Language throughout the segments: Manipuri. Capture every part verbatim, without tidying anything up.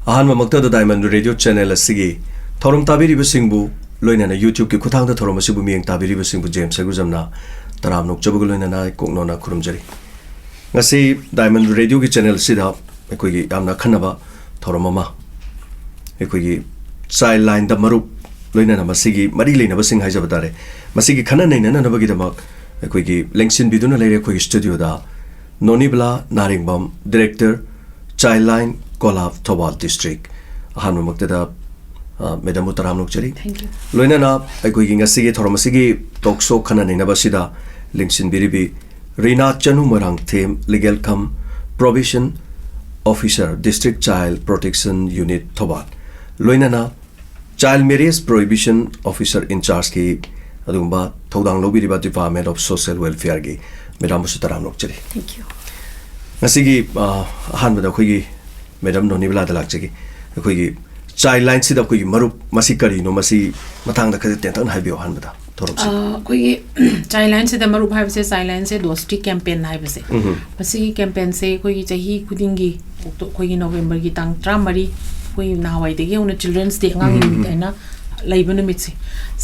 ꯑꯍꯥꯟꯕꯃꯛꯇꯗ Diamond Radio Channel ꯑꯁꯤꯒꯤ ꯊꯧꯔꯝ ꯇꯥꯕꯤꯔꯤꯕꯁꯤꯡꯕꯨ, ꯂꯣꯏꯅꯅ YouTube-ꯀꯤ ꯈꯨꯠꯊꯥꯡꯗ ꯊꯧꯔꯝ ꯑꯁꯤꯕꯨ ꯃꯤꯠꯌꯦꯡ ꯇꯥꯕꯤꯔꯤꯕꯁꯤꯡꯕꯨ ꯖꯦꯝꯁ ꯁꯦꯒꯨꯖꯝꯅ ꯇꯔꯥꯝꯅ ꯑꯣꯛꯆꯕꯒ ꯂꯣꯏꯅꯅ ꯀꯣꯛꯅꯣꯟꯅ ꯈꯨꯔꯨꯝꯖꯔꯤ꯫ ꯉꯁꯤ Diamond Radio-ꯒꯤ channel ꯑꯁꯤꯗ ꯑꯩꯈꯣꯏꯒꯤ ꯌꯥꯝꯅ ꯑꯈꯟꯅꯕ ꯊꯧꯔꯝ ꯑꯃ, ꯑꯩꯈꯣꯏꯒꯤ Child Line-ꯗ ꯃꯔꯨꯞ, ꯂꯣꯏꯅꯅ ꯃꯁꯤꯒꯤ ꯃꯔꯤ ꯂꯩꯅꯕꯁꯤꯡ ꯍꯥꯏꯖꯕ ꯇꯥꯔꯦ, ꯃꯁꯤꯒꯤ ꯈꯟꯅ ꯅꯩꯅꯅꯕꯒꯤꯗꯃꯛ ꯑꯩꯈꯣꯏꯒꯤ ꯂꯦꯡꯁꯤꯟꯕꯤꯗꯨꯅ ꯂꯩꯔꯦ ꯑꯩꯈꯣꯏꯒꯤ studio-ꯗ ꯅꯣꯅꯤꯕꯂꯥ ꯅꯥꯔꯦꯡꯕꯝ, Director, Child Line, ꯀꯣꯂꯥꯞ, Thoubal district꯫ ꯑꯍꯥꯟꯕꯃꯛꯇꯗ, ꯑ, madam-ꯕꯨ ꯇꯔꯥꯝꯅ ꯑꯣꯛꯆꯔꯤ꯫ Thank you. ꯂꯣꯏꯅꯅ ꯑꯩꯈꯣꯏꯒꯤ ꯉꯁꯤꯒꯤ ꯊꯧꯔꯝ ꯑꯁꯤꯒꯤ talk show ꯈꯟꯅ ꯅꯩꯅꯕ ꯑꯁꯤꯗ ꯂꯦꯡꯁꯤꯟꯕꯤꯔꯤꯕꯤ ꯔꯤꯅꯥ Chanu Moirangthem, Legal cum Probation Officer, District Child Protection Unit, Thoubal, ꯂꯣꯏꯅꯅ Child Marriage Prohibition Officer in charge-ꯀꯤ ꯑꯗꯨꯒꯨꯝꯕ ꯊꯧꯗꯥꯡ ꯂꯧꯕꯤꯔꯤꯕ Department of Social Welfare-ꯒꯤ madam-ꯕꯨꯁꯨ ꯇꯔꯥꯝꯅ ꯑꯣꯛꯆꯔꯤ꯫ Thank you. ꯉꯁꯤꯒꯤ, ꯑ, ꯑꯍꯥꯟꯕꯗ ꯑꯩꯈꯣꯏꯒꯤ madam ꯅꯣꯅꯤꯕꯂꯥꯗ ꯂꯥꯛꯆꯒꯦ꯫ ꯑꯩꯈꯣꯏꯒꯤ Child Line-ꯁꯤꯗ ꯑꯩꯈꯣꯏꯒꯤ ꯃꯔꯨꯞ, ꯃꯁꯤ ꯀꯔꯤꯅꯣ? ꯃꯁꯤ ꯃꯇꯥꯡꯗ ꯈꯔ ꯇꯦꯟꯇꯛꯅ ꯍꯥꯏꯕꯤꯌꯨ ꯑꯍꯥꯟꯕꯗ ꯊꯧꯔꯝꯁꯤ꯫ ꯑ, ꯑꯩꯈꯣꯏꯒꯤ Child Line-ꯁꯤꯗ ꯃꯔꯨꯞ ꯍꯥꯏꯕꯁꯦ, Child Line-ꯁꯦ ꯗꯣꯁꯇꯤ campaign ꯍꯥꯏꯕꯁꯦ꯫ ꯎꯝ꯫ ꯃꯁꯤꯒꯤ campaign-ꯁꯦ ꯑꯩꯈꯣꯏꯒꯤ ꯆꯍꯤ ꯈꯨꯗꯤꯡꯒꯤ ꯑꯣꯛꯇꯣ-, ꯑꯩꯈꯣꯏꯒꯤ November-ꯒꯤ ꯇꯥꯡ ꯇꯔꯥꯃꯔꯤ, ꯑꯩꯈꯣꯏ ꯅꯍꯥꯟꯋꯥꯏꯗꯒꯤ ꯍꯧꯅ Children's Day, ꯑꯉꯥꯡꯒꯤ ꯎꯝ, ꯅꯨꯃꯤꯠ ꯎꯝ꯫ ꯍꯥꯏꯅ ꯂꯩꯕ ꯅꯨꯃꯤꯠꯁꯦ,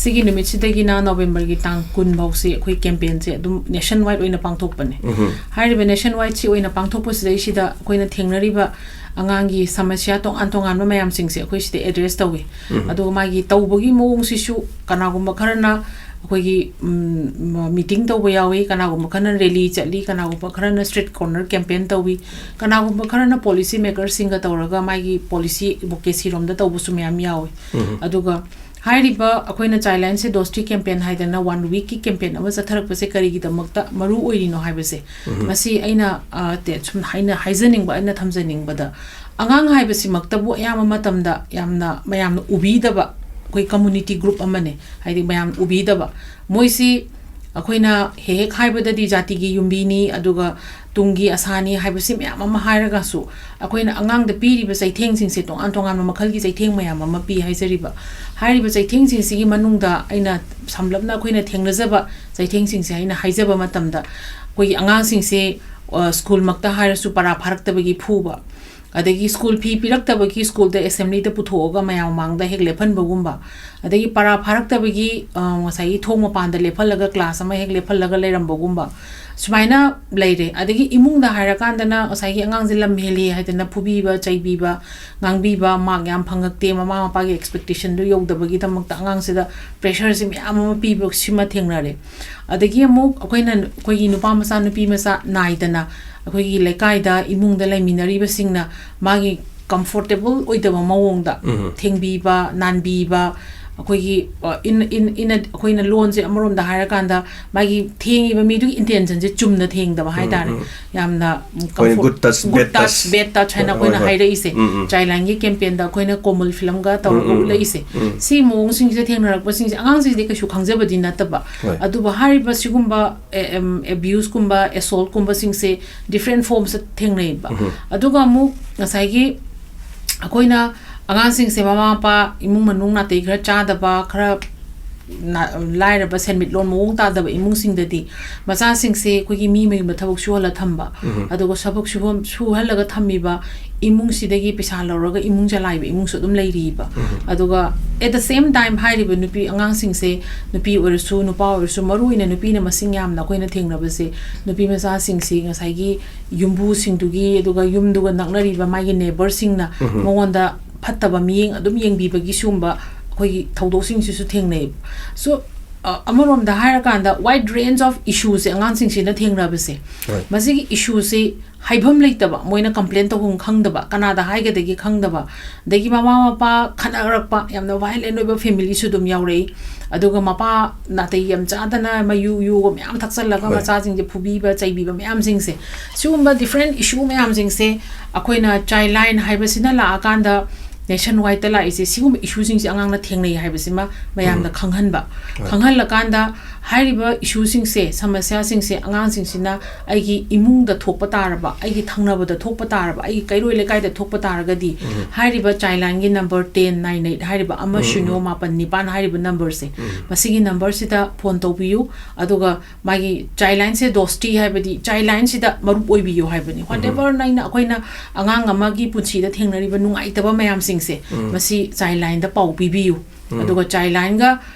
ꯁꯤꯒꯤ ꯅꯨꯃꯤꯠꯁꯤꯗꯒꯤꯅ November-ꯒꯤ ꯇꯥꯡ ꯀꯨꯟ ꯐꯥꯎꯁꯦ ꯑꯩꯈꯣꯏ campaign-ꯁꯦ ꯑꯗꯨꯝ nation wide ꯑꯣꯏꯅ ꯄꯥꯡꯊꯣꯛꯄꯅꯦ꯫ ꯎꯝ꯫ ꯍꯥꯏꯔꯤꯕ nation wide-ꯁꯤ ꯑꯣꯏꯅ ꯄꯥꯡꯊꯣꯛꯄꯁꯤꯗꯩꯁꯤꯗ ꯑꯩꯈꯣꯏꯅ ꯊꯦꯡꯅꯔꯤꯕ ꯑꯉꯥꯡꯒꯤ ꯁꯃꯁ꯭ꯌꯥ ꯇꯣꯉꯥꯟ ꯇꯣꯉꯥꯟꯕ ꯃꯌꯥꯝꯁꯤꯡꯁꯦ ꯑꯩꯈꯣꯏ ꯁꯤꯗ address ꯇꯧꯏ꯫ ꯎꯝ꯫ ꯑꯗꯨꯒ ꯃꯥꯒꯤ ꯇꯧꯕꯒꯤ ꯃꯑꯣꯡꯁꯤꯁꯨ ꯀꯅꯥꯒꯨꯝꯕ ꯈꯔꯅ ꯑꯩꯈꯣꯏꯒꯤ, ꯎꯝ, meeting ꯇꯧꯕ ꯌꯥꯎꯏ, ꯀꯅꯥꯒꯨꯝꯕ ꯈꯔꯅ rally ꯆꯠꯂꯤ, ꯀꯅꯥꯒꯨꯝꯕ ꯈꯔꯅ street corner campaign ꯇꯧꯏ, ꯀꯅꯥꯒꯨꯝꯕ ꯈꯔꯅ policy maker-ꯁꯤꯡꯒ ꯇꯧꯔꯒ ꯃꯥꯒꯤ policy advocacy-ꯔꯣꯝꯗ ꯇꯧꯕꯁꯨ ꯃꯌꯥꯝ ꯌꯥꯎꯏ꯫ ꯎꯝ꯫ ꯑꯗꯨꯒ ꯍꯥꯏꯔꯤꯕ ꯑꯩꯈꯣꯏꯅ Child Line-ꯁꯦ ꯗꯣꯁꯇꯤ campaign ꯍꯥꯏꯗꯅ one week-ꯀꯤ campaign ꯑꯃ ꯆꯠꯊꯔꯛꯄꯁꯦ ꯀꯔꯤꯒꯤꯗꯃꯛꯇ ꯃꯔꯨ ꯑꯣꯏꯔꯤꯅꯣ ꯍꯥꯏꯕꯁꯦ, ꯎꯝ꯫ ꯃꯁꯤ ꯑꯩꯅ, ꯑ, ꯇꯦ-, ꯁꯨꯝ ꯍꯥꯏꯅ, ꯍꯥꯏꯖꯅꯤꯡꯕ, ꯑꯩꯅ ꯊꯝꯖꯅꯤꯡꯕꯗ, ꯑꯉꯥꯡ ꯍꯥꯏꯕꯁꯤꯃꯛꯇꯕꯨ ꯑꯌꯥꯝꯕ ꯃꯇꯝꯗ ꯌꯥꯝꯅ ꯃꯌꯥꯝꯅ ꯎꯕꯤꯗꯕ ꯑꯩꯈꯣꯏ community group ꯑꯃꯅꯦ꯫ ꯍꯥꯏꯗꯤ ꯃꯌꯥꯝ ꯎꯕꯤꯗꯕ꯫ ꯃꯣꯏꯁꯤ ꯑꯩꯈꯣꯏꯅ ꯍꯦꯛ ꯍꯦꯛ ꯍꯥꯏꯕꯗꯗꯤ ꯖꯥꯇꯤꯒꯤ ꯌꯨꯝꯕꯤꯅꯤ, ꯑꯗꯨꯒ ꯇꯨꯡꯒꯤ ꯑꯁꯥꯅꯤ ꯍꯥꯏꯕꯁꯤ ꯃꯌꯥꯝ ꯑꯃ ꯍꯥꯏꯔꯒꯁꯨ, ꯑꯩꯈꯣꯏꯅ ꯑꯉꯥꯡꯗ ꯄꯤꯔꯤꯕ ꯆꯩꯊꯦꯡꯁꯤꯡꯁꯦ ꯇꯣꯉꯥꯟ ꯇꯣꯉꯥꯟꯕ ꯃꯈꯜꯒꯤ ꯆꯩꯊꯦꯡ ꯃꯌꯥꯝ ꯑꯃ ꯄꯤ ꯍꯥꯏꯖꯔꯤꯕ꯫ ꯍꯥꯏꯔꯤꯕ ꯆꯩꯊꯦꯡꯁꯤꯡꯁꯤꯒꯤ ꯃꯅꯨꯡꯗ ꯑꯩꯅ ꯁꯝꯂꯞꯅ ꯑꯩꯈꯣꯏꯅ ꯊꯦꯡꯅꯖꯕ ꯆꯩꯊꯦꯡꯁꯤꯡꯁꯦ ꯑꯩꯅ ꯍꯥꯏꯖꯕ ꯃꯇꯝꯗ, ꯑꯩꯈꯣꯏꯒꯤ ꯑꯉꯥꯡꯁꯤꯡꯁꯦ, ꯑ, ꯁ꯭ꯀꯨꯜꯃꯛꯇ ꯍꯥꯏꯔꯁꯨ ꯄꯔꯥ ꯐꯥꯔꯛꯇꯕꯒꯤ ꯐꯨꯕ, ꯑꯗꯒꯤ ꯁ꯭ꯀꯨꯜ ꯐꯤ ꯄꯤꯔꯛꯇꯕꯒꯤ ꯁ꯭ꯀꯨꯜꯗ ꯑꯦꯁꯦꯝꯕ꯭ꯂꯤꯗ ꯄꯨꯊꯣꯛꯑꯒ ꯃꯌꯥꯝ ꯃꯃꯥꯡꯗ ꯍꯦꯛ ꯂꯦꯞꯍꯟꯕꯒꯨꯝꯕ, ꯑꯗꯒꯤ ꯄꯔꯥ ꯐꯥꯔꯛꯇꯕꯒꯤ, ꯑ, ꯉꯁꯥꯏꯒꯤ ꯊꯣꯡ ꯃꯄꯥꯟꯗ ꯂꯦꯞꯍꯜꯂꯒ ꯀ꯭ꯂꯥꯁ ꯑꯃ ꯍꯦꯛ ꯂꯦꯞꯍꯜꯂꯒ ꯂꯩꯔꯝꯕꯒꯨꯝꯕ, ꯁꯨꯃꯥꯏꯅ ꯂꯩꯔꯦ꯫ ꯑꯗꯒꯤ ꯏꯃꯨꯡꯗ ꯍꯥꯏꯔꯀꯥꯟꯗꯅ ꯉꯁꯥꯏꯒꯤ ꯑꯉꯥꯡꯁꯦ ꯂꯝ ꯍꯦꯜꯂꯤ ꯍꯥꯏꯗꯅ ꯐꯨꯕꯤꯕ, ꯆꯩꯕꯤꯕ, ꯉꯥꯡꯕꯤꯕ, ꯃꯥꯔꯛ ꯌꯥꯝ ꯐꯪꯉꯛꯇꯦ, ꯃꯃꯥ ꯃꯄꯥꯒꯤ ꯑꯦꯛꯁꯄꯦꯛꯇꯦꯁꯟꯗꯨ ꯌꯧꯗꯕꯒꯤꯗꯃꯛꯇ ꯑꯉꯥꯡꯁꯤꯗ ꯄ꯭ꯔꯦꯁꯔꯁꯤ ꯃꯌꯥꯝ ꯑꯃ ꯄꯤꯕ ꯁꯤꯃ ꯊꯦꯡꯅꯔꯦ꯫ ꯑꯗꯒꯤ ꯑꯃꯨꯛ ꯑꯩꯈꯣꯏꯅ, ꯑꯩꯈꯣꯏꯒꯤ ꯅꯨꯄꯥ ꯃꯆꯥ, ꯅꯨꯄꯤ ꯃꯆꯥ ꯅꯥꯏꯗꯅ ꯑꯩꯈꯣꯏꯒꯤ ꯂꯩꯀꯥꯏꯗ, ꯏꯃꯨꯡꯗ ꯂꯩꯃꯤꯟꯅꯔꯤꯕꯁꯤꯡꯅ ꯃꯥꯒꯤ ꯀꯝꯐꯣꯔꯇꯦꯕꯜ ꯑꯣꯏꯗꯕ ꯃꯑꯣꯡꯗ ꯎꯝ꯫ ꯊꯦꯡꯕꯤꯕ, ꯅꯥꯟꯕꯤꯕ, ꯑꯩꯈꯣꯏꯒꯤ, ꯑ, in, in, in a, ꯑꯩꯈꯣꯏꯅ ꯂꯣꯟꯁꯦ ꯑꯃꯔꯣꯝꯗ ꯍꯥꯏꯔꯀꯥꯟꯗ ꯃꯥꯒꯤ ꯊꯦꯡꯉꯤꯕ ꯃꯤꯗꯨꯒꯤ ꯏꯟꯇꯦꯟꯁꯟꯁꯦ ꯆꯨꯝꯅ ꯊꯦꯡꯗꯕ ꯍꯥꯏꯇꯥꯔꯦ꯫ ꯎꯝ꯫ ꯌꯥꯝꯅ, ꯎꯝ, ꯑꯩꯈꯣꯏꯅ comfort-, good touch, good bad touch, touch. bad touch ꯍꯥꯏꯅ ꯍꯣꯏ, ꯑꯩꯈꯣꯏꯅ ꯍꯣꯏ꯫ ꯍꯥꯏꯔꯛꯏꯁꯦ꯫ ꯎꯝ, ꯎꯝ꯫ Child Line-ꯒꯤ campaign-ꯗ ꯑꯩꯈꯣꯏꯅ ꯀꯣꯃꯜ film-ꯒ ꯇꯧꯔꯒ ꯎꯝ, ꯎꯝ, ꯎꯠꯂꯛꯏꯁꯦ꯫ ꯎꯝ꯫ ꯁꯤ ꯃꯑꯣꯡꯁꯤꯡꯁꯦ ꯊꯦꯡꯅꯔꯛꯄꯁꯤꯡꯁꯦ, ꯑꯉꯥꯡꯁꯤꯡꯁꯤꯗꯤ ꯀꯩꯁꯨ ꯈꯪꯖꯕꯗꯤ ꯅꯠꯇꯕ, ꯍꯣꯏ꯫ ꯑꯗꯨꯕꯨ ꯍꯥꯏꯔꯤꯕ ꯁꯤꯒꯨꯝꯕ, ꯑꯦ, ꯑꯦꯝ, abuse-ꯀꯨꯝꯕ, assault-ꯀꯨꯝꯕꯁꯤꯡꯁꯦ different forms-ꯇ ꯊꯦꯡꯅꯩꯕ꯫ ꯎꯝ꯫ ꯑꯗꯨꯒ ꯑꯃꯨꯛ ꯉꯁꯥꯏꯒꯤ ꯑꯩꯈꯣꯏꯅ ꯑꯉꯥꯡꯁꯤꯡꯁꯦ ꯃꯃꯥ ꯃꯄꯥ, ꯏꯃꯨꯡ ꯃꯅꯨꯡ ꯅꯥꯇꯩ ꯈꯔ ꯆꯥꯗꯕ, ꯈꯔ ꯅꯥ-, ꯂꯥꯏꯔꯕ, ꯁꯦꯟꯃꯤꯠꯂꯣꯟ ꯃꯑꯣꯡ ꯇꯥꯗꯕ ꯏꯃꯨꯡꯁꯤꯡꯗꯗꯤ ꯃꯆꯥꯁꯤꯡꯁꯦ ꯑꯩꯈꯣꯏꯒꯤ ꯃꯤ ꯃꯌꯨꯝꯗ ꯊꯕꯛ ꯁꯨꯍꯜꯂ ꯊꯝꯕ, ꯎꯝ꯫ ꯑꯗꯨꯒ ꯊꯕꯛ ꯁꯨꯐꯝ, ꯁꯨꯍꯜꯂꯒ ꯊꯝꯃꯤꯕ ꯏꯃꯨꯡꯁꯤꯗꯒꯤ ꯄꯩꯁꯥ ꯂꯧꯔꯒ ꯏꯃꯨꯡ ꯆꯂꯥꯏꯕ ꯏꯃꯨꯡꯁꯨ ꯑꯗꯨꯝ ꯂꯩꯔꯤꯕ꯫ ꯎꯝ꯫ ꯑꯗꯨꯒ at the same time ꯍꯥꯏꯔꯤꯕ ꯅꯨꯄꯤ ꯑꯉꯥꯡꯁꯤꯡꯁꯦ, ꯅꯨꯄꯤ ꯑꯣꯏꯔꯁꯨ ꯅꯨꯄꯥ ꯑꯣꯏꯔꯁꯨ, ꯃꯔꯨ ꯑꯣꯏꯅ ꯅꯨꯄꯤꯅ ꯃꯁꯤꯡ ꯌꯥꯝꯅ ꯑꯩꯈꯣꯏꯅ ꯊꯦꯡꯅꯕꯁꯦ, ꯅꯨꯄꯤ ꯃꯆꯥꯁꯤꯡꯁꯤ ꯉꯁꯥꯏꯒꯤ ꯌꯨꯝꯕꯨꯁꯤꯡꯗꯨꯒꯤ, ꯑꯗꯨꯒ ꯌꯨꯝꯗꯨꯒ ꯅꯛꯅꯔꯤꯕ ꯃꯥꯒꯤ neighbour-ꯁꯤꯡꯅ ꯎꯝ꯫ ꯃꯉꯣꯟꯗ ꯐꯠꯇꯕ ꯃꯤꯠꯌꯦꯡ ꯑꯗꯨꯝ ꯌꯦꯡꯕꯤꯕꯒꯤ ꯁꯤꯒꯨꯝꯕ ꯑꯩꯈꯣꯏꯒꯤ ꯊꯧꯗꯣꯛꯁꯤꯡꯁꯤꯁꯨ ꯊꯦꯡꯅꯩ꯫ So, ꯑ, ꯑꯃꯔꯣꯝꯗ ꯍꯥꯏꯔꯀꯥꯟꯗ wide range of issue-ꯁꯦ ꯑꯉꯥꯡꯁꯤꯡꯁꯤꯅ ꯊꯦꯡꯅꯕꯁꯦ, ꯍꯣꯏ꯫ ꯃꯁꯤꯒꯤ issue-ꯁꯤ ꯍꯥꯏꯐꯝ ꯂꯩꯇꯕ, ꯃꯣꯏꯅ complain ꯇꯧꯐꯝ ꯈꯪꯗꯕ, ꯀꯅꯥꯗ ꯍꯥꯏꯒꯗꯒꯦ ꯈꯪꯗꯕ, ꯑꯗꯒꯤ ꯃꯃꯥ ꯃꯄꯥ ꯈꯠꯅꯔꯛꯄ, ꯌꯥꯝꯅ violent ꯑꯣꯏꯕ family-ꯁꯨ ꯑꯗꯨꯝ ꯌꯥꯎꯔꯛꯏ꯫ ꯑꯗꯨꯒ ꯃꯄꯥ ꯅꯥꯇꯩ ꯌꯥꯝ ꯆꯥꯗꯅ ꯃꯌꯨ ꯌꯨꯒ ꯃꯌꯥꯝ ꯊꯛꯆꯜꯂꯒ ꯍꯣꯏ꯫ ꯃꯆꯥꯁꯤꯡꯁꯦ ꯐꯨꯕꯤꯕ ꯆꯩꯕꯤꯕ ꯃꯌꯥꯝꯁꯤꯡꯁꯦ, ꯁꯤꯒꯨꯝꯕ different issue ꯃꯌꯥꯝꯁꯤꯡꯁꯦ ꯑꯩꯈꯣꯏꯅ Child Line ꯍꯥꯏꯕꯁꯤꯅ ꯂꯥꯛꯑꯀꯥꯟꯗ, nationwide-ꯇ ꯂꯥꯛꯏꯁꯦ, ꯁꯤꯒꯨꯝꯕ issue-ꯁꯤꯡꯁꯦ ꯑꯉꯥꯡꯅ ꯊꯦꯡꯅꯩ ꯍꯥꯏꯕꯁꯤꯃ ꯃꯌꯥꯝꯅ ꯎꯝ꯫ ꯈꯪꯍꯟꯕ꯫ ꯍꯣꯏ꯫ ꯈꯪꯍꯜꯂꯀꯥꯟꯗ ꯍꯥꯏꯔꯤꯕ ꯏꯁꯨꯁꯤꯡꯁꯦ, ꯁꯃꯁ꯭ꯌꯥꯁꯤꯡꯁꯦ ꯑꯉꯥꯡꯁꯤꯡꯁꯤꯅ ꯑꯩꯒꯤ ꯏꯃꯨꯡꯗ ꯊꯣꯛꯄ ꯇꯥꯔꯕ, ꯑꯩꯒꯤ ꯊꯪꯅꯕꯗ ꯊꯣꯛꯄ ꯇꯥꯔꯕ, ꯑꯩꯒꯤ ꯀꯩꯔꯣꯏ ꯂꯩꯀꯥꯏꯗ ꯊꯣꯛꯄ ꯇꯥꯔꯒꯗꯤ, ꯍꯥꯏꯔꯤꯕ ꯆꯥꯏꯜ ꯂꯥꯏꯟꯒꯤ ꯅꯝꯕꯔ ꯇꯦꯟ ꯅꯥꯏꯟ ꯑꯩꯠ ꯍꯥꯏꯔꯤꯕ ꯑꯃ ꯁꯤꯅꯣ ꯃꯥꯄꯟ ꯅꯤꯄꯥꯟ ꯍꯥꯏꯔꯤꯕ ꯅꯝꯕꯔꯁꯦ, ꯃꯁꯤꯒꯤ ꯅꯝꯕꯔꯁꯤꯗ ꯐꯣꯟ ꯇꯧꯕꯤꯌꯨ꯫ ꯑꯗꯨꯒ ꯃꯥꯒꯤ ꯆꯥꯏꯜ ꯂꯥꯏꯟꯁꯦ ꯗꯣꯁꯇꯤ ꯍꯥꯏꯕꯗꯤ ꯆꯥꯏꯜ ꯂꯥꯏꯟꯁꯤꯗ ꯃꯔꯨꯞ ꯑꯣꯏꯕꯤꯌꯨ ꯍꯥꯏꯕꯅꯤ꯫ ꯋꯥꯠ ꯑꯦꯕꯔ ꯅꯪꯅ, ꯑꯩꯈꯣꯏꯅ ꯑꯉꯥꯡ ꯑꯃꯒꯤ ꯄꯨꯟꯁꯤꯗ ꯊꯦꯡꯅꯔꯤꯕ ꯅꯨꯡꯉꯥꯏꯇꯕ ꯃꯌꯥꯝꯁꯤꯡꯁꯦ, ꯃꯁꯤ ꯆꯥꯏꯜ ꯂꯥꯏꯟꯗ ꯄꯥꯎ ꯄꯤꯕꯤꯌꯨ꯫ ꯑꯗꯨꯒ ꯆꯥꯏꯜ ꯂꯥꯏꯟꯒ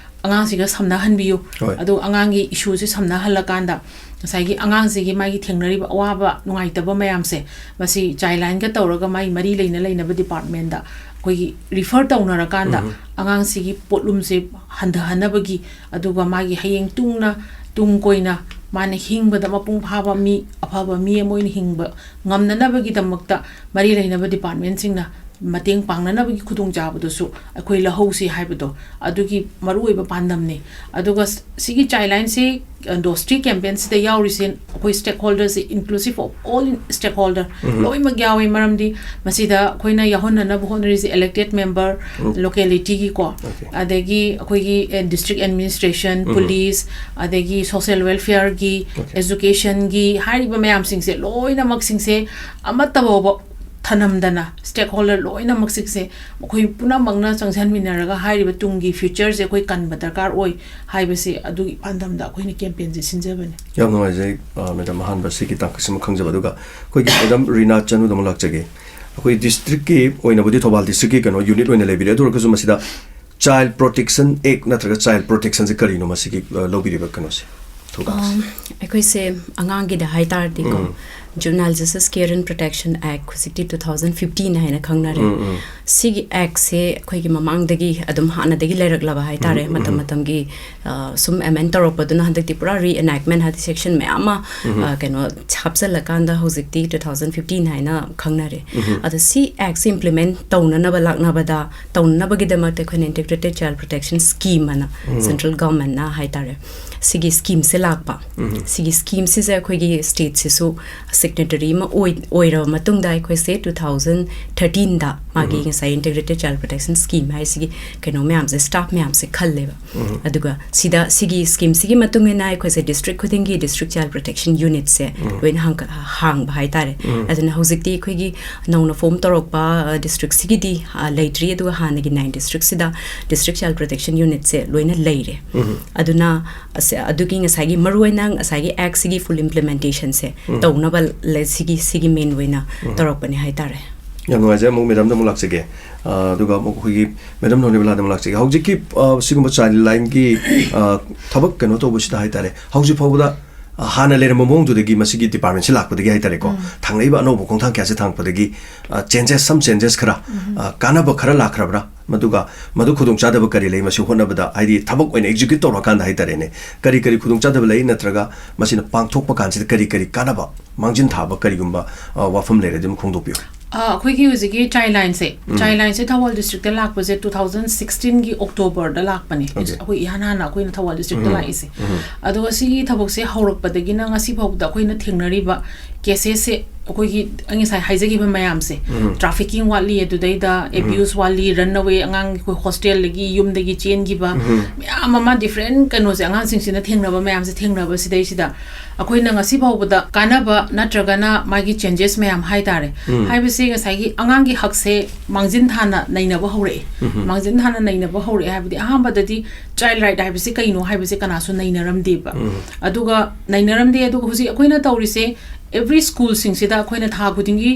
ꯑꯉꯥꯡꯁꯤꯒ ꯁꯝꯅꯍꯟꯕꯤꯌꯨ꯫ ꯍꯣꯏ꯫ ꯑꯗꯨꯒ ꯑꯉꯥꯡꯒꯤ ꯏꯁꯨꯁꯦ ꯁꯝꯅꯍꯜꯂꯀꯥꯟꯗ ꯉꯁꯥꯏꯒꯤ ꯑꯉꯥꯡꯁꯤꯒꯤ ꯃꯥꯒꯤ ꯊꯦꯡꯅꯔꯤꯕ ꯑꯋꯥꯕ ꯅꯨꯡꯉꯥꯏꯇꯕ ꯃꯌꯥꯝꯁꯦ, ꯃꯁꯤ ꯆꯥꯏꯜ ꯂꯥꯏꯟꯒ ꯇꯧꯔꯒ ꯃꯥꯒꯤ ꯃꯔꯤ ꯂꯩꯅ ꯂꯩꯅꯕ ꯗꯤꯄꯥꯔꯠꯃꯦꯟꯗ ꯑꯩꯈꯣꯏꯒꯤ ꯔꯤꯐꯔ ꯇꯧꯅꯔꯀꯥꯟꯗ ꯑꯉꯥꯡꯁꯤꯒꯤ ꯄꯣꯠꯂꯨꯝꯁꯦ ꯍꯟꯊꯍꯟꯅꯕꯒꯤ, ꯑꯗꯨꯒ ꯃꯥꯒꯤ ꯍꯌꯦꯡ ꯇꯨꯡꯅ, ꯇꯨꯡ ꯀꯣꯏꯅ ꯃꯥꯅ ꯍꯤꯡꯕꯗ ꯃꯄꯨꯡ ꯐꯥꯕ ꯃꯤ, ꯑꯐꯕ ꯃꯤ ꯑꯃ ꯑꯣꯏꯅ ꯍꯤꯡꯕ ꯉꯝꯅꯅꯕꯒꯤꯗꯃꯛꯇ ꯃꯔꯤ ꯂꯩꯅꯕ ꯗꯤꯄꯥꯔꯠꯃꯦꯟꯁꯤꯡꯅ ꯃꯇꯦꯡ ꯄꯥꯡꯅꯅꯕꯒꯤ ꯈꯨꯗꯣꯡꯆꯥꯕꯗꯨꯁꯨ ꯑꯩꯈꯣꯏ ꯂꯧꯍꯧꯁꯤ ꯍꯥꯏꯕꯗꯣ ꯑꯗꯨꯒꯤ ꯃꯔꯨꯑꯣꯏꯕ ꯄꯥꯟꯗꯝꯅꯤ꯫ ꯑꯗꯨꯒ ꯁ-, ꯁꯤꯒꯤ ꯆꯥꯏꯜ ꯂꯥꯏꯟꯁꯤ, ꯑ, ꯗꯣꯁꯇ꯭ꯔꯤ ꯀꯦꯝꯄꯦꯟꯁꯤꯗ ꯌꯥꯎꯔꯤꯁꯦ ꯑꯩꯈꯣꯏ ꯁ꯭ꯇꯦꯛ ꯍꯣꯜꯗꯔꯁꯦ, inclusive of all stakeholder ꯂꯣꯏꯅꯃꯛ ꯌꯥꯎꯏ꯫ ꯃꯔꯝꯗꯤ ꯃꯁꯤꯗ ꯑꯩꯈꯣꯏꯅ ꯌꯥꯎꯍꯟꯅꯅꯕ ꯍꯣꯠꯅꯔꯤꯁꯦ elected member, ꯂꯣꯀꯦꯂꯤꯇꯤꯒꯤꯀꯣ, ꯑꯗꯒꯤ ꯑꯩꯈꯣꯏꯒꯤ, ꯑꯦ, ꯗꯤꯁꯇ꯭ꯔꯤꯛ ꯑꯦꯗꯃꯤꯅꯤꯁꯇ꯭ꯔꯦꯁꯟ, ꯄꯨꯂꯤꯁ, ꯑꯗꯒꯤ ꯁꯣꯁꯤꯌꯦꯜ ꯋꯦꯜꯐꯤꯌꯔꯒꯤ, ꯑꯦꯖꯨꯀꯦꯁꯟꯒꯤ ꯍꯥꯏꯔꯤꯕ ꯃꯌꯥꯝꯁꯤꯡꯁꯦ ꯂꯣꯏꯅꯃꯛꯁꯤꯡꯁꯦ ꯑꯃꯠꯇ ꯐꯥꯎꯕ ꯊꯅꯝꯗꯅ ꯁ꯭ꯇꯦꯛ ꯍꯣꯜꯗꯔ ꯂꯣꯏꯅꯃꯛꯁꯤꯡꯁꯦ ꯃꯈꯣꯏ ꯄꯨꯝꯅꯃꯛꯅ ꯆꯪꯁꯤꯟꯃꯤꯟꯅꯔꯒ ꯍꯥꯏꯔꯤꯕ ꯇꯨꯡꯒꯤ ꯐ꯭ꯌꯨꯆꯔꯁꯦ ꯑꯩꯈꯣꯏ ꯀꯟꯕ ꯗꯔꯀꯥꯔ ꯑꯣꯏ ꯍꯥꯏꯕꯁꯤ ꯑꯗꯨꯒꯤ ꯄꯥꯟꯗꯝꯗ ꯑꯩꯈꯣꯏꯅ ꯀꯦꯝꯄꯦꯟꯁꯦ ꯁꯤꯟꯖꯕꯅꯤ꯫ ꯌꯥꯝ ꯅꯨꯡꯉꯥꯏꯖꯩ, ꯑ, ꯃꯦꯗꯥꯝ, ꯑꯍꯥꯟꯕ ꯁꯤꯒꯤ ꯇꯥꯡꯀꯛꯁꯤꯃ ꯈꯪꯖꯕ꯫ ꯑꯗꯨꯒ ꯑꯩꯈꯣꯏꯒꯤ ꯃꯦꯗꯥꯝ ꯔꯤꯅꯥ ꯆꯅꯨꯗ ꯑꯃꯨꯛ ꯂꯥꯛꯆꯒꯦ꯫ ꯑꯩꯈꯣꯏ ꯗꯤꯁꯇ꯭ꯔꯤꯛꯀꯤ ꯑꯣꯏꯅꯕꯨꯗꯤ ꯊꯧꯕꯥꯜ ꯗꯤꯁꯇ꯭ꯔꯤꯛꯀꯤ ꯀꯩꯅꯣ ꯌꯨꯅꯤꯠ ꯑꯣꯏꯅ ꯂꯩꯕꯤꯔꯦ, ꯑꯗꯨ ꯑꯣꯏꯔꯒꯁꯨ ꯃꯁꯤꯗ ꯆꯥꯏꯜ ꯄ꯭ꯔꯣꯇꯦꯛꯁꯟ ꯑꯦꯛ ꯅꯠꯇ꯭ꯔꯒ ꯆꯥꯏꯜ ꯄ꯭ꯔꯣꯇꯦꯛꯁꯟꯁꯦ ꯀꯔꯤꯅꯣ ꯃꯁꯤꯒꯤ, ꯑ, ꯂꯧꯕꯤꯔꯤꯕ ꯀꯩꯅꯣꯁꯦ, ꯊꯧꯗꯥꯡꯁꯦ? ꯑꯝ, ꯑꯩꯈꯣꯏꯁꯦ ꯑꯉꯥꯡꯒꯤꯗ ꯍꯥꯏ ꯇꯥꯔꯗꯤꯀꯣ, ꯎꯝ꯫ Juvenile Justice Care and Protection Act, ꯍꯧꯖꯤꯛꯇꯤ two thousand fifteen ꯍꯥꯏꯅ ꯈꯪꯅꯔꯦ꯫ ꯎꯝ, ꯎꯝ꯫ ꯁꯤꯒꯤ ꯑꯦꯛꯁꯦ ꯑꯩꯈꯣꯏꯒꯤ ꯃꯃꯥꯡꯗꯒꯤ ꯑꯗꯨꯝ ꯍꯥꯟꯅꯗꯒꯤ ꯂꯩꯔꯛꯂꯕ ꯍꯥꯏ ꯇꯥꯔꯦ, ꯎꯝ, ꯎꯝ, ꯃꯇꯝ ꯎꯝ꯫ ꯃꯇꯝꯒꯤ, ꯑ, ꯁꯨꯝ ꯑꯦꯃꯦꯟ ꯇꯧꯔꯛꯄꯗꯨꯅ ꯍꯟꯗꯛꯇꯤ ꯄꯨꯔꯥ ꯔꯤꯑꯦꯅꯦꯛꯃꯦꯟ, ꯍꯥꯏꯗꯤ ꯁꯦꯛꯁꯟ ꯃꯌꯥꯝ ꯑꯃ, ꯎꯝ꯫ ꯑ, ꯀꯩꯅꯣ ꯍꯥꯞꯆꯜꯂꯀꯥꯟꯗ ꯍꯧꯖꯤꯛꯇꯤ two thousand fifteen ꯍꯥꯏꯅ ꯈꯪꯅꯔꯦ꯫ ꯎꯝ꯫ ꯑꯗꯣ ꯁꯤ ꯑꯦꯛꯁꯦ ꯏꯝꯄ꯭ꯂꯤꯃꯦꯟ ꯇꯧꯅꯅꯕ ꯂꯥꯛꯅꯕꯗ, ꯇꯧꯅꯅꯕꯒꯤꯗꯃꯛꯇ ꯑꯩꯈꯣꯏꯅ Integrated Child Protection Scheme ꯑꯅ ꯎꯝ꯫ ꯁꯦꯟꯇ꯭ꯔꯦꯜ ꯒꯚꯔꯟꯃꯦꯟꯠꯅ ꯍꯥꯏ ꯇꯥꯔꯦ, ꯁꯤꯒꯤ ꯁ꯭ꯀꯤꯝꯁꯦ ꯂꯥꯛꯄ꯫ ꯎꯝ꯫ ꯁꯤꯒꯤ ꯁ꯭ꯀꯤꯝꯁꯤꯁꯦ ꯑꯩꯈꯣꯏꯒꯤ ꯁ꯭ꯇꯦꯠꯁꯤꯁꯨ ꯁꯤꯒꯅꯦꯇꯔꯤ ꯑꯃ ꯑꯣꯏ-, ꯑꯣꯏꯔꯕ ꯃꯇꯨꯡꯗ ꯑꯩꯈꯣꯏꯁꯦ two thousand thirteenꯗ ꯃꯥꯒꯤ ꯎꯝ꯫ ꯉꯁꯥꯏ Integrated Child Protection Scheme ꯍꯥꯏꯁꯤꯒꯤ ꯀꯩꯅꯣ ꯃꯌꯥꯝꯁꯦ, staff ꯃꯌꯥꯝꯁꯦ ꯈꯜꯂꯦꯕ꯫ ꯑꯗꯨꯒ ꯁꯤꯗ, ꯁꯤꯒꯤ schemeꯁꯤꯒꯤ ꯃꯇꯨꯡ ꯏꯟꯅ ꯑꯩꯈꯣꯏꯁꯦ district ꯈꯨꯗꯤꯡꯒꯤ District Child Protection Unitꯁꯦ ꯂꯣꯏꯅ ꯍꯥꯡꯀ-, ꯍꯥꯡꯕ ꯍꯥꯏꯇꯥꯔꯦ꯫ ꯑꯗꯨꯅ ꯍꯧꯖꯤꯛꯇꯤ ꯑꯩꯈꯣꯏꯒꯤ ꯅꯧꯅ form ꯇꯧꯔꯛꯄ, ꯑ, districtꯁꯤꯒꯤꯗꯤ, ꯑ, ꯂꯩꯇ꯭ꯔꯤ, ꯑꯗꯨꯒ ꯍꯥꯟꯅꯒꯤ nine districtꯁꯤꯗ District Child Protection Unitꯁꯦ ꯂꯣꯏꯅ ꯂꯩꯔꯦ꯫ ꯑꯗꯨꯅ ꯑꯁ-, ꯑꯗꯨꯒꯤ ꯉꯁꯥꯏꯒꯤ ꯃꯔꯨꯑꯣꯏꯅ ꯉꯁꯥꯏꯒꯤ Actꯁꯤꯒꯤ full implementationꯁꯦ ꯇꯧꯅꯕ ꯂꯩ-, ꯁꯤꯒꯤ, ꯁꯤꯒꯤ main ꯑꯣꯏꯅ ꯇꯧꯔꯛꯄꯅꯦ ꯍꯥꯏꯇꯥꯔꯦ꯫ ꯌꯥꯝ ꯅꯨꯡꯉꯥꯏꯖꯔꯦ꯫ ꯑꯃꯨꯛ madamꯗ ꯑꯃꯨꯛ ꯂꯥꯛꯆꯒꯦ꯫ ꯑ, ꯑꯗꯨꯒ ꯑꯃꯨꯛ ꯑꯩꯈꯣꯏꯒꯤ madam ꯅꯣꯅꯤꯕꯂꯥꯗ ꯑꯃꯨꯛ ꯂꯥꯛꯆꯒꯦ꯫ ꯍꯧꯖꯤꯛꯀꯤ, ꯑ, ꯁꯤꯒꯨꯝꯕ child lineꯒꯤ, ꯑ, ꯊꯕꯛ ꯀꯩꯅꯣ ꯇꯧꯕꯁꯤꯗ ꯍꯥꯏꯇꯥꯔꯦ, ꯍꯧꯖꯤꯛ ꯐꯥꯎꯕꯗ, ꯑ, ꯍꯥꯟꯅ ꯂꯩꯔꯝꯕ ꯃꯑꯣꯡꯗꯨꯗꯒꯤ ꯃꯁꯤꯒꯤ departmentꯁꯤ ꯂꯥꯛꯄꯗꯒꯤ ꯍꯥꯏꯇꯥꯔꯦꯀꯣ, ꯊꯥꯡꯂꯛꯏꯕ ꯑꯅꯧꯕ ꯈꯣꯡꯊꯥꯡ ꯀꯌꯥꯁꯦ ꯊꯥꯡꯂꯛꯄꯗꯒꯤ, ꯑ, changes, some changes ꯈꯔ, ꯑ, ꯀꯥꯟꯅꯕ ꯈꯔ ꯂꯥꯛꯈ꯭ꯔꯕ꯭ꯔꯥ? ꯃꯗꯨꯒ ꯃꯗꯨ ꯈꯨꯗꯣꯡꯆꯥꯗꯕ ꯀꯔꯤ ꯂꯩ ꯃꯁꯤ ꯍꯣꯠꯅꯕꯗ? ꯍꯥꯏꯗꯤ ꯊꯕꯛ ꯑꯣꯏꯅ execute ꯇꯧꯔꯀꯥꯟꯗ ꯍꯥꯏꯇꯥꯔꯦꯅꯦ, ꯀꯔꯤ ꯀꯔꯤ ꯈꯨꯗꯣꯡꯆꯥꯗꯕ ꯂꯩ, ꯅꯠꯇ꯭ꯔꯒ ꯃꯁꯤꯅ ꯄꯥꯡꯊꯣꯛꯄ ꯀꯥꯟꯁꯤꯗ ꯀꯔꯤ ꯀꯔꯤ ꯀꯥꯟꯅꯕ, ꯃꯥꯡꯖꯤꯟ ꯊꯥꯕ ꯀꯔꯤꯒꯨꯝꯕ, ꯑ, ꯋꯥꯐꯝ ꯂꯩꯔꯗꯤ ꯑꯗꯨꯝ ꯐꯣꯡꯗꯣꯛꯄꯤꯌꯨ꯫ ꯑ, ꯑꯩꯈꯣꯏꯒꯤ ꯍꯧꯖꯤꯛꯀꯤ child lineꯁꯦ, child lineꯁꯦ ꯊꯧꯕꯥꯜ districtꯇ ꯂꯥꯛꯄꯁꯦ two thousand sixteenꯒꯤ Octoberꯗ ꯂꯥꯛꯄꯅꯦ꯫ Okay. ꯑꯩꯈꯣꯏ ꯏꯍꯥꯟ ꯍꯥꯟꯅ ꯑꯩꯈꯣꯏꯅ ꯊꯧꯕꯥꯜ districtꯇ ꯂꯥꯛꯏꯁꯦ꯫ ꯑꯗꯨꯒ ꯁꯤꯒꯤ ꯊꯕꯛꯁꯦ ꯍꯧꯔꯛꯄꯗꯒꯤꯅ ꯉꯁꯤ ꯐꯥꯎꯕꯗ ꯑꯩꯈꯣꯏꯅ ꯊꯦꯡꯅꯔꯤꯕ cases ꯁꯦ, ꯑꯩꯈꯣꯏꯒꯤ ꯑꯩ ꯉꯁꯥꯏ ꯍꯥꯏꯖꯈꯤꯕ ꯃꯌꯥꯝꯁꯦ, trafficking ꯋꯥꯠꯂꯤ, ꯑꯗꯨꯗꯩꯗ abuse ꯋꯥꯠꯂꯤ, runaway ꯑꯉꯥꯡ ꯑꯩꯈꯣꯏ hostelꯗꯒꯤ ꯌꯨꯝꯗꯒꯤ ꯆꯦꯟꯈꯤꯕ ꯃꯌꯥꯝ ꯑꯃ, different ꯀꯩꯅꯣꯁꯦ, ꯑꯉꯥꯡꯁꯤꯡꯁꯤꯅ ꯊꯦꯡꯅꯕ ꯃꯌꯥꯝꯁꯦ, ꯊꯦꯡꯅꯕꯁꯤꯗꯩꯁꯤꯗ ꯑꯩꯈꯣꯏꯅ ꯉꯁꯤ ꯐꯥꯎꯕꯗ ꯀꯥꯟꯅꯕ ꯅꯠꯇ꯭ꯔꯒꯅ ꯃꯥꯒꯤ changes ꯃꯌꯥꯝ ꯍꯥꯏꯇꯥꯔꯦ꯫ ꯍꯥꯏꯕꯁꯦ ꯉꯁꯥꯏꯒꯤ ꯑꯉꯥꯡꯒꯤ ꯍꯛꯁꯦ ꯃꯥꯡꯖꯤꯟ ꯊꯥꯅ ꯅꯩꯅꯕ ꯍꯧꯔꯛꯑꯦ꯫ ꯃꯥꯡꯖꯤꯟ ꯊꯥꯅ ꯅꯩꯅꯕ ꯍꯧꯔꯛꯑꯦ ꯍꯥꯏꯕꯗꯤ, ꯑꯍꯥꯟꯕꯗꯗꯤ child right ꯍꯥꯏꯕꯁꯤ ꯀꯩꯅꯣ ꯍꯥꯏꯕꯁꯦ ꯀꯅꯥꯁꯨ ꯅꯩꯅꯔꯝꯗꯦꯕ꯫ ꯑꯗꯨꯒ ꯅꯩꯅꯔꯝꯗꯦ, ꯑꯗꯨꯒ ꯍꯧꯖꯤꯛ ꯑꯩꯈꯣꯏꯅ ꯇꯧꯔꯤꯁꯦ, every schoolꯁꯤꯡꯁꯤꯗ ꯑꯩꯈꯣꯏꯅ ꯊꯥ ꯈꯨꯗꯤꯡꯒꯤ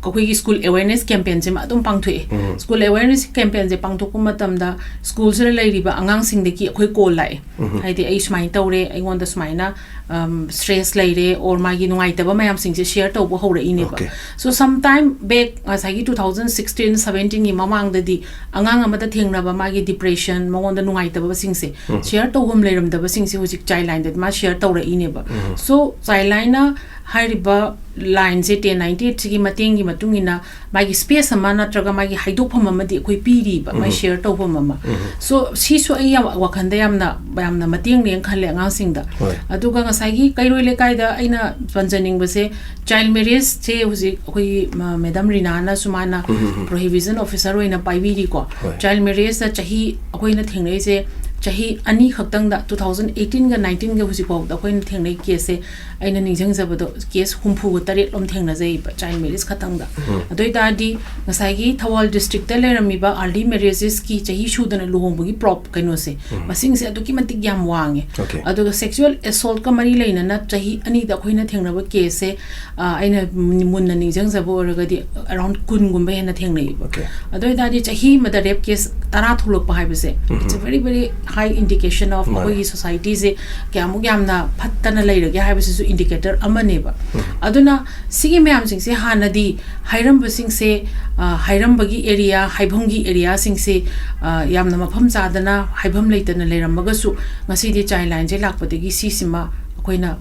ꯑꯩꯈꯣꯏꯒꯤ school awareness campaignꯁꯤꯃ ꯑꯗꯨꯝ ꯄꯥꯡꯊꯣꯛꯑꯦ꯫ School awareness campaignꯁꯦ ꯄꯥꯡꯊꯣꯛꯄ ꯃꯇꯝꯗ schoolꯁꯤꯗ ꯂꯩꯔꯤꯕ ꯑꯉꯥꯡꯁꯤꯡꯗꯒꯤ ꯑꯩꯈꯣꯏ call ꯂꯥꯛꯑꯦ꯫ ꯍꯥꯏꯗꯤ, "ꯑꯩ ꯁꯨꯃꯥꯏꯅ ꯇꯧꯔꯦ, ꯑꯩꯉꯣꯟꯗ ꯁꯨꯃꯥꯏꯅ, ꯎꯝ, stress ꯂꯩꯔꯦ," or ꯃꯥꯒꯤ ꯅꯨꯡꯉꯥꯏꯇꯕ ꯃꯌꯥꯝꯁꯤꯡꯁꯦ share ꯇꯧꯕ ꯍꯧꯔꯛꯏꯅꯦꯕ꯫ Okay. So, some time back, ꯉꯁꯥꯏꯒꯤ two thousand sixteen seventeenꯒꯤ ꯃꯃꯥꯡꯗꯗꯤ ꯑꯉꯥꯡ ꯑꯃꯗ ꯊꯦꯡꯅꯕ ꯃꯥꯒꯤ depression, ꯃꯉꯣꯟꯗ ꯅꯨꯡꯉꯥꯏꯇꯕꯁꯤꯡꯁꯦ share ꯇꯧꯐꯝ ꯂꯩꯔꯝꯗꯕꯁꯤꯡꯁꯦ ꯍꯧꯖꯤꯛ child lineꯗꯗꯤ ꯃꯥ share ꯇꯧꯔꯛꯏꯅꯦꯕ꯫ So, child lineꯅ ꯍꯥꯏꯔꯤꯕ ꯂꯥꯏꯟꯁꯦ ꯇꯦꯟ ꯅꯥꯏꯟꯇꯤ ꯑꯩꯠꯁꯤꯒꯤ ꯃꯇꯦꯡꯒꯤ ꯃꯇꯨꯡ ꯏꯟꯅ ꯃꯥꯒꯤ ꯁ꯭ꯄꯦꯁ ꯑꯃ ꯅꯠꯇ꯭ꯔꯒ ꯃꯥꯒꯤ ꯍꯥꯏꯗꯣꯛꯐꯝ ꯑꯃꯗꯤ ꯑꯩꯈꯣꯏ ꯄꯤꯔꯤꯕ, ꯃꯥꯏ ꯎꯝ꯫ ꯁꯤꯌꯔ ꯇꯧꯐꯝ ꯑꯃ꯫ ꯎꯝ꯫ ꯁꯣ ꯁꯤꯁꯨ ꯑꯩ ꯌꯥꯝ ꯋꯥꯈꯟꯗ ꯌꯥꯝꯅ, ꯌꯥꯝꯅ ꯃꯇꯦꯡꯅꯦꯅ ꯈꯜꯂꯦ ꯑꯉꯥꯡꯁꯤꯡꯗ꯫ ꯍꯣꯏ꯫ ꯑꯗꯨꯒ ꯉꯁꯥꯏꯒꯤ ꯀꯩꯔꯣꯏ ꯂꯩꯀꯥꯏꯗ ꯑꯩꯅ ꯄꯟꯖꯅꯤꯡꯕꯁꯦ, ꯆꯥꯏꯜ ꯃꯦꯔꯦꯖꯁꯦ ꯍꯧꯖꯤꯛ ꯑꯩꯈꯣꯏꯒꯤ, ꯃ-, ꯃꯦꯗꯥꯝ ꯔꯤꯅꯥꯅꯁꯨ ꯃꯥꯅ ꯎꯝ, ꯎꯝ, ꯎꯝ꯫ ꯄ꯭ꯔꯣꯍꯤꯕꯤꯖꯟ ꯑꯣꯐꯤꯁꯔ ꯑꯣꯏꯅ ꯄꯥꯏꯕꯤꯔꯤꯀꯣ꯫ ꯍꯣꯏ꯫ ꯆꯥꯏꯜ ꯃꯦꯔꯦꯖꯇ ꯆꯍꯤ ꯑꯩꯈꯣꯏꯅ ꯊꯦꯡꯅꯩꯁꯦ ꯆꯍꯤ ꯑꯅꯤ ꯈꯛꯇꯪꯗ, ꯇꯨ ꯊꯥꯎꯖꯟ ꯑꯩꯠꯇꯤꯟꯒ ꯅꯥꯏꯟꯇꯤꯟꯒ ꯍꯧꯖꯤꯛ ꯐꯥꯎꯕꯗ ꯑꯩꯈꯣꯏꯅ ꯊꯦꯡꯅꯩ ꯀꯦꯁꯁꯦ ꯑꯩꯅ ꯅꯤꯡꯁꯤꯡꯖꯕꯗꯣ ꯀꯦꯁ ꯍꯨꯝꯐꯨꯒ ꯇꯔꯦꯠ ꯂꯣꯝ ꯊꯦꯡꯅꯖꯩꯕ ꯆꯥꯏꯜ ꯃꯦꯔꯦꯖ ꯈꯛꯇꯪꯗ꯫ ꯎꯝ꯫ ꯑꯗꯨ ꯑꯣꯏ ꯇꯥꯔꯗꯤ ꯉꯁꯥꯏꯒꯤ ꯊꯧꯕꯥꯜ ꯗꯤꯁꯇ꯭ꯔꯤꯛꯇ ꯂꯩꯔꯝꯃꯤꯕ ꯑꯥꯔꯂꯤ ꯃꯦꯔꯦꯖꯦꯁꯀꯤ ꯆꯍꯤ ꯁꯨꯗꯅ ꯂꯨꯍꯣꯡꯕꯒꯤ ꯄ꯭ꯔꯣꯞ ꯀꯩꯅꯣꯁꯦ, ꯎꯝ꯫ ꯃꯁꯤꯡꯁꯦ ꯑꯗꯨꯛꯀꯤ ꯃꯇꯤꯛ ꯌꯥꯝ ꯋꯥꯡꯉꯦ꯫ ꯑꯣꯀꯦ꯫ ꯑꯗꯨꯒ ꯁꯦꯛꯁꯨꯋꯦꯜ ꯑꯦꯁꯣꯜꯠꯀ ꯃꯔꯤ ꯂꯩꯅꯅ ꯆꯍꯤ ꯑꯅꯤꯗ ꯑꯩꯈꯣꯏꯅ ꯊꯦꯡꯅꯕ ꯀꯦꯁꯁꯦ, ꯑ, ꯑꯩꯅ ꯃꯨꯟꯅ ꯅꯤꯡꯁꯤꯡꯖꯕ ꯑꯣꯏꯔꯒꯗꯤ ꯑꯦꯔꯥꯎꯟ ꯀꯨꯟꯒꯨꯝꯕ ꯍꯦꯟꯅ ꯊꯦꯡꯅꯩꯕ꯫ ꯑꯣꯀꯦ꯫ ꯑꯗꯨ ꯑꯣꯏ ꯇꯥꯔꯗꯤ ꯆꯍꯤ ꯑꯃꯗ ꯔꯦꯞ ꯀꯦꯁ ꯇꯔꯥ ꯊꯣꯛꯂꯛꯄ ꯍꯥꯏꯕꯁꯦ, ꯎꯝ꯫ It's a very, very high indication of ꯃꯥꯅꯦ꯫ ꯑꯩꯈꯣꯏꯒꯤ ꯁꯣꯁꯥꯏꯇꯤꯁꯦ ꯀꯌꯥꯃꯨꯛ ꯌꯥꯝꯅ ꯐꯠꯇꯅ ꯂꯩꯔꯒꯦ ꯍꯥꯏꯕꯁꯤꯁꯨ ꯏꯟꯗꯤꯀꯦꯇꯔ ꯑꯃꯅꯦꯕ꯫ ꯎꯝ꯫ ꯑꯗꯨꯅ ꯁꯤꯒꯤ ꯃꯌꯥꯝꯁꯤꯡꯁꯦ ꯍꯥꯟꯅꯗꯤ ꯍꯥꯏꯔꯝꯕꯁꯤꯡꯁꯦ, ꯑ, ꯍꯥꯏꯔꯝꯕꯒꯤ ꯑꯦꯔꯤꯌꯥ, ꯍꯥꯏꯐꯝꯒꯤ ꯑꯦꯔꯤꯌꯥꯁꯤꯡꯁꯦ, ꯑ, ꯌꯥꯝꯅ ꯃꯐꯝ ꯆꯥꯗꯅ ꯍꯥꯏꯐꯝ ꯂꯩꯇꯅ ꯂꯩꯔꯝꯃꯒꯁꯨ ꯉꯁꯤꯗꯤ ꯆꯥꯏꯜ ꯂꯥꯏꯟꯁꯦ ꯂꯥꯛꯄꯗꯒꯤ ꯁꯤꯁꯤꯃ ꯑꯩꯈꯣꯏꯅ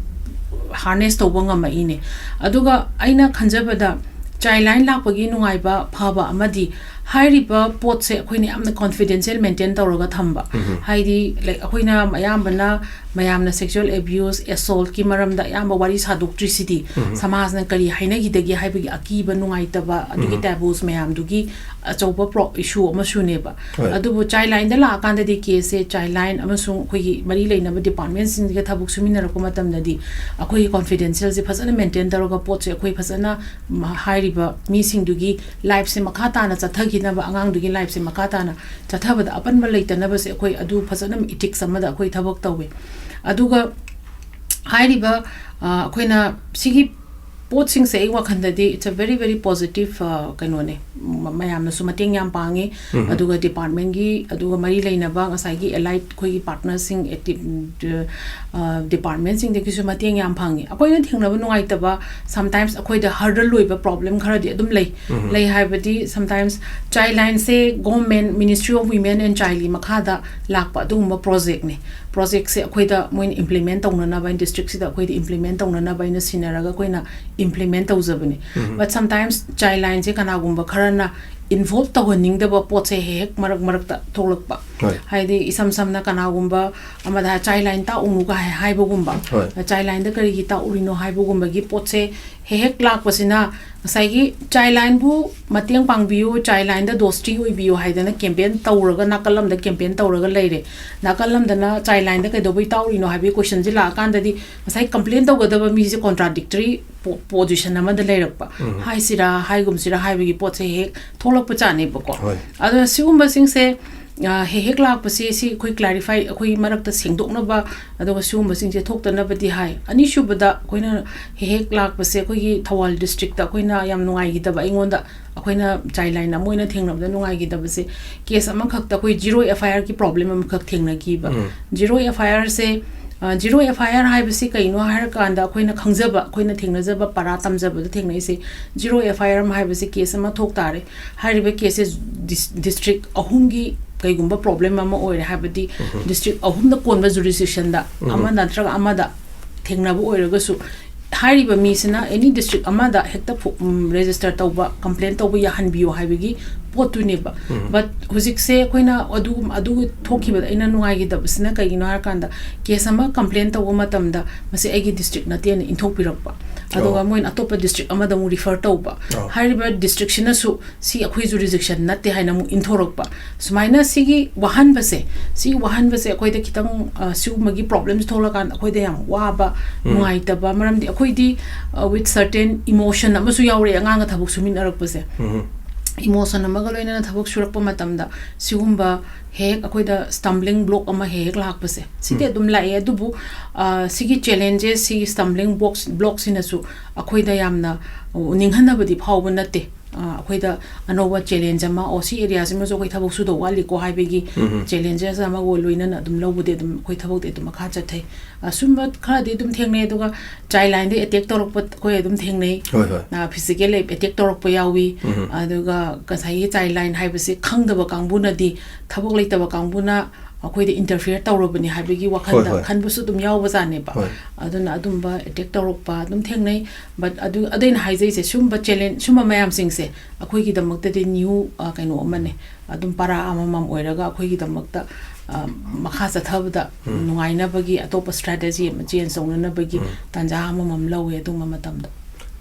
ꯍꯥꯔꯅꯦꯁ ꯇꯧꯕ ꯉꯝꯃꯛꯏꯅꯦ꯫ ꯑꯗꯨꯒ ꯑꯩꯅ ꯈꯟꯖꯕꯗ ꯆꯥꯏꯜ ꯂꯥꯏꯟ ꯂꯥꯛꯄꯒꯤ ꯅꯨꯡꯉꯥꯏꯕ ꯐꯕ ꯑꯃꯗꯤ ꯍꯥꯏꯔꯤꯕ ꯄꯣꯠꯁꯦ ꯑꯩꯈꯣꯏꯅ ꯌꯥꯝꯅ ꯀꯣꯟꯐꯤꯗꯦꯟꯁꯤꯌꯦꯜ ꯃꯦꯟꯇꯦꯟ ꯇꯧꯔꯒ ꯊꯝꯕ꯫ ꯎꯝ꯫ ꯍꯥꯏꯗꯤ, like, ꯑꯩꯈꯣꯏꯅ ꯑꯌꯥꯝꯕꯅ ꯃꯌꯥꯝꯅ ꯁꯦꯛꯁꯨꯋꯦꯜ ꯑꯦꯕ꯭ꯌꯨꯁ, ꯑꯦꯁꯣꯜꯠꯀꯤ ꯃꯔꯝꯗ ꯑꯌꯥꯝꯕ ꯋꯥꯔꯤ ꯁꯥꯗꯣꯛꯇ꯭ꯔꯤꯁꯤꯗꯤ ꯎꯝ꯫ ꯁꯃꯥꯖꯅ ꯀꯔꯤ ꯍꯥꯏꯅꯈꯤꯗꯒꯦ ꯍꯥꯏꯕꯒꯤ ꯑꯀꯤꯕ ꯅꯨꯡꯉꯥꯏꯇꯕ, ꯑꯗꯨꯒꯤ ꯎꯝ꯫ ꯇꯦꯕꯨꯁ ꯃꯌꯥꯝꯗꯨꯒꯤ ꯑꯆꯧꯕ ꯄ꯭ꯔꯣ-, ꯏꯁꯨ ꯑꯃꯁꯨꯅꯦꯕ꯫ ꯍꯣꯏ꯫ ꯑꯗꯨꯕꯨ ꯆꯥꯏꯜ ꯂꯥꯏꯟꯗ ꯂꯥꯛꯑꯀꯥꯟꯗꯗꯤ ꯀꯦꯁꯁꯦ ꯆꯥꯏꯜ ꯂꯥꯏꯟ ꯑꯃꯁꯨꯡ ꯑꯩꯈꯣꯏꯒꯤ ꯃꯔꯤ ꯂꯩꯅꯕ ꯗꯤꯄꯥꯔꯠꯃꯦꯟꯁꯤꯡꯁꯤꯒ ꯊꯕꯛ ꯁꯨꯃꯤꯟꯅꯔꯛꯄ ꯃꯇꯝꯗꯗꯤ ꯑꯩꯈꯣꯏꯒꯤ ꯀꯣꯟꯐꯤꯗꯦꯟꯁꯤꯌꯦꯜꯁꯦ ꯐꯖꯅ ꯃꯦꯟꯇꯦꯟ ꯇꯧꯔꯒ ꯄꯣꯠꯁꯦ ꯑꯩꯈꯣꯏ ꯐꯖꯅ ꯃ-, ꯍꯥꯏꯔꯤꯕ ꯃꯤꯁꯤꯡꯗꯨꯒꯤ ꯂꯥꯏꯐꯁꯦ ꯃꯈꯥ ꯇꯥꯅ ꯆꯠꯊꯈꯤꯅꯕ, ꯑꯉꯥꯡꯗꯨꯒꯤ ꯂꯥꯏꯐꯁꯦ ꯃꯈꯥ ꯇꯥꯅ ꯆꯠꯊꯕꯗ ꯑꯄꯟꯕ ꯂꯩꯇꯅꯕꯁꯦ ꯑꯩꯈꯣꯏ ꯑꯗꯨ ꯐꯖꯅ ꯏꯊꯤꯛꯁ ꯑꯃꯗ ꯑꯩꯈꯣꯏ ꯊꯕꯛ ꯇꯧꯋꯦ꯫ ꯑꯗꯨꯒ ꯍꯥꯏꯔꯤꯕ, ꯑ, ꯑꯩꯈꯣꯏꯅ ꯁꯤꯒꯤ ꯄꯣꯠꯁꯤꯡꯁꯦ ꯑꯩ ꯋꯥꯈꯜꯗꯗꯤ it's a very very positive, ꯑ, ꯀꯩꯅꯣꯅꯦ꯫ ꯃ-, ꯃꯌꯥꯝꯅꯁꯨ ꯃꯇꯦꯡ ꯌꯥꯝ ꯄꯥꯡꯉꯤ꯫ ꯑꯗꯨꯒ department ꯒꯤ, ꯑꯗꯨꯒ ꯃꯔꯤ ꯂꯩꯅꯕ ꯉꯁꯥꯏꯒꯤ allied ꯑꯩꯈꯣꯏꯒꯤ partner ꯁꯤꯡ, ꯑꯦꯛꯇꯤꯞ, ꯑ, department ꯁꯤꯡꯗꯒꯤꯁꯨ ꯃꯇꯦꯡ ꯌꯥꯝ ꯐꯪꯉꯤ꯫ ꯑꯩꯈꯣꯏꯅ ꯊꯦꯡꯅꯕ ꯅꯨꯡꯉꯥꯏꯇꯕ, sometimes ꯑꯩꯈꯣꯏꯗ hurdle ꯑꯣꯏꯕ problem ꯈꯔꯗꯤ ꯑꯗꯨꯝ ꯂꯩ꯫ ꯂꯩ ꯍꯥꯏꯕꯗꯤ, sometimes Childline say Government Ministry of Women and Child ꯒꯤ ꯃꯈꯥꯗ ꯂꯥꯛꯄ ꯑꯗꯨꯒꯨꯝꯕ project ꯅꯦ꯫ Project ꯁꯦ ꯑꯩꯈꯣꯏꯗ ꯃꯣꯏꯅ implement ꯇꯧꯅꯅꯕ, district ꯁꯤꯗ ꯑꯩꯈꯣꯏꯗ implement ꯇꯧꯅꯅꯕ ꯑꯩꯅ ꯁꯤꯟꯅꯔꯒ ꯑꯩꯈꯣꯏꯅ implement ꯇꯧꯖꯕꯅꯦ꯫ But sometimes Childline ꯁꯦ ꯀꯅꯥꯒꯨꯝꯕ ꯈꯔꯅ involve ꯇꯧꯍꯟꯅꯤꯡꯗꯕ ꯄꯣꯠꯁꯦ ꯍꯦꯛ ꯍꯦꯛ ꯃꯔꯛ ꯃꯔꯛꯇ ꯊꯣꯛꯂꯛꯄ꯫ ꯍꯣꯏ꯫ ꯍꯥꯏꯗꯤ, ꯏꯁꯝ ꯁꯝꯅ ꯀꯅꯥꯒꯨꯝꯕ ꯑꯃꯗ Childline ꯇꯥꯛꯎꯅꯨꯒ ꯍꯥꯏ-, ꯍꯥꯏꯕꯒꯨꯝꯕ꯫ ꯍꯣꯏ꯫ Childline ꯗ ꯀꯔꯤꯒꯤ ꯇꯥꯛꯎꯔꯤꯅꯣ ꯍꯥꯏꯕꯒꯨꯝꯕꯒꯤ ꯄꯣꯠꯁꯦ ꯍꯦꯛ ꯍꯦꯛ ꯂꯥꯛꯄꯁꯤꯅ ꯉꯁꯥꯏꯒꯤ Childline ꯕꯨ ꯃꯇꯦꯡ ꯄꯥꯡꯕꯤꯌꯨ, Childline ꯗ ꯗꯣꯁꯇꯤ ꯑꯣꯏꯕꯤꯌꯨ ꯍꯥꯏꯗꯅ campaign ꯇꯧꯔꯒ, ꯅꯥꯀꯜ ꯑꯃꯗ campaign ꯇꯧꯔꯒ ꯂꯩꯔꯦ꯫ ꯅꯥꯀꯜ ꯑꯃꯗꯅ Childline ꯗ ꯀꯩꯗꯧꯕꯩ ꯇꯥꯛꯎꯔꯤꯅꯣ ꯍꯥꯏꯕꯒꯤ question ꯁꯦ ꯂꯥꯛꯑꯀꯥꯟꯗꯗꯤ ꯉꯁꯥꯏ complain ꯇꯧꯒꯗꯕ ꯃꯤꯁꯦ contradictory ꯄꯣ-, position ꯑꯃꯗ ꯂꯩꯔꯛꯄ ꯍꯥꯏꯁꯤꯔꯥ, ꯍꯥꯏꯒꯨꯝꯁꯤꯔꯥ ꯍꯥꯏꯕꯒꯤ ꯄꯣꯠꯁꯦ ꯍꯦꯛ ꯊꯣꯛꯂꯛꯄ ꯖꯥꯠꯅꯦꯕꯀꯣ꯫ ꯍꯣꯏ꯫ ꯑꯗꯨꯅ ꯁꯤꯒꯨꯝꯕꯁꯤꯡꯁꯦ, ꯑ, ꯍꯦꯛ ꯍꯦꯛ ꯂꯥꯛꯄꯁꯦ, ꯁꯤ ꯑꯩꯈꯣꯏ clarify, ꯑꯩꯈꯣꯏ ꯃꯔꯛꯇ ꯁꯦꯡꯗꯣꯛꯅꯕ, ꯑꯗꯨꯒ ꯁꯤꯒꯨꯝꯕꯁꯤꯡꯁꯦ ꯊꯣꯛꯇꯅꯕꯗꯤ ꯍꯥꯏ꯫ ꯑꯅꯤꯁꯨꯕꯗ, ꯑꯩꯈꯣꯏꯅ ꯍꯦꯛ ꯍꯦꯛ ꯂꯥꯛꯄꯁꯦ, ꯑꯩꯈꯣꯏꯒꯤ ꯊꯧꯕꯥꯜ district ꯇ ꯑꯩꯈꯣꯏꯅ ꯌꯥꯝ ꯅꯨꯡꯉꯥꯏꯈꯤꯗꯕ, ꯑꯩꯉꯣꯟꯗ, ꯑꯩꯈꯣꯏꯅ Childline ꯑꯃ ꯑꯣꯏꯅ ꯊꯦꯡꯅꯕꯗ ꯅꯨꯡꯉꯥꯏꯈꯤꯗꯕꯁꯦ, case ꯑꯃꯈꯛꯇ ꯑꯩꯈꯣꯏ zero F I R ꯒꯤ problem ꯑꯃꯈꯛ ꯊꯦꯡꯅꯈꯤꯕ꯫ Zero F I R ꯁꯦ, ꯑ, zero F I R ꯍꯥꯏꯕꯁꯤ ꯀꯩꯅꯣ ꯍꯥꯏꯔꯀꯥꯟꯗ, ꯑꯩꯈꯣꯏꯅ ꯈꯪꯖꯕ, ꯑꯩꯈꯣꯏꯅ ꯊꯦꯡꯅꯖꯕ, ꯄꯔꯥ ꯇꯝꯖꯕꯗ ꯊꯦꯡꯅꯩꯁꯦ, zero F I R ꯑꯃ ꯍꯥꯏꯕꯁꯤ case ꯑꯃ ꯊꯣꯛ ꯇꯥꯔꯦ꯫ ꯍꯥꯏꯔꯤꯕ case ꯁꯦ dis-, district ꯑꯍꯨꯝꯒꯤ ꯀꯩꯒꯨꯝꯕ problem ꯑꯃ ꯑꯣꯏꯔꯦ, ꯍꯥꯏꯕꯗꯤ district ꯑꯍꯨꯝꯅ ꯀꯣꯟꯕ jurisdiction ꯗ ꯑꯃ ꯅꯠꯇ꯭ꯔꯒ ꯑꯃꯗ ꯊꯦꯡꯅꯕ ꯑꯣꯏꯔꯒꯁꯨ, ꯍꯥꯏꯔꯤꯕ ꯃꯤꯁꯤꯅ any district ꯑꯃꯗ ꯍꯦꯛꯇ ꯐꯣ-, ꯎꯝ, register ꯇꯧꯕ, complain ꯇꯧꯕ ꯌꯥꯍꯟꯕꯤꯌꯨ ꯍꯥꯏꯕꯒꯤ ꯄꯣꯠꯇꯨꯅꯦꯕ꯫ But ꯍꯧꯖꯤꯛꯁꯦ ꯑꯩꯈꯣꯏꯅ ꯑꯗꯨ, ꯑꯗꯨ ꯊꯣꯛꯈꯤꯕꯗ ꯑꯩꯅ ꯅꯨꯡꯉꯥꯏꯈꯤꯗꯕꯁꯤꯅ ꯀꯩꯒꯤꯅꯣ ꯍꯥꯏꯔꯀꯥꯟꯗ, case ꯑꯃ complain ꯇꯧꯕ ꯃꯇꯝꯗ ꯃꯁꯤ ꯑꯩꯒꯤ district ꯅꯠꯇꯦꯅ ꯏꯟꯊꯣꯛꯄꯤꯔꯛꯄ, ꯑꯗꯨꯒ ꯑꯣ꯫ ꯃꯣꯏꯅ ꯑꯇꯣꯞꯄ district ꯑꯃꯗ ꯑꯃꯨꯛ refer ꯇꯧꯕ꯫ ꯑꯣ꯫ ꯍꯥꯏꯔꯤꯕ district ꯁꯤꯅꯁꯨ ꯁꯤ ꯑꯩꯈꯣꯏ jurisdiction ꯅꯠꯇꯦ ꯍꯥꯏꯅ ꯑꯃꯨꯛ ꯏꯟꯊꯣꯔꯛꯄ꯫ ꯁꯨꯃꯥꯏꯅ ꯁꯤꯒꯤ ꯋꯥꯍꯟꯕꯁꯦ, ꯁꯤꯒꯤ ꯋꯥꯍꯟꯕꯁꯦ ꯑꯩꯈꯣꯏꯗ ꯈꯤꯇꯪ, ꯑ, ꯁꯤꯒꯨꯝꯕꯒꯤ problem ꯁꯦ ꯊꯣꯛꯂꯀꯥꯟꯗ ꯑꯩꯈꯣꯏꯗ ꯌꯥꯝ ꯋꯥꯕ, ꯎꯝ꯫ ꯅꯨꯡꯉꯥꯏꯇꯕ, ꯃꯔꯝꯗꯤ ꯑꯩꯈꯣꯏꯗꯤ, ꯑ, with certain emotion ꯑꯃꯁꯨ ꯌꯥꯎꯔꯛꯑꯦ ꯑꯉꯥꯡꯒ ꯊꯕꯛ ꯁꯨꯃꯤꯟꯅꯔꯛꯄꯁꯦ꯫ ꯎꯝ꯫ ꯏꯃꯣꯁꯟ ꯑꯃꯒ ꯂꯣꯏꯅꯅ ꯊꯕꯛ ꯁꯨꯔꯛꯄ ꯃꯇꯝꯗ ꯁꯤꯒꯨꯝꯕ ꯍꯦꯛ ꯍꯦꯛ ꯑꯩꯈꯣꯏꯗ ꯁ꯭ꯇꯝꯕ꯭ꯂꯤꯡ ꯕ꯭ꯂꯣꯛ ꯑꯃ ꯍꯦꯛ ꯍꯦꯛ ꯂꯥꯛꯄꯁꯦ, ꯁꯤꯗꯤ ꯑꯗꯨꯝ ꯂꯥꯛꯑꯦ꯫ ꯑꯗꯨꯕꯨ ꯁꯤꯒꯤ ꯆꯦꯂꯦꯟꯖꯦꯁ, ꯁꯤꯒꯤ ꯁ꯭ꯇꯝꯕ꯭ꯂꯤꯡ ꯕ꯭ꯂꯣꯛꯁ ꯕ꯭ꯂꯣꯛꯁꯤꯅꯁꯨ ꯑꯩꯈꯣꯏꯗ ꯌꯥꯝꯅ ꯅꯤꯡꯍꯟꯅꯕꯗꯤ ꯐꯥꯎꯕ ꯅꯠꯇꯦ꯫ ꯑꯩꯈꯣꯏꯗ ꯑꯅꯧꯕ ꯆꯦꯂꯦꯟꯖ ꯑꯃ, ꯑꯣ, ꯁꯤ ꯑꯦꯔꯤꯌꯥꯁꯤꯃꯁꯨ ꯑꯩꯈꯣꯏ ꯊꯕꯛ ꯁꯨꯗꯧ ꯋꯥꯠꯂꯤꯀꯣ ꯍꯥꯏꯕꯒꯤ ꯆꯦꯂꯦꯟꯖꯦꯁ ꯑꯃꯒ ꯂꯣꯏꯅꯅ ꯑꯗꯨꯝ ꯂꯧꯕꯗꯤ ꯑꯗꯨꯝ ꯑꯩꯈꯣꯏ ꯊꯕꯛꯇꯤ ꯑꯗꯨꯝ ꯃꯈꯥ ꯆꯠꯊꯩ꯫ ꯑꯁꯨꯝꯕ ꯈꯔꯗꯤ ꯑꯗꯨꯝ ꯊꯦꯡꯅꯩ꯫ ꯑꯗꯨꯒ ꯆꯥꯏꯜ ꯂꯥꯏꯟꯗ ꯑꯦꯇꯦꯛ ꯇꯧꯔꯛꯄ ꯑꯩꯈꯣꯏ ꯑꯗꯨꯝ ꯊꯦꯡꯅꯩ꯫ ꯍꯣꯏ, ꯍꯣꯏ꯫ ꯐꯤꯖꯤꯀꯦꯜ ꯑꯦꯇꯦꯛ ꯇꯧꯔꯛꯄ ꯌꯥꯎꯏ꯫ ꯎꯝ꯫ ꯑꯗꯨꯒ ꯉꯁꯥꯏꯒꯤ ꯆꯥꯏꯜ ꯂꯥꯏꯟ ꯍꯥꯏꯕꯁꯤ ꯈꯪꯗꯕ ꯀꯥꯡꯕꯨꯅꯗꯤ, ꯊꯕꯛ ꯂꯩꯇꯕ ꯀꯥꯡꯕꯨꯅ ꯑꯩꯈꯣꯏꯗ ꯏꯟꯇꯔꯐꯤꯌꯔ ꯇꯧꯔꯕꯅꯤ ꯍꯥꯏꯕꯒꯤ ꯋꯥꯈꯜꯗ ꯍꯣꯏ, ꯍꯣꯏ꯫ ꯈꯟꯕꯁꯨ ꯑꯗꯨꯝ ꯌꯥꯎꯕꯖꯥꯠꯅꯦꯕ꯫ ꯍꯣꯏ꯫ ꯑꯗꯨꯅ ꯑꯗꯨꯝꯕ ꯑꯦꯇꯦꯛ ꯇꯧꯔꯛꯄ ꯑꯗꯨꯝ ꯊꯦꯡꯅꯩ꯫ ꯕꯠ ꯑꯗꯨ, ꯑꯗꯨ ꯑꯩꯅ ꯍꯥꯏꯖꯩꯁꯦ, ꯁꯨꯝꯕ ꯆꯦꯂꯦꯟ-, ꯁꯨꯝꯕ ꯃꯌꯥꯝꯁꯤꯡꯁꯦ ꯑꯩꯈꯣꯏꯒꯤꯗꯃꯛꯇꯗꯤ ꯅ꯭ꯌꯨ, ꯑ, ꯀꯩꯅꯣ ꯑꯃꯅꯦ꯫ ꯑꯗꯨꯝ ꯄꯔꯥ ꯑꯃꯃꯝ ꯑꯣꯏꯔꯒ ꯑꯩꯈꯣꯏꯒꯤꯗꯃꯛꯇ, ꯑ, ꯃꯈꯥ ꯆꯠꯊꯕꯗ ꯎꯝ꯫ ꯅꯨꯡꯉꯥꯏꯅꯕꯒꯤ ꯑꯇꯣꯞꯄ ꯁ꯭ꯇ꯭ꯔꯦꯇꯦꯖꯤ ꯑꯃ ꯆꯦꯟꯖ ꯇꯧꯅꯅꯕꯒꯤ ꯎꯝ꯫ ꯇꯥꯟꯖꯥ ꯑꯃꯃꯝ ꯂꯧꯋꯦ ꯑꯗꯨꯝꯕ ꯃꯇꯝꯗ꯫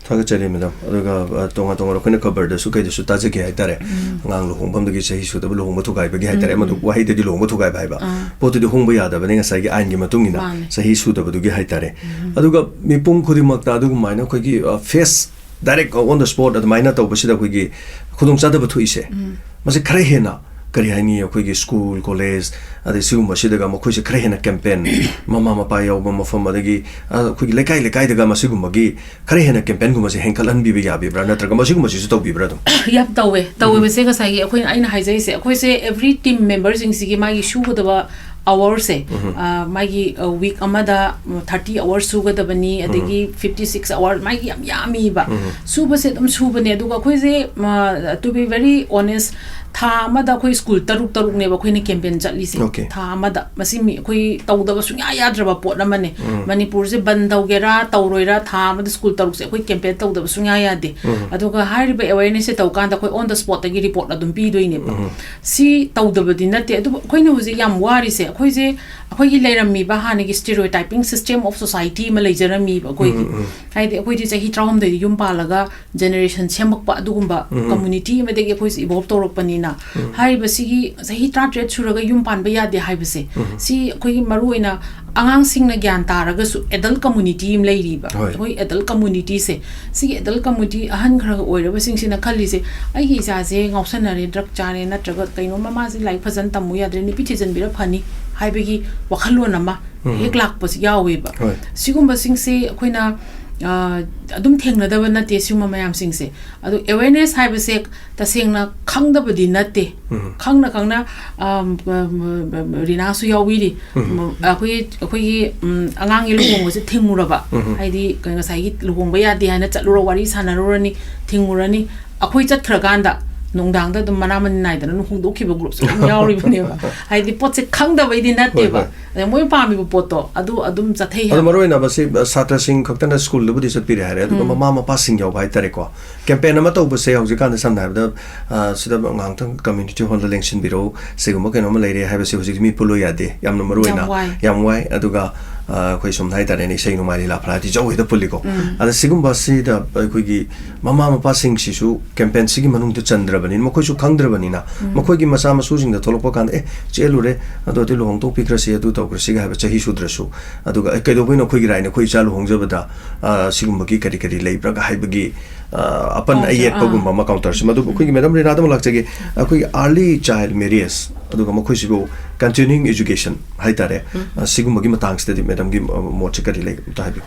ꯊꯥꯒꯠꯆꯔꯤ, ꯃꯦꯗꯥꯝ꯫ ꯑꯗꯨꯒ, ꯑ, ꯇꯣꯉꯥꯟ ꯇꯣꯉꯥꯟꯕ ꯑꯩꯈꯣꯏꯅ ꯈꯕꯔꯗꯁꯨ ꯀꯩꯗꯁꯨ ꯇꯥꯖꯈꯤ ꯍꯥꯏꯇꯥꯔꯦ꯫ ꯎꯝ꯫ ꯑꯉꯥꯡ ꯂꯨꯍꯣꯡꯐꯝꯗꯒꯤ ꯆꯍꯤ ꯁꯨꯗꯕ ꯂꯨꯍꯣꯡꯕ ꯊꯨꯒꯥꯏꯕꯒꯤ ꯍꯥꯏꯇꯥꯔꯦ꯫ ꯎꯝ, ꯑꯃꯗꯨ ꯎꯝ꯫ ꯋꯥꯍꯩꯗꯗꯤ ꯂꯨꯍꯣꯡꯕ ꯊꯨꯒꯥꯏꯕ ꯍꯥꯏꯕ꯫ ꯑꯥ꯫ ꯄꯣꯠꯇꯨꯗꯤ ꯍꯣꯡꯕ ꯌꯥꯗꯕꯅꯤ ꯉꯁꯥꯏꯒꯤ ꯑꯥꯏꯟꯒꯤ ꯃꯇꯨꯡ ꯏꯟꯅ ꯃꯥꯅꯦ꯫ ꯆꯍꯤ ꯁꯨꯗꯕꯗꯨꯒꯤ ꯍꯥꯏꯇꯥꯔꯦ꯫ ꯎꯝ꯫ ꯑꯗꯨꯒ ꯃꯤꯄꯨꯝ ꯈꯨꯗꯤꯡꯃꯛꯇ ꯑꯗꯨꯒꯨꯝꯃꯥꯏꯅ ꯑꯩꯈꯣꯏꯒꯤ, ꯑ, ꯐꯦꯁ ꯗꯥꯏꯔꯦꯛ ꯑꯣꯟ ꯗ ꯁ꯭ꯄꯣꯠ ꯑꯗꯨꯃꯥꯏꯅ ꯇꯧꯕꯁꯤꯗ ꯑꯩꯈꯣꯏꯒꯤ ꯈꯨꯗꯣꯡꯆꯥꯗꯕ ꯊꯣꯛꯏꯁꯦ꯫ ꯎꯝ꯫ ꯃꯁꯤ ꯈꯔ ꯍꯦꯟꯅ ꯀꯔꯤ ꯍꯥꯏꯅꯤ, ꯑꯩꯈꯣꯏꯒꯤ ꯁ꯭ꯀꯨꯜ, ꯀꯣꯂꯦꯖ, ꯑꯗꯩ ꯁꯤꯒꯨꯝꯕꯁꯤꯗꯒ ꯃꯈꯣꯏꯁꯦ ꯈꯔ ꯍꯦꯟꯅ ꯀꯦꯝꯄꯦꯟ, ꯃꯃꯥ ꯃꯄꯥ ꯌꯥꯎꯕ ꯃꯐꯝ, ꯑꯗꯒꯤ, ꯑ, ꯑꯩꯈꯣꯏꯒꯤ ꯂꯩꯀꯥꯏ ꯂꯩꯀꯥꯏꯗꯒ ꯃꯁꯤꯒꯨꯝꯕꯒꯤ ꯈꯔ ꯍꯦꯟꯅ ꯀꯦꯝꯄꯦꯟꯒꯨꯝꯕꯁꯦ ꯍꯦꯟꯒꯠꯍꯟꯕꯤꯕ ꯌꯥꯕꯤꯕ꯭ꯔꯥ, ꯅꯠꯇ꯭ꯔꯒ ꯃꯁꯤꯒꯨꯝꯕꯁꯤꯁꯨ ꯇꯧꯕꯤꯕ꯭ꯔꯥ ꯑꯗꯨꯝ? ꯌꯥꯝ ꯇꯧꯋꯦ꯫ ꯇꯧꯕꯁꯦ ꯉꯁꯥꯏꯒꯤ ꯑꯩꯈꯣꯏꯅ, ꯑꯩꯅ ꯍꯥꯏꯖꯔꯤꯁꯦ, ꯑꯩꯈꯣꯏꯁꯦ ꯑꯦꯚ꯭ꯔꯤ ꯇꯤꯝ ꯃꯦꯝꯕꯔꯁꯤꯡꯁꯤꯒꯤ ꯃꯥꯒꯤ ꯁꯨꯒꯗꯕ ꯑꯋꯥꯔꯁꯦ, ꯎꯝ꯫ ꯑ, ꯃꯥꯒꯤ, ꯑ, ꯋꯤꯛ ꯑꯃꯗ, ꯎꯝ, ꯊꯥꯔꯇꯤ ꯑꯋꯥꯔꯁ ꯁꯨꯒꯗꯕꯅꯤ, ꯑꯗꯒꯤ ꯐꯤꯐꯇꯤ ꯁꯤꯛꯁ ꯑꯋꯥꯔ, ꯃꯥꯒꯤ ꯌꯥꯝ ꯌꯥꯝꯃꯤꯕ꯫ ꯎꯝ꯫ ꯁꯨꯕꯁꯦ ꯑꯗꯨꯝ ꯁꯨꯕꯅꯦ꯫ ꯑꯗꯨꯒ ꯑꯩꯈꯣꯏꯁꯦ, ꯑ, to be very honest, ꯊꯥ ꯑꯃꯗ ꯑꯩꯈꯣꯏ ꯁ꯭ꯀꯨꯜ ꯇꯔꯨꯛ ꯇꯔꯨꯛꯅꯦꯕ ꯑꯩꯈꯣꯏꯅ ꯀꯦꯝꯄꯦꯟ ꯆꯠꯂꯤꯁꯦ꯫ Okay. ꯊꯥ ꯑꯃꯗ꯫ ꯃꯁꯤ ꯃꯤ, ꯑꯩꯈꯣꯏ ꯇꯧꯗꯕ ꯁꯨꯡꯌꯥ ꯌꯥꯗ꯭ꯔꯕ ꯄꯣꯠ ꯑꯃꯅꯦ꯫ ꯎꯝ꯫ ꯃꯅꯤꯄꯨꯔꯁꯦ ꯕꯟ ꯇꯧꯒꯦꯔꯥ ꯇꯧꯔꯣꯏꯔꯥ, ꯊꯥ ꯑꯃꯗ ꯁ꯭ꯀꯨꯜ ꯇꯔꯨꯛꯁꯦ ꯑꯩꯈꯣꯏ ꯀꯦꯝꯄꯦꯟ ꯇꯧꯗꯕ ꯁꯨꯡꯌꯥ ꯌꯥꯗꯦ꯫ ꯎꯝ꯫ ꯑꯗꯨꯒ ꯍꯥꯏꯔꯤꯕ ꯑꯦꯋꯦꯔꯅꯦꯁꯁꯦ ꯇꯧꯀꯥꯟꯗ ꯑꯩꯈꯣꯏ ꯑꯣꯟ ꯗ ꯁ꯭ꯄꯣꯠꯇꯒꯤ ꯔꯤꯄꯣꯔꯠ ꯑꯗꯨꯝ ꯄꯤꯗꯣꯏꯅꯦꯕ꯫ ꯎꯝ꯫ ꯁꯤ ꯇꯧꯗꯕꯗꯤ ꯅꯠꯇꯦ꯫ ꯑꯗꯨꯕꯨ ꯑꯩꯈꯣꯏꯅ ꯍꯧꯖꯤꯛ ꯌꯥꯝ ꯋꯥꯔꯤꯁꯦ, ꯑꯩꯈꯣꯏꯁꯦ, ꯑꯩꯈꯣꯏꯒꯤ ꯂꯩꯔꯝꯃꯤꯕ ꯍꯥꯟꯅꯒꯤ stereotyping system of society ꯑꯃ ꯂꯩꯖꯔꯝꯃꯤꯕ ꯑꯩꯈꯣꯏꯒꯤ꯫ ꯎꯝ, ꯎꯝ꯫ ꯍꯥꯏꯗꯤ ꯑꯩꯈꯣꯏꯗꯤ ꯆꯍꯤ ꯇꯔꯥꯍꯨꯝꯗꯣꯏꯗ ꯌꯨꯝ ꯄꯥꯜꯂꯒ ꯖꯦꯅꯦꯔꯦꯁꯟ ꯁꯦꯝꯃꯛꯄ ꯑꯗꯨꯒꯨꯝꯕ ꯎꯝ꯫ ꯀꯝꯃ꯭ꯌꯨꯅꯤꯇꯤ ꯑꯃꯗꯒꯤ ꯑꯩꯈꯣꯏꯁꯦ ꯏꯚꯣꯜꯕ ꯇꯧꯔꯛꯄꯅꯤꯅ, ꯎꯝ꯫ ꯍꯥꯏꯔꯤꯕ ꯁꯤꯒꯤ ꯆꯍꯤ ꯇꯔꯥꯇꯔꯦꯠ ꯁꯨꯔꯒ ꯌꯨꯝ ꯄꯥꯟꯕ ꯌꯥꯗꯦ ꯍꯥꯏꯕꯁꯦ, ꯎꯝ꯫ ꯁꯤ ꯑꯩꯈꯣꯏꯒꯤ ꯃꯔꯨꯑꯣꯏꯅ ꯑꯉꯥꯡꯁꯤꯡꯅ ꯒ꯭ꯌꯥꯟ ꯇꯥꯔꯒꯁꯨ adult community ꯑꯃ ꯂꯩꯔꯤꯕ꯫ ꯍꯣꯏ꯫ ꯑꯩꯈꯣꯏ adult community ꯁꯦ, ꯁꯤꯒꯤ adult community ꯑꯍꯟ ꯈꯔ ꯈꯔ ꯑꯣꯏꯔꯕꯁꯤꯡꯁꯤꯅ ꯈꯜꯂꯤꯁꯦ, "ꯑꯩꯒꯤ ꯏꯆꯥꯁꯦ ꯉꯥꯎꯁꯟꯅꯔꯦ, drug ꯆꯥꯔꯦ, ꯅꯠꯇ꯭ꯔꯒ ꯀꯩꯅꯣꯝꯃ ꯃꯥꯁꯦ ꯂꯥꯏꯔꯤꯛ ꯐꯖꯅ ꯇꯝꯃꯨ ꯌꯥꯗ꯭ꯔꯦ, ꯅꯨꯄꯤ ꯊꯤꯖꯤꯟꯕꯤꯔ ꯐꯅꯤ" ꯍꯥꯏꯕꯒꯤ ꯋꯥꯈꯜꯂꯣꯟ ꯑꯃ ꯎꯝ꯫ ꯍꯦꯛ ꯂꯥꯛꯄꯁꯨ ꯌꯥꯎꯋꯦꯕ꯫ ꯍꯣꯏ꯫ ꯁꯤꯒꯨꯝꯕꯁꯤꯡꯁꯦ ꯑꯩꯈꯣꯏꯅ, ꯑ, ꯑꯗꯨꯝ ꯊꯦꯡꯅꯗꯕ ꯅꯠꯇꯦ ꯁꯤꯒꯨꯝꯕ ꯃꯌꯥꯝꯁꯤꯡꯁꯦ꯫ ꯑꯗꯣ awareness ꯍꯥꯏꯕꯁꯦ ꯇꯁꯦꯡꯅ ꯈꯪꯗꯕꯗꯤ ꯅꯠꯇꯦ꯫ ꯎꯝ꯫ ꯈꯪꯅ ꯈꯪꯅ, ꯑꯝ, ꯑꯝ, ꯔꯤꯅꯥꯁꯨ ꯌꯥꯎꯕꯤꯔꯤ꯫ ꯎꯝ꯫ ꯎꯝ, ꯑꯩꯈꯣꯏꯒꯤ, ꯑꯩꯈꯣꯏꯒꯤ, ꯎꯝ, ꯑꯉꯥꯡꯒꯤ ꯂꯨꯍꯣꯡꯕꯁꯦ ꯊꯤꯡꯉꯨꯔꯕ꯫ ꯎꯝ꯫ ꯍꯥꯏꯗꯤ ꯀꯩ-, ꯉꯁꯥꯏꯒꯤ ꯂꯨꯍꯣꯡꯕ ꯌꯥꯗꯦ ꯍꯥꯏꯅ ꯆꯠꯂꯨꯔ ꯋꯥꯔꯤ ꯁꯥꯟꯅꯔꯨꯔꯅꯤ, ꯊꯤꯡꯉꯨꯔꯅꯤ꯫ ꯑꯩꯈꯣꯏ ꯆꯠꯈ꯭ꯔꯀꯥꯟꯗ ꯅꯨꯡꯗꯥꯡꯗ ꯑꯗꯨꯝ ꯃꯅꯥ ꯃꯅꯤꯟ ꯅꯥꯏꯗꯅ ꯑꯗꯨꯝ ꯍꯣꯡꯗꯣꯛꯈꯤꯕ group ꯁꯨ ꯑꯗꯨꯝ ꯌꯥꯎꯔꯤꯕꯅꯦꯕ꯫ ꯍꯥꯏꯗꯤ ꯄꯣꯠꯁꯦ ꯈꯪꯗꯕꯩꯗꯤ ꯅꯠꯇꯦꯕ꯫ ꯍꯣꯏ, ꯍꯣꯏ꯫ ꯑꯗ ꯃꯣꯏ ꯄꯥꯝꯃꯤꯕ ꯄꯣꯠꯇꯣ ꯑꯗꯨ ꯑꯗꯨꯝ ꯆꯠꯊꯩ ꯑꯗꯣ ꯍꯥꯏꯕ꯫ ꯃꯔꯨ ꯑꯣꯏꯅ ꯃꯁꯤ, ꯑ, ꯁꯥꯇ꯭ꯔꯁꯤꯡ ꯈꯛꯇꯅ school ꯗꯕꯨꯗꯤ ꯆꯠꯄꯤꯔꯦ ꯍꯥꯏꯔꯦ, ꯑꯗꯨꯒ ꯎꯝ꯫ ꯃꯃꯥ ꯃꯄꯥꯁꯤꯡ ꯌꯥꯎꯕ ꯍꯥꯏꯇꯥꯔꯦꯀꯣ꯫ Campaign ꯑꯃ ꯇꯧꯕꯁꯦ ꯍꯧꯖꯤꯛꯀꯥꯟꯗꯤ ꯁꯝꯅ ꯍꯥꯏꯔꯕꯗ, ꯑ, ꯁꯤꯗ ꯉꯥꯏꯍꯥꯛꯇꯪ community hall ꯗ ꯂꯦꯡꯁꯤꯟꯕꯤꯔꯛꯎ, ꯁꯤꯒꯨꯝꯕ ꯀꯩꯅꯣꯝꯃ ꯂꯩꯔꯦ ꯍꯥꯏꯕꯁꯦ ꯍꯧꯖꯤꯛꯇꯤ ꯃꯤ ꯄꯨꯜꯂꯣꯏ ꯌꯥꯗꯦ, ꯌꯥꯝꯅ ꯃꯔꯨ ꯑꯣꯏꯅ꯫ ꯌꯥꯝ ꯋꯥꯏ꯫ ꯌꯥꯝ ꯋꯥꯏ꯫ ꯑꯗꯨꯒ, ꯑ, ꯑꯩꯈꯣꯏ ꯁꯣꯝꯗ ꯍꯥꯏꯇꯥꯔꯦꯅꯦ, ꯏꯁꯩ ꯅꯣꯡꯃꯥꯏ, ꯂꯤꯂꯥ ꯐꯂꯥ ꯍꯥꯏꯗꯤ ꯖꯧ ꯍꯦꯛꯇ ꯄꯨꯜꯂꯤꯀꯣ꯫ ꯎꯝ꯫ ꯑꯗ ꯁꯤꯒꯨꯝꯕꯁꯤꯗ ꯑꯩꯈꯣꯏꯒꯤ ꯃꯃꯥ ꯃꯄꯥꯁꯤꯡꯁꯤꯁꯨ campaign ꯁꯤꯒꯤ ꯃꯅꯨꯡꯗ ꯆꯟꯗ꯭ꯔꯕꯅꯤꯅ, ꯃꯈꯣꯏꯁꯨ ꯈꯪꯗ꯭ꯔꯕꯅꯤꯅ, ꯎꯝ꯫ ꯃꯈꯣꯏꯒꯤ ꯃꯆꯥ ꯃꯁꯨꯁꯤꯡꯗ ꯊꯣꯛꯂꯛꯄ ꯀꯥꯟꯗ, "ꯑꯦ, ꯆꯦꯜꯂꯨꯔꯦ, ꯑꯗꯨ ꯑꯗꯨ ꯂꯨꯍꯣꯡꯊꯣꯛꯄꯤꯈ꯭ꯔꯁꯤ, ꯑꯗꯨ ꯇꯧꯈ꯭ꯔꯁꯤꯒ" ꯍꯥꯏꯕ ꯆꯍꯤ ꯁꯨꯗ꯭ꯔꯁꯨ꯫ ꯑꯗꯨꯒ, "ꯑꯦ, ꯀꯩꯗꯧꯕꯩꯅꯣ ꯑꯩꯈꯣꯏꯒꯤ right ꯅ ꯑꯩꯈꯣꯏ ꯏꯆꯥ ꯂꯨꯍꯣꯡꯖꯕꯗ, ꯑ, ꯁꯤꯒꯨꯝꯕꯒꯤ ꯀꯔꯤ ꯀꯔꯤ ꯂꯩꯕ꯭ꯔꯥꯒ" ꯍꯥꯏꯕꯒꯤ, ꯑ, ꯑꯄꯟ Counter, ꯑꯌꯦꯠꯄꯒꯨꯝꯕ ꯑꯥ꯫ ꯑꯃ counter ꯁꯤ꯫ ꯃꯗꯨ ꯑꯩꯈꯣꯏꯒꯤ madam ꯔꯤꯅꯥꯗ ꯑꯃꯨꯛ ꯂꯥꯛꯆꯒꯦ, ꯑꯩꯈꯣꯏꯒꯤ early child marriage, ꯑꯗꯨꯒ ꯃꯈꯣꯏꯁꯤꯕꯨ continuing education ꯍꯥꯏꯇꯥꯔꯦ, ꯎꯝ꯫ ꯑ, ꯁꯤꯒꯨꯝꯕꯒꯤ ꯃꯇꯥꯡꯁꯤꯗꯗꯤ madam ꯒꯤ, ꯑ, ꯃꯣꯠꯁꯦ ꯀꯔꯤ ꯂꯩ ꯑꯝꯇ ꯍꯥꯏꯕꯤꯌꯨ꯫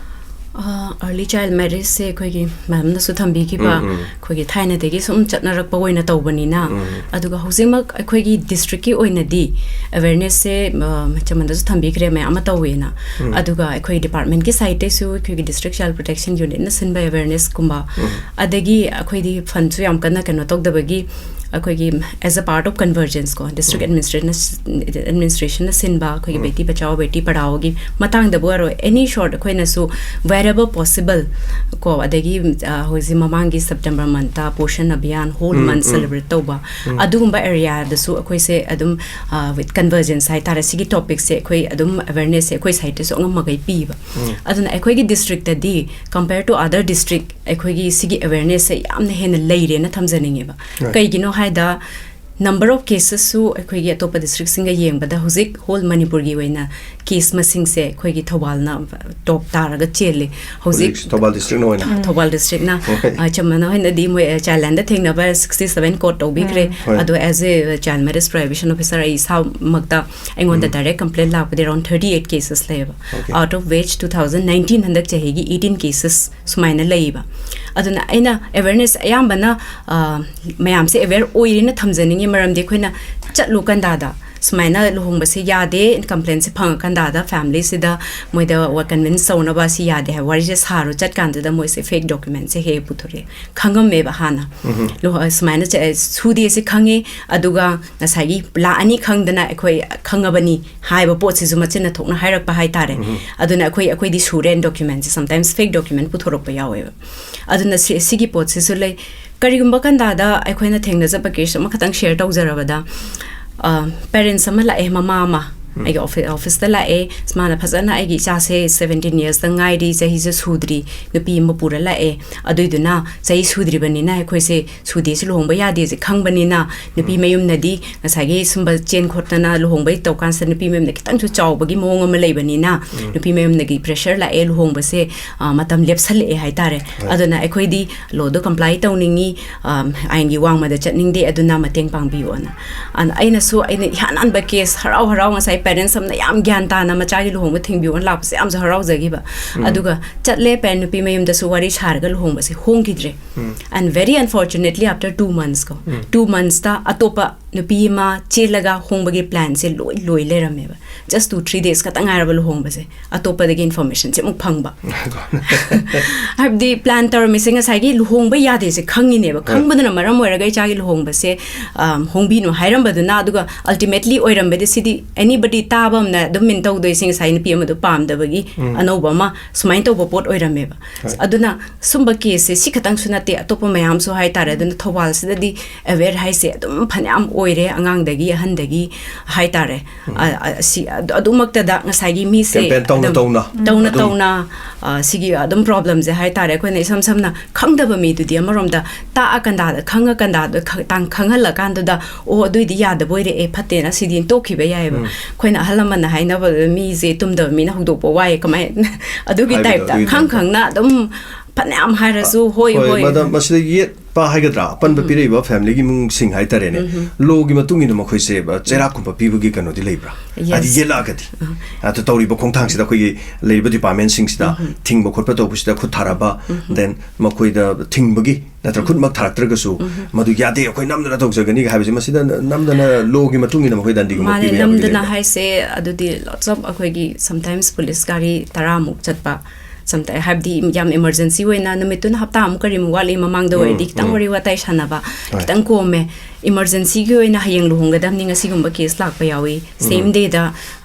ꯑ, early child marriage ꯁꯦ ꯑꯩꯈꯣꯏꯒꯤ madam ꯅꯁꯨ ꯊꯝꯕꯤꯈꯤꯕ, ꯎꯝ, ꯎꯝ꯫ ꯑꯩꯈꯣꯏꯒꯤ ꯊꯥꯏꯅꯗꯒꯤ ꯁꯨꯝ ꯆꯠꯅꯔꯛꯄ ꯑꯣꯏꯅ ꯇꯧꯕꯅꯤꯅ, ꯎꯝ꯫ ꯑꯗꯨꯒ ꯍꯧꯖꯤꯛꯃꯛ ꯑꯩꯈꯣꯏꯒꯤ district ꯀꯤ ꯑꯣꯏꯅꯗꯤ awareness ꯁꯦ, ꯑ, ꯆꯃꯟꯗꯁꯨ ꯊꯝꯕꯤꯈ꯭ꯔꯦ, ꯃꯌꯥꯝ ꯑꯃ ꯇꯧꯋꯦꯅ꯫ ꯎꯝ꯫ ꯑꯗꯨꯒ ꯑꯩꯈꯣꯏ department ꯀꯤ side ꯇꯩꯁꯨ ꯑꯩꯈꯣꯏꯒꯤ District Child Protection Unit ꯅ ꯁꯤꯟꯕ awareness ꯀꯨꯝꯕ, ꯎꯝ꯫ ꯑꯗꯒꯤ ꯑꯩꯈꯣꯏꯗꯤ fund ꯁꯨ ꯌꯥꯝ ꯀꯟꯅ ꯀꯩꯅꯣ ꯇꯧꯗꯕꯒꯤ, ꯑꯩꯈꯣꯏꯒꯤ as a part of convergence ꯀꯣ, district ꯎꯝ꯫ administration, administration ꯅ ꯁꯤꯟꯕ ꯑꯩꯈꯣꯏꯒꯤ ꯎꯝ꯫ ꯕꯦꯇꯤ ꯕꯆꯥꯎ ꯕꯦꯇꯤ ꯄꯔꯥꯎꯒꯤ ꯃꯇꯥꯡꯗꯕꯨ ꯑꯣꯏꯔꯣ, any short ꯑꯩꯈꯣꯏꯅꯁꯨ wherever possible ꯀꯣ, ꯑꯗꯒꯤ, ꯑ, ꯍꯧꯖꯤꯛ ꯃꯃꯥꯡꯒꯤ September month ꯇ Poshan Abhiyan whole ꯎꯝ, month ꯎꯝ꯫ celebrate ꯇꯧꯕ, ꯎꯝ꯫ ꯑꯗꯨꯒꯨꯝꯕ area ꯗꯁꯨ ꯑꯩꯈꯣꯏꯁꯦ ꯑꯗꯨꯝ, ꯑ, with convergence ꯍꯥꯏꯇꯥꯔꯦ, ꯁꯤꯒꯤ topic ꯁꯦ ꯑꯩꯈꯣꯏ ꯑꯗꯨꯝ awareness ꯁꯦ ꯑꯩꯈꯣꯏ side ꯇꯁꯨ ꯑꯉꯝꯕꯈꯩ ꯄꯤꯕ꯫ ꯎꯝ꯫ ꯑꯗꯨꯅ ꯑꯩꯈꯣꯏꯒꯤ district ꯇꯗꯤ compare to other district ꯑꯩꯈꯣꯏꯒꯤ ꯁꯤꯒꯤ awareness ꯁꯦ ꯌꯥꯝꯅ ꯍꯦꯟꯅ ꯂꯩꯔꯦꯅ ꯊꯝꯖꯅꯤꯡꯉꯦꯕ꯫ Right. ꯀꯩꯒꯤꯅꯣ ꯍꯥꯏꯗ number of cases ꯁꯨ ꯑꯩꯈꯣꯏꯒꯤ ꯑꯇꯣꯞꯄ district ꯁꯤꯡꯒ ꯌꯦꯡꯕꯗ ꯍꯧꯖꯤꯛ whole ꯃꯅꯤꯄꯨꯔꯒꯤ ꯑꯣꯏꯅ ꯀꯦꯁ ꯃꯁꯤꯡꯁꯦ ꯑꯩꯈꯣꯏꯒꯤ ꯊꯧꯕꯥꯜꯅ ꯇꯣꯞ ꯇꯥꯔꯒ ꯆꯦꯜꯂꯤ꯫ ꯍꯧꯖꯤꯛ ꯍꯧꯖꯤꯛ ꯊꯧꯕꯥꯜ ꯗꯤꯁꯇ꯭ꯔꯤꯛꯅ ꯑꯣꯏꯅ꯫ ꯊꯧꯕꯥꯜ ꯗꯤꯁꯇ꯭ꯔꯤꯛꯅ, ꯍꯣꯏ꯫ ꯑ, ꯆꯝꯃꯅ ꯍꯣꯏꯅꯗꯤ ꯃꯣꯏ, ꯑ, ꯆꯥꯏꯜꯂꯥꯏꯟꯗ ꯊꯦꯡꯅꯕ ꯁꯤꯛꯁꯇꯤ ꯁꯚꯦꯟ ꯀꯣꯠ ꯇꯧꯕꯤꯈ꯭ꯔꯦ꯫ ꯍꯣꯏ꯫ ꯑꯗꯣ as a child marriage prohibition officer ꯑꯩ ꯏꯁꯥꯃꯛꯇ ꯑꯩꯉꯣꯟꯗ ꯎꯝ꯫ ꯗꯥꯏꯔꯦꯛ ꯀꯝꯄ꯭ꯂꯦꯟ ꯂꯥꯛꯄꯗꯤ around thirty eight cases ꯂꯩꯌꯦꯕ꯫ Okay. Out of which two thousand nineteen, ꯍꯟꯗꯛ ꯆꯍꯤꯒꯤ eighteen cases ꯁꯨꯃꯥꯏꯅ ꯂꯩꯌꯦꯕ꯫ ꯑꯗꯨꯅ ꯑꯩꯅ ꯑꯦꯋꯦꯔꯅꯦꯁ ꯑꯌꯥꯝꯕꯅ, ꯑ, ꯃꯌꯥꯝꯁꯦ ꯑꯦꯋꯦꯌꯔ ꯑꯣꯏꯔꯦꯅ ꯊꯝꯖꯅꯤꯡꯉꯤ, ꯃꯔꯝꯗꯤ ꯑꯩꯈꯣꯏꯅ ꯆꯠꯂꯨ ꯀꯟꯗꯥꯗ ꯁꯨꯃꯥꯏꯅ ꯂꯨꯍꯣꯡꯕꯁꯦ ꯌꯥꯗꯦ, ꯀꯝꯄ꯭ꯂꯦꯟꯁꯦ ꯐꯪꯉꯀꯥꯟꯗ ꯐꯦꯃꯤꯂꯤꯁꯤꯗ ꯃꯣꯏꯗ ꯀꯟꯚꯤꯟꯁ ꯇꯧꯅꯕ ꯁꯤ ꯌꯥꯗꯦ ꯍꯥꯏꯕ ꯋꯥꯔꯤꯁꯦ ꯁꯥꯔꯣ ꯆꯠꯀꯥꯟꯗꯨꯗ ꯃꯣꯏꯁꯦ ꯐꯦꯛ ꯗꯣꯀ꯭ꯌꯨꯃꯦꯟꯁꯦ ꯍꯦꯛ ꯍꯦꯛ ꯄꯨꯊꯣꯔꯛꯑꯦ꯫ ꯈꯪꯉꯝꯃꯦꯕ ꯍꯥꯟꯅ꯫ ꯎꯝ꯫ ꯂꯨꯍꯣ-, ꯁꯨꯃꯥꯏꯅ ꯆ-, ꯁꯨꯗꯦꯁꯦ ꯈꯪꯉꯦ, ꯑꯗꯨꯒ ꯉꯁꯥꯏꯒꯤ ꯂꯥꯛꯑꯅꯤ ꯈꯪꯗꯅ ꯑꯩꯈꯣꯏ ꯈꯪꯉꯕꯅꯤ ꯍꯥꯏꯕ ꯄꯣꯠꯁꯤꯁꯨ ꯃꯆꯤꯟꯅ ꯊꯣꯛꯅ ꯍꯥꯏꯔꯛꯄ ꯍꯥꯏꯇꯥꯔꯦ꯫ ꯎꯝ꯫ ꯑꯗꯨꯅ ꯑꯩꯈꯣꯏ, ꯑꯩꯈꯣꯏꯗꯤ ꯁꯨꯔꯦ ꯗꯣꯀ꯭ꯌꯨꯃꯦꯟꯁꯦ, ꯁꯝꯇꯥꯏꯝꯁ ꯐꯦꯛ ꯗꯣꯀ꯭ꯌꯨꯃꯦꯟ ꯄꯨꯊꯣꯔꯛꯄ ꯌꯥꯎꯋꯦꯕ꯫ ꯑꯗꯨꯅ ꯁꯤ-, ꯁꯤꯒꯤ ꯄꯣꯠꯁꯤꯁꯨ ꯂꯩ꯫ ꯀꯔꯤꯒꯨꯝꯕ ꯀꯟꯗꯥꯗ ꯑꯩꯈꯣꯏꯅ ꯊꯦꯡꯅꯖꯕ ꯀꯦꯁ ꯑꯃꯈꯛꯇꯪ ꯁꯦꯌꯔ ꯇꯧꯖꯔꯕꯗ, ꯑ, ꯄꯦꯔꯦꯟꯁ ꯑꯃ ꯂꯥꯛꯑꯦ, ꯃꯃꯥ ꯑꯃ ꯎꯝ꯫ ꯑꯩꯒꯤ ꯑꯣꯐꯤ-, ꯑꯣꯐꯤꯁꯇ ꯂꯥꯛꯑꯦ꯫ ꯃꯥꯅ ꯐꯖꯅ ꯑꯩꯒꯤ ꯏꯆꯥꯁꯦ ꯁꯕꯦꯟꯇꯤꯟ ꯌꯔꯁꯇ ꯉꯥꯏꯔꯤ, ꯆꯍꯤꯁꯦ ꯁꯨꯗ꯭ꯔꯤ, ꯅꯨꯄꯤ ꯑꯃ ꯄꯨꯔ ꯂꯥꯛꯑꯦ, ꯑꯗꯨꯏꯗꯨꯅ ꯆꯍꯤ ꯁꯨꯗ꯭ꯔꯤꯕꯅꯤꯅ ꯑꯩꯈꯣꯏꯁꯦ ꯁꯨꯗꯦꯁꯦ ꯂꯨꯍꯣꯡꯕ ꯌꯥꯗꯦꯁꯦ ꯈꯪꯕꯅꯤꯅ ꯅꯨꯄꯤ ꯎꯝ꯫ ꯃꯌꯨꯝꯅꯗꯤ ꯉꯁꯥꯏꯒꯤ ꯁꯨꯝꯕ ꯆꯦꯟ ꯈꯣꯠꯇꯅ ꯂꯨꯍꯣꯡꯕꯩ ꯇꯧꯀꯥꯟꯁꯤꯗ ꯅꯨꯄꯤ ꯃꯌꯨꯝꯗ ꯈꯤꯇꯪꯁꯨ ꯆꯥꯎꯕꯒꯤ ꯃꯑꯣꯡ ꯑꯃ ꯂꯩꯕꯅꯤꯅ ꯎꯝ꯫ ꯅꯨꯄꯤ ꯃꯌꯨꯝꯗꯒꯤ ꯄ꯭ꯔꯦꯁꯔ ꯂꯥꯛꯑꯦ, ꯂꯨꯍꯣꯡꯕꯁꯦ, ꯑ, ꯃꯇꯝ ꯂꯦꯞꯁꯜꯂꯛꯑꯦ ꯍꯥꯏꯇꯥꯔꯦ꯫ ꯍꯣꯏ꯫ ꯑꯗꯨꯅ ꯑꯩꯈꯣꯏꯗꯤ ꯂꯣꯗꯣ ꯀꯝꯄ꯭ꯂꯥꯏ ꯇꯧꯅꯤꯡꯉꯤ, ꯑ, ꯑꯥꯏꯟꯒꯤ ꯋꯥꯡꯃꯗ ꯆꯠꯅꯤꯡꯗꯦ, ꯑꯗꯨꯅ ꯃꯇꯦꯡ ꯄꯥꯡꯕꯤꯌꯣꯅ꯫ ꯑ, ꯑꯩꯅꯁꯨ, ꯑꯩꯅ ꯏꯍꯥꯟ ꯍꯥꯟꯕ ꯀꯦꯁ ꯍꯔꯥꯎ ꯍꯔꯥꯎ ꯉꯁꯥꯏ ꯄꯦꯔꯦꯟꯁ ꯑꯃꯅ ꯌꯥꯝ ꯒ꯭ꯌꯥꯟ ꯇꯥꯅ ꯃꯆꯥꯒꯤ ꯂꯨꯍꯣꯡꯕ ꯊꯤꯡꯕꯤꯌꯣꯅ ꯂꯥꯛꯄꯁꯦ ꯌꯥꯝꯁꯨ ꯍꯔꯥꯎꯖꯈꯤꯕ꯫ ꯎꯝ꯫ ꯑꯗꯨꯒ ꯆꯠꯂꯦ, ꯄꯦꯔꯦꯟ ꯅꯨꯄꯤ ꯃꯌꯨꯝꯗꯁꯨ ꯋꯥꯔꯤ ꯁꯥꯔꯒ ꯂꯨꯍꯣꯡꯕꯁꯦ ꯍꯣꯡꯈꯤꯗ꯭ꯔꯦ꯫ ꯎꯝ꯫ And very unfortunately, after two months ꯀꯣ, ꯎꯝ꯫ two monthsꯇ ꯑꯇꯣꯞꯄ ꯅꯨꯄꯤ ꯑꯃ ꯆꯦꯜꯂꯒ ꯍꯣꯡꯕꯒꯤ ꯄ꯭ꯂꯥꯟꯁꯦ ꯂꯣꯏ ꯂꯣꯏ ꯂꯩꯔꯝꯃꯦꯕ꯫ Just two three days ꯈꯛꯇꯪ ꯉꯥꯏꯔꯕ ꯂꯨꯍꯣꯡꯕꯁꯦ, ꯑꯇꯣꯞꯄꯗꯒꯤ ꯏꯟꯐꯣꯔꯃꯦꯁꯟꯁꯦ ꯑꯃꯨꯛ ꯐꯪꯕ꯫ ꯍꯥꯏꯕꯗꯤ ꯄ꯭ꯂꯥꯟ ꯇꯧꯔꯝꯃꯤꯁꯦ ꯉꯁꯥꯏꯒꯤ ꯂꯨꯍꯣꯡꯕ ꯌꯥꯗꯦꯁꯦ ꯈꯪꯉꯤꯅꯦꯕ꯫ ꯍꯣꯏ꯫ ꯈꯪꯕꯗꯨꯅ ꯃꯔꯝ ꯑꯣꯏꯔꯒ ꯏꯆꯥꯒꯤ ꯂꯨꯍꯣꯡꯕꯁꯦ, ꯑꯝ, ꯍꯣꯡꯕꯤꯅꯨ ꯍꯥꯏꯔꯝꯕꯗꯨꯅ, ꯑꯗꯨꯒ ꯑꯜꯇꯤꯃꯦꯠꯂꯤ ꯑꯣꯏꯔꯝꯕꯗꯤ ꯁꯤꯗꯤ ꯑꯦꯅꯤꯕꯗꯤ ꯇꯥꯕ ꯑꯃꯅ ꯑꯗꯨꯝ ꯃꯤꯟ ꯇꯧꯗꯣꯏꯁꯦ ꯉꯁꯥꯏ ꯅꯨꯄꯤ ꯑꯃꯗꯣ ꯄꯥꯝꯗꯕꯒꯤ ꯎꯝ꯫ ꯑꯅꯧꯕ ꯑꯃ ꯁꯨꯃꯥꯏꯅ ꯇꯧꯕ ꯄꯣꯠ ꯑꯣꯏꯔꯝꯃꯦꯕ꯫ ꯍꯣꯏ꯫ ꯑꯗꯨꯅ ꯁꯨꯝꯕ ꯀꯦꯁꯁꯦ ꯁꯤ ꯈꯛꯇꯪꯁꯨ ꯅꯠꯇꯦ, ꯑꯇꯣꯞꯄ ꯃꯌꯥꯝꯁꯨ ꯍꯥꯏꯇꯥꯔꯦ꯫ ꯑꯗꯨꯅ ꯊꯧꯕꯥꯜꯁꯤꯗꯗꯤ ꯑꯦꯋꯦꯌꯔ ꯍꯥꯏꯁꯦ ꯑꯗꯨꯝ ꯐꯅꯌꯥꯝ ꯑꯣꯏꯔꯦ, ꯑꯉꯥꯡꯗꯒꯤ ꯑꯍꯟꯗꯒꯤ ꯍꯥꯏꯇꯥꯔꯦ꯫ ꯎꯝ꯫ ꯑ, ꯑ, ꯁꯤ, ꯑꯗꯨ, ꯑꯗꯨꯃꯛꯇꯗ ꯉꯁꯥꯏꯒꯤ ꯃꯤꯁꯦ ꯀꯦꯝꯄꯦꯟ ꯇꯧꯅ ꯑꯗꯨꯝ ꯇꯧꯅ꯫ ꯇꯧꯅ ꯑꯗꯨꯝ꯫ ꯇꯧꯅ, ꯑ, ꯁꯤꯒꯤ ꯑꯗꯨꯝ ꯄ꯭ꯔꯣꯕ꯭ꯂꯦꯝꯁꯦ ꯍꯥꯏꯇꯥꯔꯦ, ꯑꯩꯈꯣꯏꯅ ꯏꯁꯝ ꯁꯝꯅ ꯈꯪꯗꯕ ꯃꯤꯗꯨꯗꯤ ꯑꯃꯔꯣꯝꯗ ꯇꯥꯛꯑꯀꯥꯟꯗ, ꯈꯪꯉꯀꯥꯟꯗ, ꯈ-, ꯇꯥꯡ-, ꯈꯪꯍꯜꯂꯀꯥꯟꯗꯨꯗ, "ꯑꯣ, ꯑꯗꯨꯏꯗꯤ ꯌꯥꯗꯕ ꯑꯣꯏꯔꯦ, ꯑꯦ, ꯐꯠꯇꯦꯅ ꯁꯤꯗꯤ ꯇꯣꯛꯈꯤꯕ ꯌꯥꯏꯑꯕ"꯫ ꯎꯝ꯫ ꯑꯩꯈꯣꯏꯅ ꯑꯍꯜ ꯂꯃꯟꯅ ꯍꯥꯏꯅꯕꯗ ꯃꯤꯁꯦ ꯇꯨꯝꯗꯕ ꯃꯤꯅ ꯍꯧꯗꯣꯛꯄ ꯋꯥꯏ ꯀꯃꯥꯏꯅ ꯑꯗꯨꯒꯤ ꯍꯥꯏꯕꯗꯣ, ꯇꯥꯏꯞꯇ ꯑꯗꯨꯒꯤ ꯈꯪ ꯇꯥꯏꯞꯇ꯫ ꯈꯪꯅ ꯑꯗꯨꯝ ꯐꯅꯌꯥꯝ ꯍꯥꯏꯔꯁꯨ ꯍꯣꯏ ꯍꯣꯏ ꯃꯗꯥꯝ, ꯃꯁꯤꯗ ꯌꯦꯠꯄ ꯍꯥꯏꯒꯗ꯭ꯔꯥ, ꯑꯄꯟꯕ ꯄꯤꯔꯛꯏꯕ ꯐꯦꯃꯤꯂꯤꯒꯤ ꯏꯃꯨꯡꯁꯤꯡ ꯍꯥꯏꯇꯥꯔꯦꯅꯦ, ꯂꯣꯒꯤ ꯃꯇꯨꯡ ꯏꯟꯅ ꯃꯈꯣꯏꯁꯦ, ꯑ, ꯆꯩꯔꯥꯛꯀꯨꯝꯕ ꯄꯤꯕꯒꯤ ꯀꯩꯅꯣꯗꯤ ꯂꯩꯕ꯭ꯔꯥ? Yes. ꯍꯥꯏꯗꯤ ꯌꯦꯠꯂꯛꯑꯒꯗꯤ, ꯑꯗꯨ ꯇꯧꯔꯤꯕ ꯈꯣꯡꯊꯥꯡꯁꯤꯗ ꯑꯩꯈꯣꯏꯒꯤ ꯂꯩꯔꯤꯕ ꯗꯤꯄꯥꯔꯠꯃꯦꯟꯁꯤꯡꯁꯤꯗ ꯊꯤꯡꯕ ꯈꯣꯠꯄ ꯇꯧꯕꯁꯤꯗ ꯈꯨꯠ ꯊꯥꯔꯕ, then ꯃꯈꯣꯏꯗ ꯊꯤꯡꯕꯒꯤ ꯅꯠꯇ꯭ꯔ ꯈꯨꯠꯃꯛ ꯊꯥꯔꯛꯇ꯭ꯔꯒꯁꯨ ꯃꯗꯨ ꯌꯥꯗꯦ, ꯑꯩꯈꯣꯏ ꯅꯝꯗꯅ ꯇꯧꯖꯒꯅꯤꯒ ꯍꯥꯏꯕꯁꯦ, ꯃꯁꯤꯗ ꯅꯝꯗꯅ ꯂꯣꯒꯤ ꯃꯇꯨꯡ ꯏꯟꯅ ꯃꯈꯣꯏ ꯗꯟꯗꯤꯒꯨꯝꯕ ꯃꯥꯅꯦ, ꯄꯤꯕ ꯌꯥꯕꯒꯤ ꯅꯝꯗꯅ ꯂꯩꯕ꯭ꯔꯥ? ꯍꯥꯏꯁꯦ ꯑꯗꯨꯗꯤ lots of ꯑꯩꯈꯣꯏꯒꯤ sometimes ꯄꯨꯂꯤꯁ ꯒꯥꯔꯤ ꯇꯔꯥꯃꯨꯛ ꯆꯠꯄ, sometimes ꯍꯥꯏꯕꯗꯤ ꯌꯥꯝ ꯏꯃꯔꯖꯦꯟꯁꯤ ꯑꯣꯏꯅ ꯅꯨꯃꯤꯠꯇꯨꯅ ꯍꯞꯇꯥꯃꯨꯛ ꯀꯔꯤꯃꯨꯛ ꯋꯥꯠꯂꯤ ꯃꯃꯥꯡꯗ ꯑꯣꯏꯔꯗꯤ ꯈꯤꯇꯪ ꯋꯥꯔꯤ ꯋꯥꯇꯥꯏ ꯁꯥꯟꯅꯕ ꯈꯤꯇꯪ ꯀꯣꯝꯃꯦ꯫ ꯏꯃꯔꯖꯦꯟꯁꯤꯒꯤ ꯑꯣꯏꯅ ꯍꯌꯦꯡ ꯂꯨꯍꯣꯡꯒꯗꯕꯅꯤ, ꯉꯁꯤꯒꯨꯝꯕ ꯀꯦꯁ ꯂꯥꯛꯄ ꯌꯥꯎꯏ, ꯁꯦꯝ ꯗꯦꯗ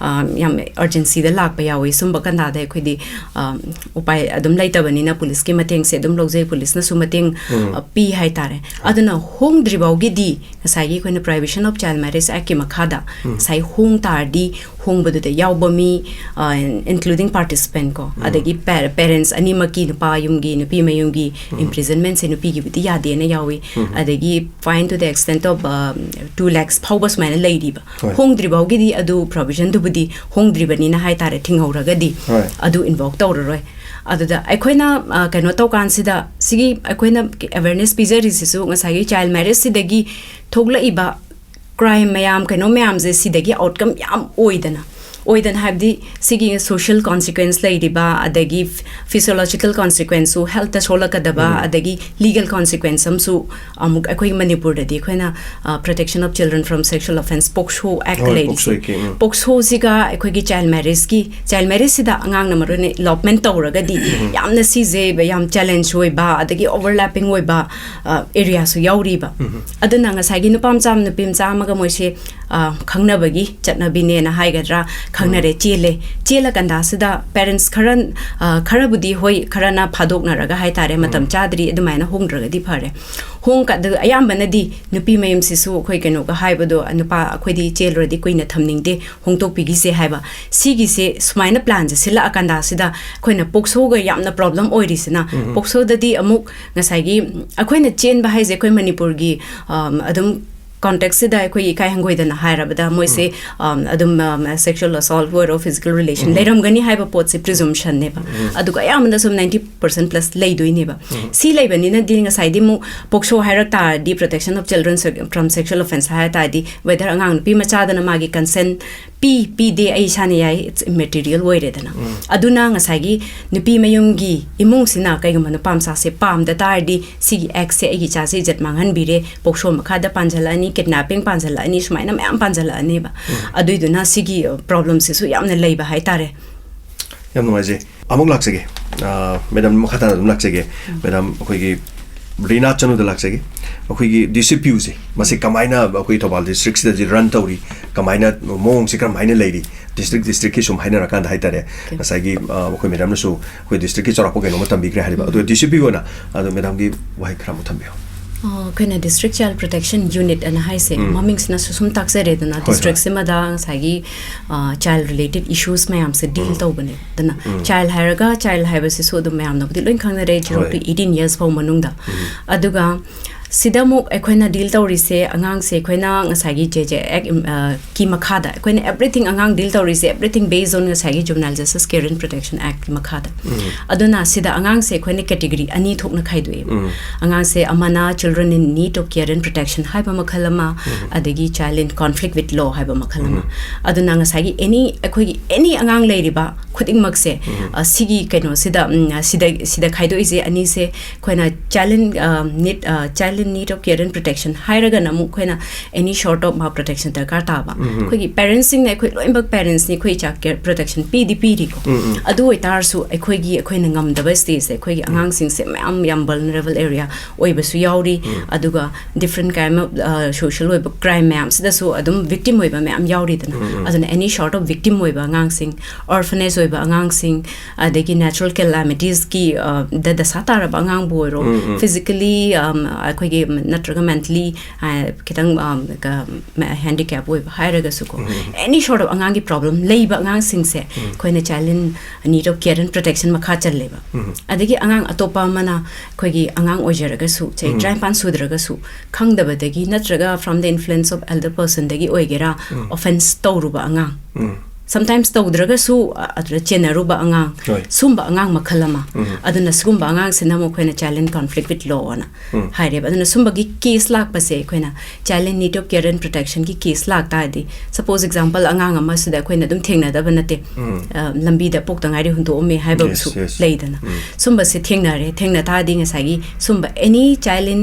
ꯌꯥꯝ ꯑꯔꯖꯦꯟꯁꯤꯗ ꯂꯥꯛꯄ ꯌꯥꯎꯏ꯫ ꯁꯨꯝꯕ ꯀꯟꯗꯥꯗ ꯑꯩꯈꯣꯏꯗꯤ ꯑ, ꯎꯄꯥꯏ ꯑꯗꯨꯝ ꯂꯩꯇꯕꯅꯤꯅ ꯄꯨꯂꯤꯁꯀꯤ ꯃꯇꯦꯡꯁꯦ ꯑꯗꯨꯝ ꯂꯧꯖꯩ, ꯄꯨꯂꯤꯁꯅꯁꯨ ꯃꯇꯦꯡ ꯑ, ꯄꯤ ꯍꯥꯏꯇꯥꯔꯦ꯫ ꯑꯗꯨꯅ ꯍꯣꯡꯗ꯭ꯔꯤ ꯐꯥꯎꯒꯤꯗꯤ ꯉꯁꯥꯏꯒꯤ ꯑꯩꯈꯣꯏꯅ Prohibition of Child Marriage Actꯀꯤ ꯃꯈꯥꯗ ꯉꯁꯥꯏ ꯍꯣꯡ ꯇꯥꯔꯗꯤ ꯍꯣꯡꯕꯗꯨꯗ ꯌꯥꯎꯕ ꯃꯤ, ꯑ, including participant ꯀꯣ, ꯑꯗꯒꯤ parents ꯑꯅꯤꯃꯛꯀꯤ, ꯅꯨꯄꯥ ꯌꯨꯝꯒꯤ ꯅꯨꯄꯤ ꯃꯌꯨꯝꯒꯤ imprisonmentꯁꯦ ꯅꯨꯄꯤꯒꯤꯕꯨꯗꯤ ꯌꯥꯗꯦꯅ ꯌꯥꯎꯏ꯫ ꯑꯗꯒꯤ fine to the extent of, ꯑ, two lakhs ꯐꯥꯎꯕ ꯁꯨꯃꯥꯏꯅ ꯂꯩꯔꯤꯕ꯫ ꯍꯣꯏ꯫ ꯍꯣꯡꯗ꯭ꯔꯤ ꯐꯥꯎꯒꯤꯗꯤ ꯑꯗꯨ provisionꯗꯨꯕꯨꯗꯤ ꯍꯣꯡꯗ꯭ꯔꯤꯕꯅꯤꯅ ꯍꯥꯏꯇꯥꯔꯦ, ꯊꯤꯡꯍꯧꯔꯒꯗꯤ ꯍꯣꯏ꯫ ꯑꯗꯨ invoke ꯇꯧꯔꯔꯣꯏ꯫ ꯑꯗꯨꯗ ꯑꯩꯈꯣꯏꯅ, ꯑ, ꯀꯩꯅꯣ ꯇꯧꯀꯥꯟꯁꯤꯗ, ꯁꯤꯒꯤ ꯑꯩꯈꯣꯏꯅ awareness ꯄꯤꯖꯔꯤꯁꯤꯁꯨ ꯉꯁꯥꯏꯒꯤ child marriageꯁꯤꯗꯒꯤ ꯊꯣꯛꯂꯛꯏꯕ crime ꯃꯌꯥꯝ, ꯀꯩꯅꯣ ꯃꯌꯥꯝꯁꯦ, ꯁꯤꯗꯒꯤ outcome ꯌꯥꯝ ꯑꯣꯏꯗꯅ, ꯑꯣꯏꯗꯅ ꯍꯥꯏꯕꯗꯤ ꯁꯤꯒꯤ social consequence ꯂꯩꯔꯤꯕ, ꯑꯗꯒꯤ physiological consequenceꯁꯨ, healthꯇ ꯁꯣꯛꯂꯛꯀꯗꯕ, ꯑꯗꯒꯤ legal consequence ꯑꯃꯁꯨ ꯑꯃꯨꯛ ꯑꯩꯈꯣꯏ ꯃꯅꯤꯄꯨꯔꯗꯗꯤ ꯑꯩꯈꯣꯏꯅ, ꯑ, Protection of Children from Sexual Offence, POCSO Act ꯍꯣꯏ, ꯂꯩꯔꯤꯁꯦ꯫ POCSOꯒꯤ, ꯎꯝ꯫ POCSOꯁꯤꯒ ꯑꯩꯈꯣꯏꯒꯤ child marriageꯀꯤ, child marriageꯁꯤꯗ ꯑꯉꯥꯡꯅ ꯃꯔꯨ ꯑꯣꯏꯅ elopement ꯇꯧꯔꯒꯗꯤ ꯌꯥꯝꯅ ꯁꯤꯁꯦ ꯌꯥꯝ challenge ꯑꯣꯏꯕ, ꯑꯗꯒꯤ overlapping ꯑꯣꯏꯕ, ꯑ, areaꯁꯨ ꯌꯥꯎꯔꯤꯕ꯫ ꯑꯗꯨꯅ ꯉꯁꯥꯏꯒꯤ ꯅꯨꯄꯥ ꯃꯆꯥ ꯑꯃ, ꯅꯨꯄꯤ ꯃꯆꯥ ꯑꯃꯒ ꯃꯣꯏꯁꯦ, ꯑ, ꯈꯪꯅꯕꯒꯤ ꯆꯠꯅꯕꯤꯅꯦꯅ ꯍꯥꯏꯒꯗ꯭ꯔꯥ, ꯈꯪꯅꯔꯦ, ꯆꯦꯜꯂꯦ꯫ ꯆꯦꯜꯂ ꯀꯟꯗꯥꯁꯤꯗ parents ꯈꯔ, ꯑ, ꯈꯔꯕꯨꯗꯤ ꯍꯣꯏ, ꯈꯔꯅ ꯐꯥꯗꯣꯛꯅꯔꯒ ꯍꯥꯏꯇꯥꯔꯦ, ꯃꯇꯝ ꯆꯥꯗ꯭ꯔꯤ, ꯑꯗꯨꯃꯥꯏꯅ ꯍꯣꯡꯗ꯭ꯔꯒꯗꯤ ꯐꯔꯦ꯫ ꯍꯣꯡ ꯀ-, ꯑꯗꯨ ꯑꯌꯥꯝꯕꯅꯗꯤ ꯅꯨꯄꯤ ꯃꯌꯨꯝꯁꯤꯁꯨ ꯑꯩꯈꯣꯏ ꯀꯩꯅꯣꯒ ꯍꯥꯏꯕꯗꯣ, "ꯅꯨꯄꯥ ꯑꯩꯈꯣꯏꯗꯤ ꯆꯦꯜꯂꯨꯔꯗꯤ ꯀꯨꯏꯅ ꯊꯝꯅꯤꯡꯗꯦ, ꯍꯣꯡꯗꯣꯛꯄꯤꯈꯤꯁꯦ" ꯍꯥꯏꯕ꯫ ꯁꯤꯒꯤꯁꯦ ꯁꯨꯃꯥꯏꯅ planꯁꯦ ꯁꯤꯜꯂꯛꯑꯀꯥꯟꯗ ꯁꯤꯗ ꯑꯩꯈꯣꯏꯅ POCSOꯒ ꯌꯥꯝꯅ problem ꯑꯣꯏꯔꯤꯁꯤꯅ, POCSOꯗꯗꯤ ꯑꯃꯨꯛ ꯉꯁꯥꯏꯒꯤ ꯑꯩꯈꯣꯏꯅ ꯆꯦꯟꯕ ꯍꯥꯏꯁꯦ ꯑꯩꯈꯣꯏ ꯃꯅꯤꯄꯨꯔꯒꯤ, ꯑꯝ, ꯑꯗꯨꯝ ꯀꯣꯟꯇꯦꯛꯁꯁꯤꯗ ꯑꯩꯈꯣꯏꯒꯤ ꯏꯀꯥꯏ ꯍꯪꯒꯣꯏꯗꯅ ꯍꯥꯏꯔꯕꯗ ꯃꯣꯏꯁꯦ, ꯎꯝ, ꯑꯗꯨꯝ, ꯁꯦꯛꯁꯨꯋꯦꯜ ꯑꯁꯣꯜꯠ ꯑꯣꯏꯔꯣ, ꯐꯤꯖꯤꯀꯦꯜ ꯔꯤꯂꯦꯁꯟ ꯂꯩꯔꯝꯒꯅꯤ ꯍꯥꯏꯕ ꯄꯣꯠꯁꯦ ꯄ꯭ꯔꯤꯖꯨꯝꯁꯟꯅꯦꯕ꯫ ꯑꯗꯨꯒ ꯑꯌꯥꯝꯕꯅ ꯁꯨꯝ ꯅꯥꯏꯟꯇꯤ ꯄꯔꯁꯦꯟ ꯄ꯭ꯂꯁ ꯂꯩꯗꯣꯏꯅꯦꯕ꯫ ꯁꯤ ꯂꯩꯕꯅꯤꯅꯗꯤ ꯉꯁꯥꯏꯗꯤ ꯑꯃꯨꯛ ꯄꯣꯛꯁꯣ ꯍꯥꯏꯔꯛ ꯇꯥꯔꯗꯤ, protection of children from sexual offence ꯍꯥꯏ ꯇꯥꯔꯗꯤ, whether ꯑꯉꯥꯡ ꯅꯨꯄꯤ ꯃꯆꯥꯗꯅ ꯃꯥꯒꯤ ꯀꯟꯁꯦꯟ ꯄꯤ ꯄꯤꯗꯦ ꯑꯩ ꯏꯁꯥꯅ ꯌꯥꯏ, it's immaterial ꯑꯣꯏꯔꯦꯗꯅ꯫ ꯑꯗꯨꯅ ꯉꯁꯥꯏꯒꯤ ꯅꯨꯄꯤ ꯃꯌꯨꯝꯒꯤ ꯏꯃꯨꯡꯁꯤꯅ ꯀꯩꯒꯨꯝꯕ ꯅꯨꯄꯥ ꯃꯆꯥꯁꯦ ꯄꯥꯝꯗ ꯇꯥꯔꯗꯤ, ꯁꯤꯒꯤ ꯑꯦꯛꯁꯦ ꯑꯩꯒꯤ ꯏꯆꯥꯁꯦ ꯏꯖꯠ ꯃꯥꯡꯍꯟꯕꯤꯔꯦ, ꯄꯣꯛꯁꯣ ꯃꯈꯥꯗ ꯄꯥꯟꯁꯤꯜꯂꯛꯑꯅꯤ, ꯀꯤꯗꯅꯦꯄꯤꯡ ꯄꯥꯟꯁꯤꯜꯂꯛꯑꯅꯤ, ꯁꯨꯃꯥꯏꯅ ꯃꯌꯥꯝ ꯄꯥꯟꯁꯤꯜꯂꯛꯑꯅꯦꯕ꯫ ꯑꯗꯨꯏꯗꯨꯅ ꯁꯤꯒꯤ ꯄ꯭ꯔꯣꯕ꯭ꯂꯦꯝꯁꯤꯁꯨ ꯌꯥꯝꯅ ꯂꯩꯕ ꯍꯥꯏꯇꯥꯔꯦ꯫ ꯌꯥꯝ ꯅꯨꯡꯉꯥꯏꯖꯩ꯫ ꯑꯃꯨꯛ ꯂꯥꯛꯆꯒꯦ꯫ ꯑ, ꯃꯦꯗꯥꯝ, ꯃꯈꯥ ꯇꯥꯅ ꯑꯗꯨꯝ ꯂꯥꯛꯆꯒꯦ꯫ ꯃꯦꯗꯥꯝ, ꯑꯩꯈꯣꯏꯒꯤ ꯔꯤꯅꯥ ꯆꯅꯨꯗ ꯂꯥꯛꯆꯒꯦ꯫ ꯑꯩꯈꯣꯏꯒꯤ ꯗꯤ ꯁꯤ ꯄꯤ ꯌꯨꯁꯦ, ꯃꯁꯤ ꯀꯃꯥꯏꯅ ꯑꯩꯈꯣꯏ ꯊꯧꯕꯥꯜ ꯗꯤꯁꯇ꯭ꯔꯤꯛꯁꯤꯗꯗꯤ ꯔꯟ ꯇꯧꯔꯤ, ꯀꯃꯥꯏꯅ, ꯃꯑꯣꯡꯁꯤ ꯀꯔꯝꯍꯥꯏꯅ ꯂꯩꯔꯤ, ꯗꯤꯁꯇ꯭ꯔꯤꯛ ꯗꯤꯁꯇ꯭ꯔꯤꯛꯀꯤ ꯁꯨꯝ ꯍꯥꯏꯅꯔꯀꯥꯟꯗ ꯍꯥꯏꯇꯥꯔꯦ, ꯉꯁꯥꯏꯒꯤ, ꯑ, ꯑꯩꯈꯣꯏ ꯃꯦꯗꯥꯝꯅꯁꯨ ꯑꯩꯈꯣꯏ ꯗꯤꯁꯇ꯭ꯔꯤꯛꯀꯤ ꯆꯥꯎꯔꯥꯛꯄ ꯀꯩꯅꯣꯝꯃ ꯇꯝꯕꯤꯈ꯭ꯔꯦ ꯍꯥꯏꯔꯤꯕ, ꯑꯗꯣ ꯗꯤ ꯁꯤ ꯄꯤ ꯑꯣꯏꯅ ꯑꯗꯣ ꯃꯦꯗꯥꯝꯒꯤ ꯋꯥꯍꯩ ꯈꯔ ꯑꯃꯨꯛ ꯊꯝꯕꯤꯌꯨ꯫ ꯑ, ꯑꯩꯈꯣꯏꯅ District Child Protection Unit ꯑꯅ ꯍꯥꯏꯁꯦ, ꯎꯝ, ꯃꯃꯤꯡꯁꯤꯅꯁꯨ ꯁꯨꯝ ꯇꯥꯛꯆꯔꯦꯗꯅ, ꯍꯣꯏ, ꯍꯣꯏ, ꯗꯤꯁꯇ꯭ꯔꯤꯛꯁꯤꯃꯗ ꯉꯁꯥꯏꯒꯤ, ꯑ, ꯆꯥꯏꯜ ꯔꯤꯂꯦꯇꯦꯗ ꯏꯁꯨꯁ ꯃꯌꯥꯝꯁꯦ ꯗꯤꯜ, ꯎꯝ, ꯇꯧꯕꯅꯦ꯫ ꯑꯗꯨꯅ, ꯎꯝ, ꯆꯥꯏꯜ ꯍꯥꯏꯔꯒ, ꯆꯥꯏꯜ ꯍꯥꯏꯕꯁꯤꯁꯨ ꯑꯗꯨꯝ ꯃꯌꯥꯝꯅꯕꯨꯗꯤ ꯂꯣꯏ ꯈꯪꯅꯔꯦ, ꯖꯤꯔꯣ, ꯍꯣꯏ, ꯇꯨ ꯑꯩꯠꯇꯤꯟ ꯌꯔꯁ ꯐꯥꯎ ꯃꯅꯨꯡꯗ꯫ ꯎꯝ꯫ ꯑꯗꯨꯒ ꯁꯤꯗ ꯑꯃꯨꯛ ꯑꯩꯈꯣꯏꯅ ꯗꯤꯜ ꯇꯧꯔꯤꯁꯦ, ꯑꯉꯥꯡꯁꯦ ꯑꯩꯈꯣꯏꯅ ꯉꯁꯥꯏꯒꯤ ꯖꯦ ꯖꯦ ꯑꯦꯛ, ꯏꯝ-, ꯑ, ꯀꯤ ꯃꯈꯥꯗ ꯑꯩꯈꯣꯏꯅ everything, ꯑꯉꯥꯡ ꯗꯤꯜ ꯇꯧꯔꯤꯁꯦ, everything based on ꯉꯁꯥꯏꯒꯤ Juvenile Justice Care and Protection Act ꯀꯤ ꯃꯈꯥꯗ꯫ ꯎꯝ꯫ ꯑꯗꯨꯅ ꯁꯤꯗ ꯑꯉꯥꯡꯁꯦ ꯑꯩꯈꯣꯏꯅ category ꯑꯅꯤ ꯊꯣꯛꯅ ꯈꯥꯏꯗꯣꯛꯑꯦ꯫ ꯎꯝ꯫ ꯑꯉꯥꯡꯁꯦ ꯑꯃꯅ children in need of care and protection ꯍꯥꯏꯕ ꯃꯈꯜ ꯑꯃ, ꯎꯝ, ꯑꯗꯒꯤ child in conflict with law ꯍꯥꯏꯕ ꯃꯈꯜ ꯑꯃ꯫ ꯎꯝ꯫ ꯑꯗꯨꯅ ꯉꯁꯥꯏꯒꯤ any, ꯑꯩꯈꯣꯏꯒꯤ any ꯑꯉꯥꯡ ꯂꯩꯔꯤꯕ ꯈꯨꯗꯤꯡꯃꯛꯁꯦ, ꯎꯝ, ꯑ, ꯁꯤꯒꯤ ꯀꯩꯅꯣꯁꯤꯗ, ꯎꯝ, ꯁꯤꯗ, ꯁꯤꯗ ꯈꯥꯏꯗꯣꯛꯏꯁꯦ ꯑꯅꯤꯁꯦ, ꯑꯩꯈꯣꯏꯅ child in, ꯑ, need, ꯑ, child in need of care and protection ꯍꯥꯏꯔꯒꯅ ꯑꯃꯨꯛ ꯑꯩꯈꯣꯏꯅ any sort of ꯃꯥ protection ꯗꯔꯀꯥꯔ ꯇꯥꯕ꯫ ꯎꯝ꯫ ꯑꯩꯈꯣꯏꯒꯤ parents ꯁꯤꯡꯅ, ꯑꯩꯈꯣꯏ ꯂꯣꯏꯅꯃꯛ parents ꯅꯤ, ꯑꯩꯈꯣꯏ ꯏꯆꯥ care, protection ꯄꯤꯗꯤ ꯄꯤꯔꯤꯀꯣ꯫ ꯎꯝ, ꯎꯝ꯫ ꯑꯗꯨ ꯑꯣꯏꯇꯥꯔꯁꯨ ꯑꯩꯈꯣꯏꯒꯤ, ꯑꯩꯈꯣꯏꯅ ꯉꯝꯗꯕ stage ꯁꯦ, ꯑꯩꯈꯣꯏꯒꯤ, ꯎꯝ, ꯑꯉꯥꯡꯁꯤꯡꯁꯦ ꯃꯌꯥꯝ ꯌꯥꯝ vulnerable area ꯑꯣꯏꯕꯁꯨ ꯌꯥꯎꯔꯤ, ꯎꯝ, ꯑꯗꯨꯒ different kind of, ꯑ, social ꯑꯣꯏꯕ crime ꯃꯌꯥꯝꯁꯤꯗꯁꯨ ꯑꯗꯨꯝ victim ꯑꯣꯏꯕ ꯃꯌꯥꯝ ꯌꯥꯎꯔꯤꯗꯅ꯫ ꯎꯝ, ꯎꯝ꯫ ꯑꯗꯨꯅ any sort of victim ꯑꯣꯏꯕ ꯑꯉꯥꯡꯁꯤꯡ, orphanage ꯑꯣꯏꯕ ꯑꯉꯥꯡꯁꯤꯡ, ꯑꯗꯒꯤ natural calamitiesꯀꯤ, ꯑ, ꯗ ꯗꯁꯥ ꯇꯥꯔꯕ ꯑꯉꯥꯡꯕꯨ ꯑꯣꯏꯔꯣ, ꯎꯝ, ꯎꯝ꯫ Physically, ꯑꯝ, ꯑꯩꯈꯣꯏꯒꯤ ꯅꯠꯇ꯭ꯔꯒ mentally, ꯑ, ꯈꯤꯇꯪ, ꯑꯝ, ꯀ-, ꯃ-, handicap ꯑꯣꯏꯕ ꯍꯥꯏꯔꯒꯁꯨꯀꯣ, ꯎꯝ, ꯎꯝ꯫ Any sort of ꯑꯉꯥꯡꯒꯤ problem ꯂꯩꯕ ꯑꯉꯥꯡꯁꯤꯡꯁꯦ ꯎꯝ꯫ ꯑꯩꯈꯣꯏꯅ child in need of care and protection ꯃꯈꯥ ꯆꯜꯂꯦꯕ꯫ ꯎꯝ꯫ ꯑꯗꯒꯤ ꯑꯉꯥꯡ ꯑꯇꯣꯞꯄ ꯑꯃꯅ ꯑꯩꯈꯣꯏꯒꯤ ꯑꯉꯥꯡ ꯑꯣꯏꯖꯔꯒꯁꯨ, ꯆꯍꯤ ꯎꯝ꯫ ꯇꯔꯥꯅꯤꯄꯥꯟ ꯁꯨꯗ꯭ꯔꯒꯁꯨ, ꯈꯪꯗꯕꯗꯒꯤ ꯅꯠꯇ꯭ꯔꯒ from the influence of elder personꯗꯒꯤ ꯑꯣꯏꯒꯦꯔꯥ, ꯎꯝ꯫ Offence ꯇꯧꯔꯨꯕ ꯑꯉꯥꯡ, ꯎꯝ꯫ Sometimes ꯇꯧꯗ꯭ꯔꯒꯁꯨ, ꯑ, ꯑꯗꯨꯗ ꯆꯦꯟꯅꯔꯨꯕ ꯑꯉꯥꯡ, ꯍꯣꯏ꯫ ꯁꯨꯝꯕ ꯑꯉꯥꯡ ꯃꯈꯜ ꯑꯃ꯫ ꯎꯝ꯫ ꯑꯗꯨꯅ ꯁꯤꯒꯨꯝꯕ ꯑꯉꯥꯡꯁꯤꯅ ꯑꯃꯨꯛ ꯑꯩꯈꯣꯏꯅ child in conflict with law ꯑꯅ ꯎꯝ꯫ ꯍꯥꯏꯔꯦꯕ꯫ ꯑꯗꯨꯅ ꯁꯨꯝꯕꯒꯤ case ꯂꯥꯛꯄꯁꯦ ꯑꯩꯈꯣꯏꯅ child in need of care and protectionꯒꯤ case ꯂꯥꯛ ꯇꯥꯔꯗꯤ, suppose example, ꯑꯉꯥꯡ ꯑꯃꯁꯤꯗ ꯑꯩꯈꯣꯏꯅ ꯑꯗꯨꯝ ꯊꯦꯡꯅꯗꯕ ꯅꯠꯇꯦ꯫ ꯎꯝ꯫ ꯑ, ꯂꯝꯕꯤꯗ ꯄꯣꯛꯇ ꯉꯥꯏꯔꯤ ꯍꯨꯟꯗꯣꯛꯑꯝꯃꯦ ꯍꯥꯏꯕ Yes, ꯑꯃꯁꯨ yes. ꯂꯩꯗꯅ꯫ ꯎꯝ꯫ ꯁꯨꯝꯕꯁꯦ ꯊꯦꯡꯅꯔꯦ, ꯊꯦꯡꯅ ꯇꯥꯔꯗꯤ ꯉꯁꯥꯏꯒꯤ ꯁꯨꯝꯕ any child in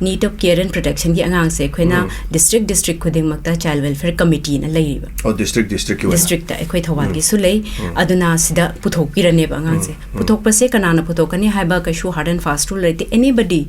need of care and protectionꯒꯤ ꯑꯉꯥꯡꯁꯦ ꯑꯩꯈꯣꯏꯅ ꯎꯝ꯫ District, district ꯈꯨꯗꯤꯡꯃꯛꯇ child welfare committeeꯅ ꯂꯩꯔꯤꯕ꯫ ꯑꯣ, district, districtꯀꯤ ꯑꯣꯏꯅ? Districtꯇ ꯑꯩꯈꯣꯏ ꯊꯧꯕꯥꯜꯒꯤꯁꯨ ꯎꯝ꯫ ꯂꯩ꯫ ꯎꯝ꯫ ꯑꯗꯨꯅ ꯁꯤꯗ ꯄꯨꯊꯣꯛꯄꯤꯔꯅꯦꯕ ꯑꯉꯥꯡꯁꯦ꯫ ꯎꯝ꯫ ꯎꯝ꯫ ꯄꯨꯊꯣꯛꯄꯁꯦ ꯀꯅꯥꯅ ꯄꯨꯊꯣꯛꯀꯅꯤ ꯍꯥꯏꯕ ꯀꯩꯁꯨ hard and fast rule ꯂꯩꯇꯦ꯫ Anybody,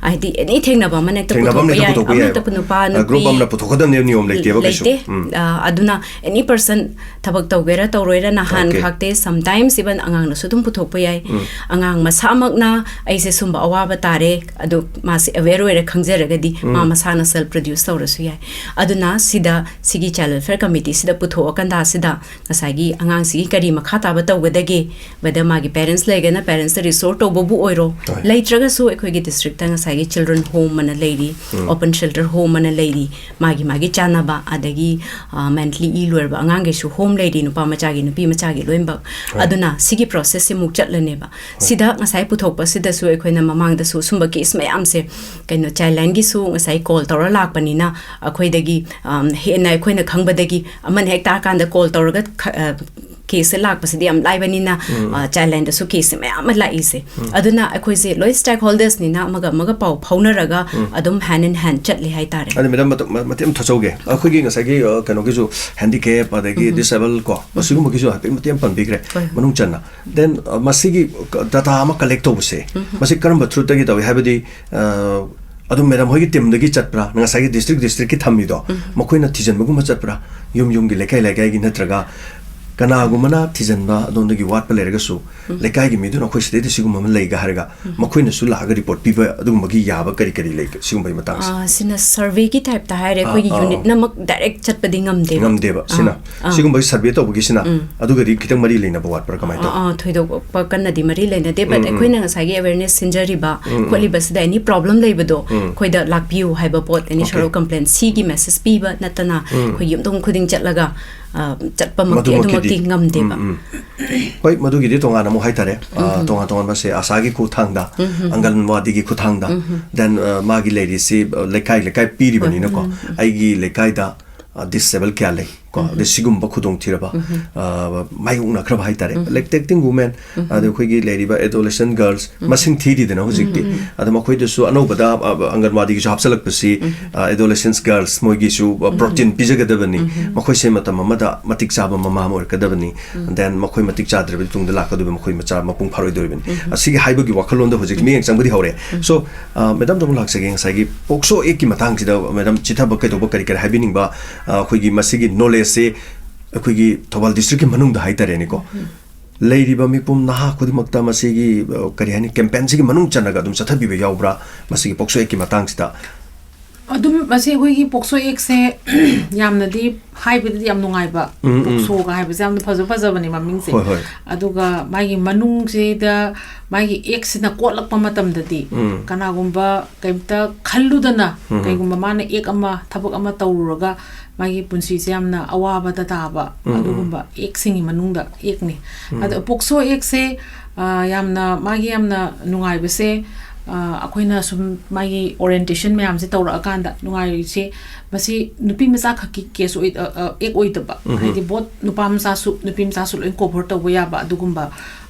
ꯍꯥꯏꯗꯤ any ꯊꯦꯡꯅꯕ ꯑꯃꯅ ꯍꯦꯛꯇ ꯊꯦꯡꯅꯕ ꯑꯃꯅ ꯄꯨꯊꯣꯛꯄ ꯍꯦꯛꯇ ꯌꯥꯏ꯫ ꯄꯨꯊꯣꯛꯄ ꯑꯃ ꯌꯥꯏ꯫ ꯍꯦꯛꯇ ꯅꯨꯄꯥ, ꯑ, group ꯅꯨꯄꯤ ꯑꯃꯅ ꯄꯨꯊꯣꯛꯀꯗꯕꯅꯦ ꯅꯤꯌꯣꯝ ꯂꯩꯇꯦꯕ ꯀꯩꯁꯨ꯫ ꯂꯩꯇꯦ꯫ ꯎꯝ꯫ ꯑ, ꯑꯗꯨꯅ any person ꯊꯕꯛ ꯇꯧꯒꯦꯔꯥ ꯇꯧꯔꯣꯏꯔꯥ, ꯅꯍꯥꯟ Okay. ꯈꯥꯛꯇꯦ, sometimes even ꯑꯉꯥꯡꯅꯁꯨ ꯑꯗꯨꯝ ꯄꯨꯊꯣꯛꯄ ꯌꯥꯏ꯫ ꯎꯝ꯫ ꯑꯉꯥꯡ ꯃꯁꯥꯃꯛꯅ ꯑꯩꯁꯦ ꯁꯨꯝꯕ ꯑꯋꯥꯕ ꯇꯥꯔꯦ, ꯑꯗꯨ ꯃꯥꯁꯦ aware ꯑꯣꯏꯔꯦ ꯈꯪꯖꯔꯒꯗꯤ ꯃꯥ ꯎꯝ꯫ ꯃꯁꯥꯅ self produce ꯇꯧꯔꯁꯨ ꯌꯥꯏ꯫ ꯑꯗꯨꯅ ꯁꯤꯗ, ꯁꯤꯒꯤ child welfare committeeꯁꯤꯗ ꯄꯨꯊꯣꯛꯑꯀꯥꯟꯗ ꯁꯤꯗ ꯉꯁꯥꯏꯒꯤ ꯑꯉꯥꯡꯁꯤꯒꯤ ꯀꯔꯤ ꯃꯈꯥ ꯇꯥꯕ ꯇꯧꯒꯗꯒꯦ, whether ꯃꯥꯒꯤ parents ꯂꯩꯔꯒꯅ parentsꯇ resort ꯇꯧꯕꯕꯨ ꯑꯣꯏꯔꯣ, ꯍꯣꯏ꯫ ꯂꯩꯇ꯭ꯔꯒꯁꯨ ꯑꯩꯈꯣꯏꯒꯤ districtꯇ ꯉꯁꯥꯏꯒꯤ children home ꯑꯅ ꯂꯩꯔꯤ, ꯎꯝ꯫ Open shelter home ꯑꯅ ꯂꯩꯔꯤ, ꯃꯥꯒꯤ ꯃꯥꯒꯤ ꯆꯥꯟꯅꯕ, ꯑꯗꯒꯤ, ꯑ, mentally ill ꯑꯣꯏꯔꯕ ꯑꯉꯥꯡꯒꯤꯁꯨ home ꯂꯩꯔꯤ, ꯅꯨꯄꯥ ꯃꯆꯥꯒꯤ, ꯅꯨꯄꯤ ꯃꯆꯥꯒꯤ ꯂꯣꯏꯅꯃꯛ꯫ ꯍꯣꯏ꯫ ꯑꯗꯨꯅ ꯁꯤꯒꯤ processꯁꯦ ꯑꯃꯨꯛ ꯆꯠꯂꯅꯦꯕ꯫ ꯍꯣꯏ꯫ ꯁꯤꯗ ꯉꯁꯥꯏ ꯄꯨꯊꯣꯛꯄꯁꯤꯗꯁꯨ ꯑꯩꯈꯣꯏꯅ ꯃꯃꯥꯡꯗꯁꯨ ꯁꯨꯝꯕ case ꯃꯌꯥꯝꯁꯦ, ꯀꯩꯅꯣ, Childlineꯒꯤꯁꯨ ꯉꯁꯥꯏ call ꯇꯧꯔ ꯂꯥꯛꯄꯅꯤꯅ ꯑꯩꯈꯣꯏꯗꯒꯤ, ꯑꯝ, ꯍꯦꯟꯅ ꯑꯩꯈꯣꯏꯅ ꯈꯪꯕꯗꯒꯤ ꯑꯃꯅ ꯍꯦꯛ ꯇꯥꯔꯀꯥꯟꯗ call ꯇꯧꯔꯒ ꯈ-, ꯑ, caseꯁꯦ ꯂꯥꯛꯄꯁꯤꯗꯤ ꯌꯥꯝ ꯂꯥꯏꯕꯅꯤꯅ, ꯎꯝ꯫ ꯑ, Childlineꯗꯁꯨ caseꯁꯦ ꯃꯌꯥꯝ ꯑꯃ ꯂꯥꯛꯏꯁꯦ꯫ ꯎꯝ꯫ ꯑꯗꯨꯅ ꯑꯩꯈꯣꯏꯁꯦ ꯂꯣꯏ stakeholdersꯅꯤꯅ ꯑꯃꯒ ꯑꯃꯒ ꯄꯥꯎ ꯐꯥꯎꯅꯔꯒ ꯎꯝ꯫ ꯑꯗꯨꯝ hand in hand ꯆꯠꯂꯤ ꯍꯥꯏꯇꯥꯔꯦ꯫ ꯑꯗꯨ madam, ꯃꯇꯝ, ꯃ-, ꯃꯇꯦꯛ ꯑꯃ ꯊꯠꯆꯧꯒꯦ꯫ ꯑꯩꯈꯣꯏꯒꯤ ꯉꯁꯥꯏꯒꯤ, ꯑ, ꯀꯩꯅꯣꯒꯤꯁꯨ handicap ꯑꯗꯒꯤ ꯎꯝ꯫ Disable ꯀꯣ, ꯎꯝ꯫ ꯃꯁꯤꯒꯨꯝꯕꯒꯤꯁꯨ ꯍꯥꯏꯐꯦꯠ ꯃꯇꯦꯛ ꯑꯃ ꯄꯟꯕꯤꯈ꯭ꯔꯦ ꯍꯣꯏ, ꯍꯣꯏ꯫ ꯃꯅꯨꯡ ꯆꯟꯅ꯫ Then, ꯑ, ꯃꯁꯤꯒꯤ ꯗꯇꯥ ꯑꯃ collect ꯇꯧꯕꯁꯦ, ꯎꯝ꯫ ꯃꯁꯤ ꯀꯔꯝꯕ throughꯇꯒꯤ ꯇꯧꯏ? ꯍꯥꯏꯕꯗꯤ, ꯑ, ꯑꯗꯨꯝ madam ꯍꯣꯏꯒꯤ teamꯗꯒꯤ ꯆꯠꯄ꯭ꯔꯥ? ꯉꯁꯥꯏꯒꯤ district districtꯀꯤ ꯊꯝꯃꯤꯗꯣ, ꯎꯝ꯫ ꯃꯈꯣꯏꯅ ꯊꯤꯖꯤꯟꯕꯒꯨꯝꯕ ꯆꯠꯄ꯭ꯔꯥ? ꯌꯨꯝ ꯌꯨꯝꯒꯤ, ꯂꯩꯀꯥꯏ ꯂꯩꯀꯥꯏꯒꯤ, ꯅꯠꯇ꯭ꯔꯒ ꯀꯅꯥꯒꯨꯝꯕꯅ ꯊꯤꯖꯤꯟꯕ ꯑꯗꯣꯝꯗꯒꯤ ꯋꯥꯠꯄ ꯂꯩꯔꯒꯁꯨ, ꯎꯝ꯫ ꯂꯩꯀꯥꯏꯒꯤ ꯃꯤꯗꯨꯅ ꯑꯩꯈꯣꯏ ꯁꯤꯗꯩꯗ ꯁꯤꯒꯨꯝꯕ ꯑꯃ ꯂꯩꯒ ꯍꯥꯏꯔꯒ, ꯎꯝ꯫ ꯃꯈꯣꯏꯅꯁꯨ ꯂꯥꯛꯑꯒ ꯔꯤꯄꯣꯔꯠ ꯄꯤꯕ ꯑꯗꯨꯒꯨꯝꯕꯒꯤ ꯌꯥꯕ ꯀꯔꯤ ꯀꯔꯤ ꯂꯩ ꯁꯤꯒꯨꯝꯕꯒꯤ ꯃꯇꯥꯡꯁꯦ? ꯑꯥ, ꯁꯤꯅ ꯁꯔꯚꯦꯒꯤ ꯇꯥꯏꯞꯇ ꯍꯥꯏꯔꯦ, ꯑꯥ, ꯑꯩꯈꯣꯏꯒꯤ ꯑꯥ, ꯑꯥ꯫ ꯌꯨꯅꯤꯠꯅꯃꯛ ꯗꯥꯏꯔꯦꯛ ꯆꯠꯄꯗꯤ ꯉꯝꯗꯦꯕ꯫ ꯉꯝꯗꯦꯕ꯫ ꯑꯥ, ꯁꯤꯅ, ꯑꯥ꯫ ꯁꯤꯒꯨꯝꯕꯒꯤ ꯁꯔꯚꯦ ꯇꯧꯕꯒꯤꯁꯤꯅ ꯎꯝ꯫ ꯑꯗꯨꯒꯗꯤ ꯈꯤꯇꯪ ꯃꯔꯤ ꯂꯩꯅꯕ ꯋꯥꯠꯄ꯭ꯔꯥ, ꯀꯃꯥꯏꯅ ꯑꯥ, ꯇꯧꯕ? ꯑꯥ, ꯊꯣꯏꯗꯣꯛꯄ ꯀꯟꯅꯗꯤ ꯃꯔꯤ ꯂꯩꯅꯗꯦ, but ꯎꯝ, ꯎꯝ꯫ ꯑꯩꯈꯣꯏꯅ ꯉꯁꯥꯏꯒꯤ ꯑꯦꯋꯦꯔꯅꯦꯁ ꯁꯤꯟꯖꯔꯤꯕ, ꯎꯝ, ꯎꯝ꯫ ꯈꯣꯠꯂꯤꯕꯁꯤꯗ ꯑꯦꯅꯤ ꯄ꯭ꯔꯣꯕ꯭ꯂꯦꯝ ꯂꯩꯕꯗꯣ, ꯎꯝ꯫ ꯑꯩꯈꯣꯏꯗ ꯂꯥꯛꯄꯤꯌꯨ ꯍꯥꯏꯕ ꯄꯣꯠ, ꯑꯦꯅꯤ ꯑꯣꯀꯦ꯫ ꯁꯣꯔꯠ ꯀꯝꯄ꯭ꯂꯦꯟ, ꯁꯤꯒꯤ ꯃꯦꯁꯦꯖ ꯄꯤꯕ ꯅꯠꯇꯅ, ꯎꯝ꯫ ꯑꯩꯈꯣꯏ ꯌꯨꯝꯊꯣꯡ ꯈꯨꯗꯤꯡ ꯆꯠꯂꯒ, ꯑ, ꯆꯠꯄꯃꯛꯇꯤ ꯃꯗꯨꯃꯛꯇꯤ ꯑꯗꯨꯃꯛꯇꯤ ꯉꯝꯗꯦꯕ꯫ ꯎꯝ, ꯎꯝ꯫ ꯍꯣꯏ, ꯃꯗꯨꯒꯤꯗꯤ ꯇꯣꯉꯥꯟꯅ ꯑꯃꯨꯛ ꯍꯥꯏꯇꯥꯔꯦ꯫ ꯑ, ꯎꯝ, ꯎꯝ꯫ ꯇꯣꯉꯥꯟ ꯇꯣꯉꯥꯟꯕꯁꯦ ꯑꯥꯁꯥꯒꯤ ꯈꯨꯠꯊꯥꯡꯗ, ꯎꯝ, ꯎꯝ꯫ ꯑꯪꯒꯟꯋꯥꯗꯤꯒꯤ ꯈꯨꯠꯊꯥꯡꯗ, ꯎꯝ, ꯎꯝ꯫ Then, ꯑ, ꯃꯥꯒꯤ ꯂꯩꯔꯤꯁꯤ, ꯑ, ꯂꯩꯀꯥꯏ ꯂꯩꯀꯥꯏ ꯄꯤꯔꯤꯕꯅꯤꯅꯀꯣ, ꯍꯣꯏ, ꯎꯝ, ꯎꯝ꯫ ꯑꯩꯒꯤ ꯂꯩꯀꯥꯏꯗ, ꯑ, ꯗꯤꯁꯑꯦꯕꯜ ꯀꯌꯥ ꯂꯩ ꯀꯣ, ꯎꯝ, ꯑꯗꯩ ꯎꯝ꯫ ꯁꯤꯒꯨꯝꯕ ꯈꯨꯗꯣꯡꯊꯤꯔꯕ, ꯎꯝ, ꯎꯝ꯫ ꯑ, ꯃꯥꯌꯣꯛꯅꯈ꯭ꯔꯕ ꯍꯥꯏꯇꯥꯔꯦ꯫ ꯎꯝ, ꯎꯝ꯫ Lactating women, ꯎꯝ, ꯎꯝ꯫ ꯑꯗ ꯑꯩꯈꯣꯏꯒꯤ ꯂꯩꯔꯤꯕ adolescent girls, ꯎꯝ, ꯎꯝ꯫ ꯃꯁꯤꯡ ꯊꯤꯔꯤꯗꯅ ꯍꯧꯖꯤꯛꯇꯤ꯫ ꯎꯝ, ꯎꯝ꯫ ꯑꯗ ꯃꯈꯣꯏꯗꯁꯨ ꯑꯅꯧꯕꯗ, ꯑ, ꯑꯪꯒꯟꯋꯥꯗꯤꯒꯤꯁꯨ ꯍꯥꯞꯆꯜꯂꯛꯄꯁꯤ, ꯎꯝ, ꯎꯝ꯫ ꯑ, adolescent girls ꯃꯣꯏꯒꯤꯁꯨ, ꯑ, ꯎꯝ, ꯎꯝ꯫ ꯄ꯭ꯔꯣꯇꯤꯟ ꯄꯤꯖꯒꯗꯕꯅꯤ꯫ ꯎꯝ, ꯎꯝ꯫ ꯃꯈꯣꯏꯁꯦ ꯃꯇꯝ ꯑꯃꯗ ꯃꯇꯤꯛ ꯆꯥꯕ ꯃꯃꯥ ꯑꯃ ꯑꯣꯏꯔꯛꯀꯗꯕꯅꯤ꯫ ꯎꯝ꯫ Then ꯃꯈꯣꯏ ꯃꯇꯤꯛ ꯆꯥꯗ꯭ꯔꯕꯗꯤ ꯇꯨꯡꯗ ꯂꯥꯛꯀꯗꯧꯔꯤꯕ ꯃꯈꯣꯏ ꯃꯆꯥ ꯃꯄꯨꯡ ꯐꯥꯔꯣꯏꯗꯧꯔꯤꯕꯅꯤ꯫ ꯎꯝ, ꯎꯝ꯫ ꯑꯁꯤꯒꯤ ꯍꯥꯏꯕꯒꯤ ꯋꯥꯈꯜꯂꯣꯟꯗ ꯍꯧꯖꯤꯛ ꯃꯤꯠꯌꯦꯡ ꯆꯪꯕꯗꯤ ꯍꯧꯔꯦ꯫ ꯎꯝ꯫ So, ꯑ, ꯃꯦꯗꯥꯝꯗ ꯑꯃꯨꯛ ꯂꯥꯛꯆꯒꯦ꯫ ꯉꯁꯥꯏꯒꯤ POCSO Act ꯀꯤ ꯃꯇꯥꯡꯁꯤꯗ, ꯃꯦꯗꯥꯝ, ꯆꯤꯊꯕ ꯀꯩꯗꯧꯕ ꯀꯔꯤ ꯀꯔꯤ ꯍꯥꯏꯕꯤꯅꯤꯡꯕ, ꯑ, ꯑꯩꯈꯣꯏꯒꯤ ꯃꯁꯤꯒꯤ ꯅꯣꯂꯦꯖꯁꯦ ꯑꯩꯈꯣꯏꯒꯤ ꯊꯧꯕꯥꯜ ꯗꯤꯁꯇ꯭ꯔꯤꯛꯀꯤ ꯃꯅꯨꯡꯗ ꯍꯥꯏꯇꯥꯔꯦꯅꯦꯀꯣ, ꯎꯝ꯫ ꯂꯩꯔꯤꯕ ꯃꯤꯄꯨꯝ ꯅꯍꯥ ꯈꯨꯗꯤꯡꯃꯛꯇ ꯃꯁꯤꯒꯤ, ꯑ, ꯀꯔꯤ ꯍꯥꯏꯅꯤ, ꯀꯦꯝꯄꯦꯟꯁꯤꯒꯤ ꯃꯅꯨꯡ ꯆꯟꯅꯒ ꯑꯗꯨꯝ ꯆꯠꯊꯕꯤꯕ ꯌꯥꯎꯕ꯭ꯔꯥ ꯃꯁꯤꯒꯤ POCSO Act ꯀꯤ ꯃꯇꯥꯡꯁꯤꯗ? ꯑꯗꯨꯝ ꯃꯁꯤ ꯑꯩꯈꯣꯏꯒꯤ POCSO Act ꯁꯦ ꯌꯥꯝꯅꯗꯤ ꯍꯥꯏꯕꯗꯗꯤ ꯌꯥꯝ ꯅꯨꯡꯉꯥꯏꯕ, ꯎꯝ, ꯎꯝ꯫ POCSO ꯒ ꯍꯥꯏꯕꯁꯦ ꯌꯥꯝꯅ ꯐꯖ ꯐꯖꯕꯅꯦ ꯃꯃꯤꯡꯁꯦ꯫ ꯍꯣꯏ, ꯍꯣꯏ꯫ ꯑꯗꯨꯒ ꯃꯥꯒꯤ ꯃꯅꯨꯡꯁꯤꯗ ꯃꯥꯒꯤ Act ꯁꯤꯅ ꯀꯣꯠꯂꯛꯄ ꯃꯇꯝꯗꯗꯤ ꯎꯝ꯫ ꯀꯅꯥꯒꯨꯝꯕ ꯀꯩꯝꯇ ꯈꯜꯂꯨꯗꯅ ꯎꯝ, ꯎꯝ꯫ ꯀꯩꯒꯨꯝꯕ ꯃꯥꯅ Act ꯑꯃ, ꯊꯕꯛ ꯑꯃ ꯇꯧꯔꯨꯔꯒ ꯃꯥꯒꯤ ꯄꯨꯟꯁꯤꯁꯦ ꯌꯥꯝꯅ ꯑꯋꯥꯕꯗ ꯇꯥꯕ, ꯎꯝ, ꯎꯝ꯫ ꯑꯗꯨꯒꯨꯝꯕ Act ꯁꯤꯡꯒꯤ ꯃꯅꯨꯡꯗ Act ꯅꯤ꯫ ꯎꯝ꯫ ꯑꯗꯣ POCSO Act ꯁꯦ, ꯑ, ꯌꯥꯝꯅ, ꯃꯥꯒꯤ ꯌꯥꯝꯅ ꯅꯨꯡꯉꯥꯏꯕꯁꯦ, ꯑ, ꯑꯩꯈꯣꯏꯅ ꯁꯨꯝ ꯃꯥꯒꯤ orientation ꯃꯌꯥꯝꯁꯦ ꯇꯧꯔꯛꯑꯀꯥꯟꯗ ꯅꯨꯡꯉꯥꯏꯔꯤꯁꯦ, ꯃꯁꯤ ꯅꯨꯄꯤ ꯃꯆꯥ ꯈꯛꯀꯤ case ꯑꯣꯏ-, ꯑ, ꯑ, Act ꯑꯣꯏꯗꯕ, ꯎꯝ, ꯎꯝ꯫ ꯍꯥꯏꯗꯤ both ꯅꯨꯄꯥ ꯃꯆꯥꯁꯨ, ꯅꯨꯄꯤ ꯃꯆꯥꯁꯨ ꯂꯣꯏ cover ꯇꯧꯕ ꯌꯥꯕ ꯑꯗꯨꯒꯨꯝꯕ,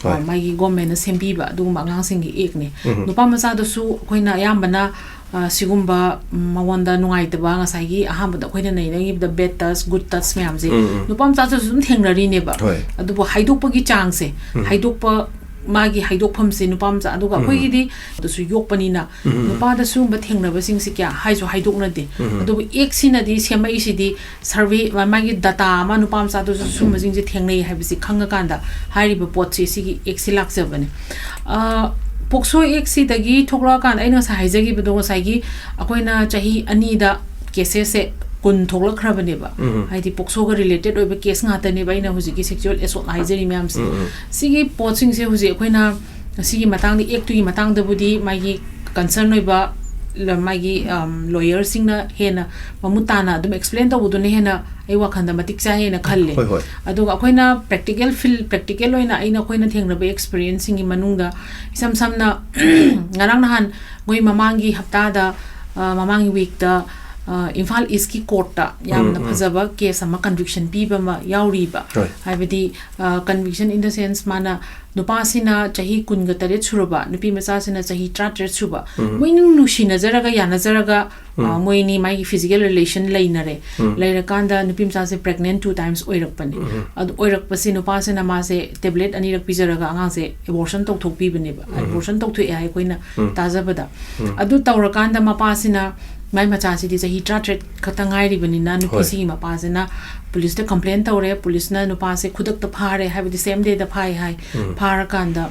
ꯑ, ꯍꯣꯏ꯫ ꯃꯥꯒꯤ government ꯅ ꯁꯦꯝꯕꯤꯕ ꯑꯗꯨꯒꯨꯝꯕ ꯑꯉꯥꯡꯁꯤꯡꯒꯤ Act ꯅꯤ꯫ ꯎꯝ, ꯎꯝ꯫ ꯅꯨꯄꯥ ꯃꯆꯥꯗꯁꯨ ꯑꯩꯈꯣꯏꯅ ꯑꯌꯥꯝꯕꯅ, ꯑ, ꯁꯤꯒꯨꯝꯕ, ꯎꯝ, ꯃꯉꯣꯟꯗ ꯅꯨꯡꯉꯥꯏꯇꯕ, ꯉꯁꯥꯏꯒꯤ ꯑꯍꯥꯟꯕꯗ ꯑꯩꯈꯣꯏꯅ ꯅꯩꯅꯈꯤꯕꯗ bad touch, good touch ꯃꯌꯥꯝꯁꯦ ꯎꯝ, ꯎꯝ꯫ ꯅꯨꯄꯥ ꯃꯆꯥꯗꯁꯨ ꯑꯗꯨꯝ ꯊꯦꯡꯅꯔꯤꯅꯦꯕ꯫ ꯍꯣꯏ꯫ ꯑꯗꯨꯕꯨ ꯍꯥꯏꯗꯣꯛꯄꯒꯤ ꯆꯥꯡꯁꯦ, ꯎꯝ꯫ ꯍꯥꯏꯗꯣꯛꯄ ꯃꯥꯒꯤ ꯍꯥꯏꯗꯣꯛꯐꯝꯁꯦ ꯅꯨꯄꯥ ꯃꯆꯥ, ꯑꯗꯨꯒ ꯑꯩꯈꯣꯏꯒꯤꯗꯤ ꯑꯗꯨꯁꯨ ꯌꯣꯛꯄꯅꯤꯅ ꯅꯨꯄꯥꯗ ꯁꯤꯒꯨꯝꯕ ꯊꯦꯡꯅꯕꯁꯤꯡꯁꯦ ꯀꯌꯥ ꯍꯥꯏꯁꯨ ꯍꯥꯏꯗꯣꯛꯅꯗꯦ꯫ ꯑꯗꯨꯕꯨ ꯑꯦꯛꯁꯤꯅꯗꯤ ꯁꯦꯝꯃꯛꯏꯁꯤꯗꯤ ꯁꯔꯚꯦ, ꯃꯥꯒꯤ ꯗꯇꯥ ꯑꯃ ꯅꯨꯄꯥ ꯃꯆꯥꯗꯨꯁꯨ ꯁꯤꯒꯨꯝꯕꯁꯤꯡꯁꯦ ꯊꯦꯡꯅꯩ ꯍꯥꯏꯕꯁꯤ ꯈꯪꯉꯀꯥꯟꯗ ꯍꯥꯏꯔꯤꯕ ꯄꯣꯠꯁꯤ, ꯁꯤꯒꯤ ꯑꯦꯛꯁꯤ ꯂꯥꯛꯆꯕꯅꯦ꯫ ꯑ, ꯄꯣꯛꯁꯣ ꯑꯦꯛꯁꯤꯗꯒꯤ ꯊꯣꯛꯂꯛꯑꯀꯥꯟꯗ ꯑꯩꯅ ꯉꯁꯥꯏ ꯍꯥꯏꯖꯈꯤꯕꯗꯣ, ꯉꯁꯥꯏꯒꯤ ꯑꯩꯈꯣꯏꯅ ꯆꯍꯤ ꯑꯅꯤꯗ ꯀꯦꯁꯦꯁꯁꯦ ꯀꯨꯟ ꯊꯣꯛꯂꯛꯈ꯭ꯔꯕꯅꯦꯕ꯫ ꯍꯥꯏꯗꯤ ꯄꯣꯛꯁꯣꯒ ꯔꯤꯂꯦꯇꯦꯠ ꯑꯣꯏꯕ ꯀꯦꯁ ꯉꯥꯛꯇꯅꯦꯕ ꯑꯩꯅ ꯍꯧꯖꯤꯛꯀꯤ ꯁꯦꯛꯁꯨꯋꯦꯜ ꯑꯦꯁꯣꯜꯠ ꯍꯥꯏꯖꯔꯤ ꯃꯌꯥꯝꯁꯦ꯫ ꯁꯤꯒꯤ ꯄꯣꯠꯁꯤꯡꯁꯦ ꯍꯧꯖꯤꯛ ꯑꯩꯈꯣꯏꯅ ꯁꯤꯒꯤ ꯃꯇꯥꯡꯗ, ꯑꯦꯛꯇꯨꯒꯤ ꯃꯇꯥꯡꯗꯕꯨꯗꯤ ꯃꯥꯒꯤ ꯀꯟꯁꯔꯟ ꯑꯣꯏꯕ ꯂ-, ꯃꯥꯒꯤ, ꯑꯝ, ꯂꯣꯌꯔꯁꯤꯡꯅ ꯍꯦꯟꯅ ꯃꯃꯨꯠ ꯇꯥꯅ ꯑꯗꯨꯝ ꯑꯦꯛꯁꯄ꯭ꯂꯦꯟ ꯇꯧꯕꯗꯨꯅ ꯍꯦꯟꯅ ꯑꯩ ꯋꯥꯈꯜꯗ ꯃꯇꯤꯛ ꯆꯥꯏꯌꯦꯅ ꯈꯜꯂꯦ꯫ ꯍꯣꯏ, ꯍꯣꯏ꯫ ꯑꯗꯨꯒ ꯑꯩꯈꯣꯏꯅ ꯄ꯭ꯔꯦꯛꯇꯤꯀꯦꯜ ꯐꯤꯜ, ꯄ꯭ꯔꯦꯛꯇꯤꯀꯦꯜ ꯑꯣꯏꯅ ꯑꯩꯅ, ꯑꯩꯈꯣꯏꯅ ꯊꯦꯡꯅꯕ ꯑꯦꯛꯁꯄꯤꯔꯤꯌꯦꯟꯁꯁꯤꯡꯒꯤ ꯃꯅꯨꯡꯗ ꯏꯁꯝ ꯁꯝꯅ ꯉꯔꯥꯡ ꯅꯍꯥꯟ ꯃꯣꯏ ꯃꯃꯥꯡꯒꯤ ꯍꯞꯇꯥꯗ, ꯑ, ꯃꯃꯥꯡꯒꯤ ꯋꯤꯛꯇ, ꯑ, ꯏꯝꯐꯥꯜ ꯏꯁꯀꯤ ꯀꯣꯔꯠꯇ ꯌꯥꯝꯅ ꯎꯝ, ꯎꯝ꯫ ꯐꯖꯕ ꯀꯦꯁ ꯑꯃ ꯀꯟꯚꯤꯛꯁꯟ ꯄꯤꯕ ꯑꯃ ꯌꯥꯎꯔꯤꯕ꯫ ꯍꯣꯏ꯫ ꯍꯥꯏꯕꯗꯤ, ꯑ, ꯀꯟꯚꯤꯛꯁꯟ in the sense ꯃꯥꯅ ꯅꯨꯄꯥꯁꯤꯅ ꯆꯍꯤ ꯀꯨꯟꯒ ꯇꯔꯦꯠ ꯁꯨꯔꯕ, ꯅꯨꯄꯤ ꯃꯆꯥꯁꯤꯅ ꯆꯍꯤ ꯇꯔꯥꯇꯔꯦꯠ ꯁꯨꯕ, ꯎꯝ꯫ ꯃꯣꯏꯅ ꯅꯨꯡꯁꯤꯅꯖꯔꯒ ꯌꯥꯅꯖꯔꯒ, ꯑ, ꯎꯝ꯫ ꯃꯣꯏꯅꯤ ꯃꯥꯒꯤ ꯐꯤꯖꯤꯀꯦꯜ ꯔꯤꯂꯦꯁꯟ ꯂꯩꯅꯔꯦ꯫ ꯎꯝ꯫ ꯂꯩꯔꯀꯥꯟꯗ ꯅꯨꯄꯤ ꯃꯆꯥꯁꯦ ꯄ꯭ꯔꯦꯒꯅꯦꯟ ꯇꯨ ꯇꯥꯏꯝꯁ ꯑꯣꯏꯔꯛꯄꯅꯦ꯫ ꯎꯝ꯫ ꯑꯗꯨ ꯑꯣꯏꯔꯛꯄꯁꯦ ꯅꯨꯄꯥꯁꯤꯅ ꯃꯥꯁꯦ ꯇꯦꯕ꯭ꯂꯦꯠ ꯑꯅꯤꯔꯛ ꯄꯤꯖꯔꯒ ꯑꯉꯥꯡꯁꯦ ꯑꯦꯕꯣꯔꯁꯟ ꯇꯧꯊꯣꯛꯄꯤꯕꯅꯦꯕ꯫ ꯎꯝ꯫ ꯑꯦꯕꯣꯔꯁꯟ ꯇꯧꯊꯣꯛꯑꯦ ꯍꯥꯏ ꯑꯩꯈꯣꯏꯅ ꯎꯝ꯫ ꯇꯥꯖꯕꯗ꯫ ꯎꯝ꯫ ꯑꯗꯨ ꯇꯧꯔꯀꯥꯟꯗ ꯃꯄꯥꯁꯤꯅ ꯃꯥꯏ ꯃꯆꯥꯁꯤꯗꯤ ꯆꯍꯤ ꯇꯔꯥꯇꯔꯦꯠ ꯈꯛꯇ ꯉꯥꯏꯔꯤꯕꯅꯤꯅ, ꯍꯣꯏ꯫ ꯅꯨꯄꯤꯁꯤꯒꯤ ꯃꯄꯥꯁꯤꯅ ꯄꯨꯂꯤꯁꯇ ꯀꯝꯄ꯭ꯂꯦꯟ ꯇꯧꯔꯦ꯫ ꯄꯨꯂꯤꯁꯅ ꯅꯨꯄꯥꯁꯦ ꯈꯨꯗꯛꯇ ꯐꯥꯔꯦ, ꯍꯥꯏꯕꯗꯤ ꯁꯦꯝ ꯗꯦꯗ ꯐꯥꯏ ꯍꯥꯏ꯫ ꯎꯝ꯫ ꯐꯥꯔꯀꯥꯟꯗ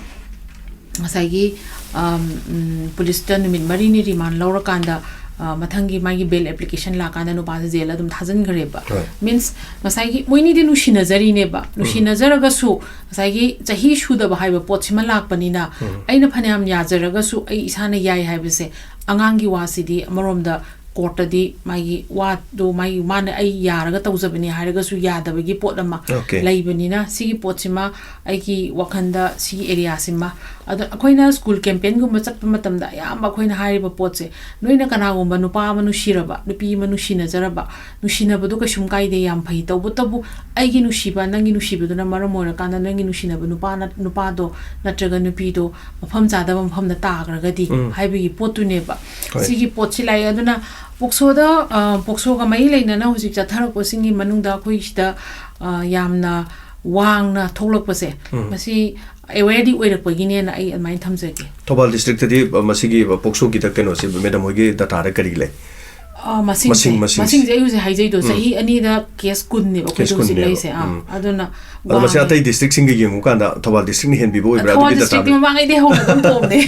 ꯉꯁꯥꯏꯒꯤ, ꯑꯝ, ꯎꯝ, ꯄꯨꯂꯤꯁꯇ ꯅꯨꯃꯤꯠ ꯃꯔꯤꯅꯤ ꯔꯤꯃꯥꯟ ꯂꯧꯔꯀꯥꯟꯗ, ꯑ, ꯃꯊꯪꯒꯤ ꯃꯥꯒꯤ ꯕꯦꯜ ꯑꯦꯄ꯭ꯂꯤꯀꯦꯁꯟ ꯂꯥꯛꯀꯥꯟꯗ ꯅꯨꯄꯥꯁꯦ ꯖꯦꯜ ꯑꯗꯨꯝ ꯊꯥꯖꯤꯟꯈ꯭ꯔꯦꯕ꯫ ꯍꯣꯏ꯫ ꯃꯤꯟꯁ, ꯉꯁꯥꯏꯒꯤ ꯃꯣꯏꯅꯤꯗꯤ ꯅꯨꯡꯁꯤꯅꯖꯔꯤꯅꯦꯕ꯫ ꯅꯨꯡꯁꯤꯅꯖꯔꯒꯁꯨ ꯉꯁꯥꯏꯒꯤ ꯆꯍꯤ ꯁꯨꯗꯕ ꯍꯥꯏꯕ ꯄꯣꯠꯁꯤꯃ ꯂꯥꯛꯄꯅꯤꯅ, ꯎꯝ꯫ ꯑꯩꯅ ꯐꯅꯌꯥꯝ ꯌꯥꯖꯔꯒꯁꯨ ꯑꯩ ꯏꯁꯥꯅ ꯌꯥꯏ ꯍꯥꯏꯕꯁꯦ, ꯑꯉꯥꯡꯒꯤ ꯋꯥꯁꯤꯗꯤ ꯑꯃꯔꯣꯝꯗ ꯀꯣꯔꯠꯇꯗꯤ ꯃꯥꯒꯤ ꯋꯥꯗꯣ, ꯃꯥꯒꯤ, ꯃꯥꯅ ꯑꯩ ꯌꯥꯔꯒ ꯇꯧꯖꯕꯅꯤ ꯍꯥꯏꯔꯒꯁꯨ ꯌꯥꯗꯕꯒꯤ ꯄꯣꯠ ꯑꯃ Okay. ꯂꯩꯕꯅꯤꯅ, ꯁꯤꯒꯤ ꯄꯣꯠꯁꯤꯃ ꯑꯩꯒꯤ ꯋꯥꯈꯜꯗ, ꯁꯤꯒꯤ ꯑꯦꯔꯤꯌꯥꯁꯤꯃ, ꯑꯗꯣ ꯑꯩꯈꯣꯏꯅ ꯁ꯭ꯀꯨꯜ ꯀꯦꯝꯄꯦꯟꯒꯨꯝꯕ ꯆꯠꯄ ꯃꯇꯝꯗ ꯑꯌꯥꯝꯕ ꯑꯩꯈꯣꯏꯅ ꯍꯥꯏꯔꯤꯕ ꯄꯣꯠꯁꯦ, ꯅꯣꯏꯅ ꯀꯅꯥꯒꯨꯝꯕ ꯅꯨꯄꯥ ꯑꯃ ꯅꯨꯡꯁꯤꯔꯕ, ꯅꯨꯄꯤ ꯑꯃ ꯅꯨꯡꯁꯤꯅꯖꯔꯕ, ꯅꯨꯡꯁꯤꯅꯕꯗꯣ ꯀꯩꯁꯨꯝ ꯀꯥꯏꯗꯦ, ꯌꯥꯝ ꯐꯩ꯫ ꯇꯧꯕꯇꯕꯨ ꯑꯩꯒꯤ ꯅꯨꯡꯁꯤꯕ, ꯅꯪꯒꯤ ꯅꯨꯡꯁꯤꯕꯗꯨꯅ ꯃꯔꯝ ꯑꯣꯏꯔꯀꯥꯟꯗ ꯅꯪꯒꯤ ꯅꯨꯡꯁꯤꯅꯕ ꯅꯨꯄꯥꯅ, ꯅꯨꯄꯥꯗꯣ ꯅꯠꯇ꯭ꯔꯒ ꯅꯨꯄꯤꯗꯣ ꯃꯐꯝ ꯆꯥꯗꯕ ꯃꯐꯝꯗ ꯇꯥꯈ꯭ꯔꯒꯗꯤ ꯎꯝ꯫ ꯍꯥꯏꯕꯒꯤ ꯄꯣꯠꯇꯨꯅꯦꯕ꯫ ꯍꯣꯏ꯫ ꯁꯤꯒꯤ ꯄꯣꯠꯁꯤ ꯂꯥꯛꯑꯦ꯫ ꯑꯗꯨꯅ ꯄꯣꯛꯁꯣꯗ, ꯑ, ꯄꯣꯛꯁꯣꯒ ꯃꯔꯤ ꯂꯩꯅꯅ ꯍꯧꯖꯤꯛ ꯆꯠꯊꯔꯛꯄꯁꯤꯡꯒꯤ ꯃꯅꯨꯡꯗ ꯑꯩꯈꯣꯏ ꯁꯤꯗ, ꯑ, ꯌꯥꯝꯅ ꯋꯥꯡꯅ ꯊꯣꯛꯂꯛꯄꯁꯦ, ꯎꯝ꯫ ꯃꯁꯤ ꯑꯦꯋꯦꯌꯔꯗꯤ ꯑꯣꯏꯔꯛꯄꯒꯤꯅꯦꯅ ꯑꯩ ꯑꯗꯨꯃꯥꯏꯅ ꯊꯝꯖꯒꯦ꯫ ꯊꯧꯕꯥꯜ ꯗꯤꯁꯇ꯭ꯔꯤꯛꯇꯗꯤ ꯃꯁꯤꯒꯤ ꯄꯣꯛꯁꯣꯒꯤꯗ ꯀꯩꯅꯣꯁꯦ ꯃꯦꯗꯥꯝ ꯍꯣꯏꯒꯤ ꯗꯇꯥꯗ ꯀꯔꯤ ꯂꯩ? ꯑ, ꯃꯁꯤꯡꯁꯦ ꯃꯁꯤꯡ, ꯃꯁꯤꯡꯁꯦ꯫ ꯃꯁꯤꯡꯁꯦ ꯑꯩ ꯍꯧꯖꯤꯛ ꯍꯥꯏꯖꯩꯗꯣ, ꯎꯝ꯫ ꯆꯍꯤ ꯑꯅꯤꯗ ꯀꯦꯁ ꯀꯨꯟꯅꯦꯕ ꯑꯩꯈꯣꯏꯗ ꯀꯦꯁ ꯍꯧꯖꯤꯛ ꯀꯨꯟꯅꯦꯕ꯫ ꯂꯩꯔꯤꯁꯦ꯫ ꯑꯥ, ꯎꯝ꯫ ꯑꯗꯨꯅ ꯑꯗꯣ ꯃꯁꯤ ꯋꯥꯡꯉꯦ꯫ ꯑꯇꯩ ꯗꯤꯁꯇ꯭ꯔꯤꯛꯁꯤꯡꯒ ꯌꯦꯡꯉꯨꯀꯥꯟꯗ ꯊꯧꯕꯥꯜ ꯗꯤꯁꯇ꯭ꯔꯤꯛꯅ ꯍꯦꯟꯕꯤꯕ ꯑꯣꯏꯕ꯭ꯔꯥ? ꯊꯧꯕꯥꯜ ꯑꯗꯨꯒꯤ ꯗꯤꯁꯇ꯭ꯔꯤꯛꯇꯤ ꯗꯇꯥꯗ? ꯃꯃꯥꯡꯉꯩꯗꯤ ꯍꯧꯅ ꯑꯗꯨꯝ ꯇꯣꯝꯅꯦ꯫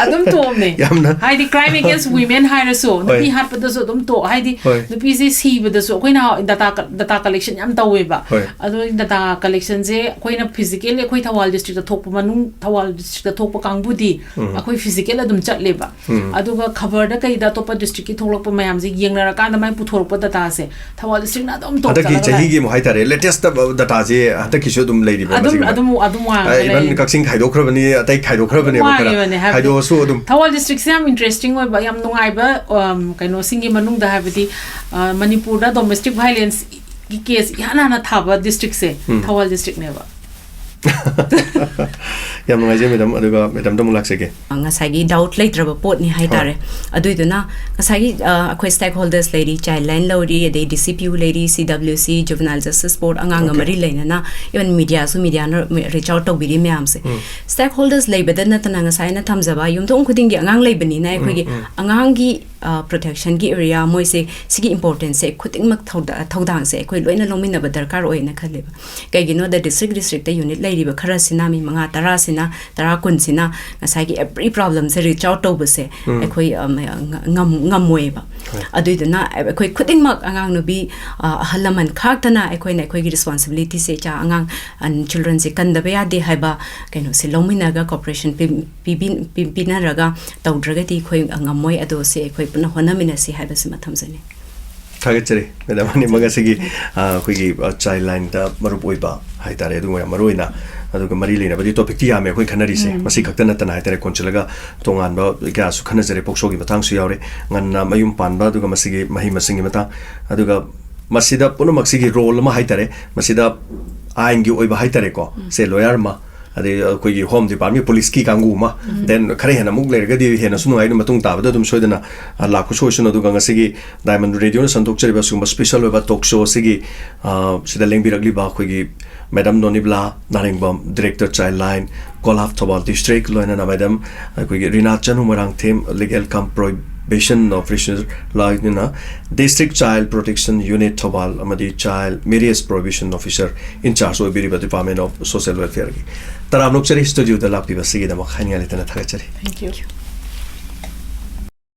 ꯑꯗꯨꯝ ꯇꯣꯝꯅꯦ꯫ ꯌꯥꯝꯅ ꯍꯥꯏꯗꯤ crime against women ꯍꯥꯏꯔꯁꯨ, ꯅꯨꯄꯤ ꯍꯣꯏ꯫ ꯍꯥꯠꯄꯗꯁꯨ ꯑꯗꯨꯝ ꯇꯣ-, ꯍꯥꯏꯗꯤ ꯍꯣꯏ꯫ ꯅꯨꯄꯤꯁꯦ ꯁꯤꯕꯗꯁꯨ ꯑꯩꯈꯣꯏꯅ ꯗꯇꯥ ꯀ-, ꯗꯇꯥ ꯀꯂꯦꯛꯁꯟ ꯌꯥꯝ ꯇꯧꯋꯦꯕ꯫ ꯍꯣꯏ꯫ ꯑꯗꯣ ꯗꯇꯥ ꯀꯂꯦꯛꯁꯟꯁꯦ ꯑꯩꯈꯣꯏꯅ ꯐꯤꯖꯤꯀꯦꯜꯂꯤ ꯑꯩꯈꯣꯏ ꯊꯧꯕꯥꯜ ꯗꯤꯁꯇ꯭ꯔꯤꯛꯇ ꯊꯣꯛꯄ ꯃꯅꯨꯡ, ꯊꯧꯕꯥꯜ ꯗꯤꯁꯇ꯭ꯔꯤꯛꯇ ꯊꯣꯛꯄ ꯀꯥꯡꯕꯨꯗꯤ ꯎꯝ꯫ ꯑꯩꯈꯣꯏ ꯐꯤꯖꯤꯀꯦꯜ ꯑꯗꯨꯝ ꯆꯠꯂꯦꯕ꯫ ꯎꯝ꯫ ꯑꯗꯨꯒ ꯈꯕꯔꯗ ꯀꯩꯗ ꯑꯇꯣꯞꯄ ꯗꯤꯁꯇ꯭ꯔꯤꯛꯀꯤ ꯊꯣꯛꯂꯛꯄ ꯃꯌꯥꯝꯁꯦ ꯌꯦꯡꯅꯔꯀꯥꯟꯗ ꯃꯥꯏ ꯄꯨꯊꯣꯔꯛꯄ ꯗꯇꯥꯁꯦ ꯊꯧꯕꯥꯜ ꯗꯤꯁꯇ꯭ꯔꯤꯛꯅ ꯑꯗꯨꯝ ꯇꯣꯞ ꯍꯟꯗꯛꯀꯤ ꯆꯠꯂꯒ ꯂꯥꯛꯑꯦ꯫ ꯆꯍꯤꯒꯤ ꯑꯃꯨꯛ ꯍꯥꯏꯇꯥꯔꯦ, ꯂꯦꯇꯦꯁꯇ ꯗꯇꯥꯁꯦ ꯍꯟꯗꯛꯀꯤꯁꯨ ꯑꯗꯨꯝ ꯂꯩꯔꯤꯕ꯭ꯔꯥ? ꯑꯗꯨꯝ, ꯃꯁꯤꯒꯤ ꯑꯗꯨꯝ, ꯑꯗꯨꯝ ꯋꯥꯡꯉꯒ ꯑ, ꯏꯚꯟ ꯂꯩꯔꯤ꯫ ꯀꯛꯆꯤꯡ ꯈꯥꯏꯗꯣꯛꯈ꯭ꯔꯕꯅꯤ, ꯑꯇꯩ ꯈꯥꯏꯗꯣꯛꯈ꯭ꯔꯕꯅꯦꯕ ꯈꯔ꯫ ꯋꯥꯡꯉꯤꯕꯅꯦ, ꯍꯥꯏꯕꯗꯤ ꯈꯥꯏꯗꯣꯛꯑꯁꯨ ꯑꯗꯨꯝ ꯊꯧꯕꯥꯜ ꯗꯤꯁꯇ꯭ꯔꯤꯛꯁꯦ ꯌꯥꯝ ꯏꯟꯇꯔꯦꯁꯇꯤꯡ ꯑꯣꯏꯕ, ꯌꯥꯝ ꯅꯨꯡꯉꯥꯏꯕ, ꯑꯝ, ꯀꯩꯅꯣꯁꯤꯡꯒꯤ ꯃꯅꯨꯡꯗ, ꯍꯥꯏꯕꯗꯤ, ꯑ, ꯃꯅꯤꯄꯨꯔꯗ ꯗꯣꯃꯦꯁꯇꯤꯛ ꯚꯥꯏꯂꯦꯟꯁꯀꯤ ꯀꯦꯁ ꯏꯍꯥꯟ ꯍꯥꯟꯅ ꯊꯥꯕ ꯗꯤꯁꯇ꯭ꯔꯤꯛꯁꯦ ꯎꯝ꯫ ꯊꯧꯕꯥꯜ ꯗꯤꯁꯇ꯭ꯔꯤꯛꯅꯦꯕ꯫ ꯌꯥꯝ ꯅꯨꯡꯉꯥꯏꯖꯩ ꯃꯦꯗꯥꯝ, ꯑꯗꯨꯒ ꯃꯦꯗꯥꯝꯗ ꯑꯃꯨꯛ ꯂꯥꯛꯆꯒꯦ꯫ ꯉꯁꯥꯏꯒꯤ ꯗꯥꯎꯠ ꯂꯩꯇ꯭ꯔꯕ ꯄꯣꯠꯅꯤ ꯍꯥꯏꯇꯥꯔꯦ꯫ ꯑꯗꯨꯏꯗꯨꯅ ꯉꯁꯥꯏꯒꯤ, ꯑ, ꯑꯩꯈꯣꯏ ꯁ꯭ꯇꯦꯛ ꯍꯣꯜꯗꯔꯁ ꯂꯩꯔꯤ, ꯆꯥꯏꯜ ꯂꯥꯏꯟ ꯂꯧꯔꯤ, ꯑꯗꯩ ꯗꯤ ꯁꯤ ꯄꯤ ꯌꯨ ꯂꯩꯔꯤ, ꯁꯤ ꯗꯕ꯭ꯂꯤꯎ ꯁꯤ, ꯖꯨꯕꯅꯥꯏꯜ ꯖꯁꯇꯤꯁ ꯕꯣꯔꯗ, ꯑꯉꯥꯡꯒ Okay. ꯃꯔꯤ ꯂꯩꯅꯅ, ꯏꯚꯟ ꯃꯤꯗꯤꯌꯥꯁꯨ, ꯃꯤꯗꯤꯌꯥꯅ ꯔꯤꯆ ꯑꯥꯎꯠ ꯇꯧꯕꯤꯔꯤ ꯃꯌꯥꯝꯁꯦ꯫ ꯎꯝ꯫ ꯁ꯭ꯇꯦꯛ ꯍꯣꯜꯗꯔꯁ ꯂꯩꯕꯗ ꯅꯠꯇꯅ ꯉꯁꯥꯏ ꯑꯩꯅ ꯊꯝꯖꯕ ꯌꯨꯝꯊꯣꯡ ꯈꯨꯗꯤꯡꯒꯤ ꯑꯉꯥꯡ ꯂꯩꯕꯅꯤꯅ ꯑꯩꯈꯣꯏꯒꯤ ꯎꯝ, ꯎꯝ꯫ ꯑꯉꯥꯡꯒꯤ, ꯑ, ꯄ꯭ꯔꯣꯇꯦꯛꯁꯟꯒꯤ ꯑꯦꯔꯤꯌꯥ ꯃꯣꯏꯁꯦ, ꯁꯤꯒꯤ ꯏꯝꯄꯣꯔꯇꯦꯟꯁꯁꯦ ꯈꯨꯗꯤꯡꯃꯛ ꯊꯧꯗꯥ-, ꯊꯧꯗꯥꯡꯁꯦ ꯑꯩꯈꯣꯏ ꯂꯣꯏꯅ ꯂꯧꯃꯤꯟꯅꯕ ꯗꯔꯀꯥꯔ ꯑꯣꯏꯅ ꯈꯜꯂꯦꯕ꯫ ꯀꯩꯒꯤꯅꯣꯗ ꯗꯤꯁꯇ꯭ꯔꯤꯛ ꯗꯤꯁꯇ꯭ꯔꯤꯛꯇ ꯌꯨꯅꯤꯠ ꯂꯩꯔꯤꯕ ꯈꯔꯁꯤꯅ, ꯃꯤ ꯃꯉꯥ ꯇꯔꯥꯁꯤꯅ, ꯇꯔꯥ ꯀꯨꯟꯁꯤꯅ ꯉꯁꯥꯏꯒꯤ ꯑꯦꯕ꯭ꯔꯤ ꯄ꯭ꯔꯣꯕ꯭ꯂꯦꯝꯁꯦ ꯔꯤꯆ ꯑꯥꯎꯠ ꯇꯧꯕꯁꯦ ꯎꯝ꯫ ꯑꯩꯈꯣꯏ, ꯑ, ꯃ-, ꯉ-, ꯉꯝ-, ꯉꯝꯃꯣꯏꯕ꯫ ꯍꯣꯏ꯫ ꯑꯗꯨꯏꯗꯨꯅ ꯑꯩꯈꯣꯏ ꯈꯨꯗꯤꯡꯃꯛ, ꯑꯉꯥꯡ ꯅꯨꯄꯤ, ꯑ, ꯑꯍꯜ ꯂꯃꯟ ꯈꯥꯛꯇꯅ ꯑꯩꯈꯣꯏꯅ ꯑꯩꯈꯣꯏꯒꯤ ꯔꯦꯁꯄꯣꯟꯁꯤꯕꯤꯂꯤꯇꯤꯁꯦ, ꯏꯆꯥ ꯑꯉꯥꯡ, ꯑ, ꯆꯤꯜꯗ꯭ꯔꯦꯟꯁꯦ ꯀꯟꯗꯕ ꯌꯥꯗꯦ ꯍꯥꯏꯕ ꯀꯩꯅꯣꯁꯦ ꯂꯧꯃꯤꯟꯅꯔꯒ, ꯀꯣꯑꯣꯄꯔꯦꯁꯟ ꯄꯤ-, ꯄꯤꯕꯤ-, ꯄꯤ-, ꯄꯤꯅꯔꯒ ꯇꯧꯗ꯭ꯔꯒꯗꯤ ꯑꯩꯈꯣꯏ ꯉꯝꯃꯣꯏ꯫ ꯑꯗꯣ ꯁꯤ ꯑꯩꯈꯣꯏ ꯄꯨꯟꯅ ꯍꯣꯠꯅꯃꯤꯟꯅꯁꯤ ꯍꯥꯏꯕꯁꯤꯃ ꯊꯝꯖꯅꯤꯡꯉꯤ꯫ ꯊꯥꯒꯠꯆꯔꯤ ꯃꯦꯗꯥꯝ ꯑꯅꯤꯃꯛ ꯉꯁꯤꯒꯤ, ꯑ, ꯑꯩꯈꯣꯏꯒꯤ, ꯑ, ꯆꯥꯏꯜ ꯂꯥꯏꯟꯗ ꯃꯔꯨꯞ ꯑꯣꯏꯕ ꯍꯥꯏꯇꯥꯔꯦ, ꯑꯗꯨꯒ ꯌꯥꯝ ꯃꯔꯨ ꯑꯣꯏꯅ ꯑꯗꯨꯒ ꯃꯔꯤ ꯂꯩꯅꯕꯗꯤ ꯇꯣꯄꯤꯛꯇꯤ ꯌꯥꯝꯃꯦ ꯑꯩꯈꯣꯏ ꯈꯟꯅꯔꯤꯁꯦ꯫ ꯎꯝ꯫ ꯃꯁꯤ ꯈꯛꯇ ꯅꯠꯇꯅ ꯍꯥꯏꯇꯥꯔꯦ, ꯀꯣꯟꯁꯤꯜꯂꯒ ꯇꯣꯉꯥꯟꯕ ꯀꯌꯥꯁꯨ ꯈꯟꯅꯖꯔꯦ, ꯄꯣꯛꯁꯣꯒꯤ ꯃꯇꯥꯡꯁꯨ ꯌꯥꯎꯔꯦ, ꯉꯟꯅ ꯃꯌꯨꯝ ꯄꯥꯟꯕ, ꯑꯗꯨꯒ ꯃꯁꯤꯒꯤ ꯃꯍꯩ ꯃꯁꯤꯡꯒꯤ ꯃꯇꯥꯡ, ꯑꯗꯨꯒ ꯃꯁꯤꯗ ꯄꯨꯝꯅꯃꯛꯁꯤꯒꯤ ꯔꯣꯜ ꯑꯃ ꯍꯥꯏꯇꯥꯔꯦ, ꯃꯁꯤꯗ ꯑꯥꯏꯟꯒꯤ ꯑꯣꯏꯕ ꯍꯥꯏꯇꯥꯔꯦꯀꯣ, ꯁꯦ ꯂꯣꯌꯔ ꯑꯃ, ꯑꯗꯩ ꯑꯩꯈꯣꯏꯒꯤ ꯍꯣꯝ ꯗꯤꯄꯥꯔꯠꯃꯦꯟ, ꯄꯨꯂꯤꯁꯀꯤ ꯀꯥꯡꯕꯨ ꯑꯃ, ꯎꯝ꯫ Then ꯈꯔ ꯍꯦꯟꯅ ꯑꯃꯨꯛ ꯂꯩꯔꯒꯗꯤ ꯍꯦꯟꯅꯁꯨ ꯅꯨꯡꯉꯥꯏꯅꯤ, ꯃꯇꯨꯡ ꯇꯥꯕꯗ ꯑꯗꯨꯝ ꯁꯣꯏꯗꯅ, ꯑ, ꯂꯥꯛꯄꯁꯨ ꯑꯣꯏꯁꯅꯨ꯫ ꯑꯗꯨꯒ ꯉꯁꯤꯒꯤ ꯗꯥꯏꯃꯟ ꯔꯦꯗꯤꯑꯣꯅ ꯁꯟꯗꯣꯛꯆꯔꯤꯕ ꯑꯁꯤꯒꯨꯝꯕ ꯁ꯭ꯄꯦꯁꯦꯜ ꯑꯣꯏꯕ ꯇꯣꯛ ꯁꯣ ꯑꯁꯤꯒꯤ, ꯑ, ꯁꯤꯗ ꯂꯦꯡꯕꯤꯔꯛꯂꯤꯕ ꯑꯩꯈꯣꯏꯒꯤ ꯃꯦꯗꯥꯝ ꯅꯣꯅꯤꯕꯂꯥ ꯅꯥꯔꯦꯡꯕꯝ, ꯗꯤꯔꯦꯛꯇꯔ ꯆꯥꯏꯜ ꯂꯥꯏꯟ, ꯀꯣꯂꯥꯞ ꯊꯧꯕꯥꯜ ꯗꯤꯁꯇ꯭ꯔꯤꯛ, ꯂꯣꯏꯅꯅ ꯃꯦꯗꯥꯝ ꯑꯩꯈꯣꯏꯒꯤ Rina Chanu Moirangthem, legal cum prohibition officer, ꯂꯣꯏꯅꯅ district child protection unit Thoubal ꯑꯃꯗꯤ child marriage prohibition officer in charge ꯑꯣꯏꯕꯤꯔꯤꯕ ꯗꯤꯄꯥꯔꯠꯃꯦꯟ ꯑꯣꯐ ꯁꯣꯁꯤꯌꯦꯜ ꯋꯦꯜꯐꯤꯌꯔꯒꯤ꯫ ꯇꯔꯥꯝꯅ ꯑꯣꯛꯆꯔꯤ, ꯁ꯭ꯇꯨꯗꯤꯑꯣꯗ ꯂꯥꯛꯄꯤꯕꯁꯤꯒꯤꯗꯃꯛ ꯍꯥꯏꯅꯤꯡꯉꯥꯏ ꯂꯩꯇꯅ ꯊꯥꯒꯠꯆꯔꯤ꯫ Thank you.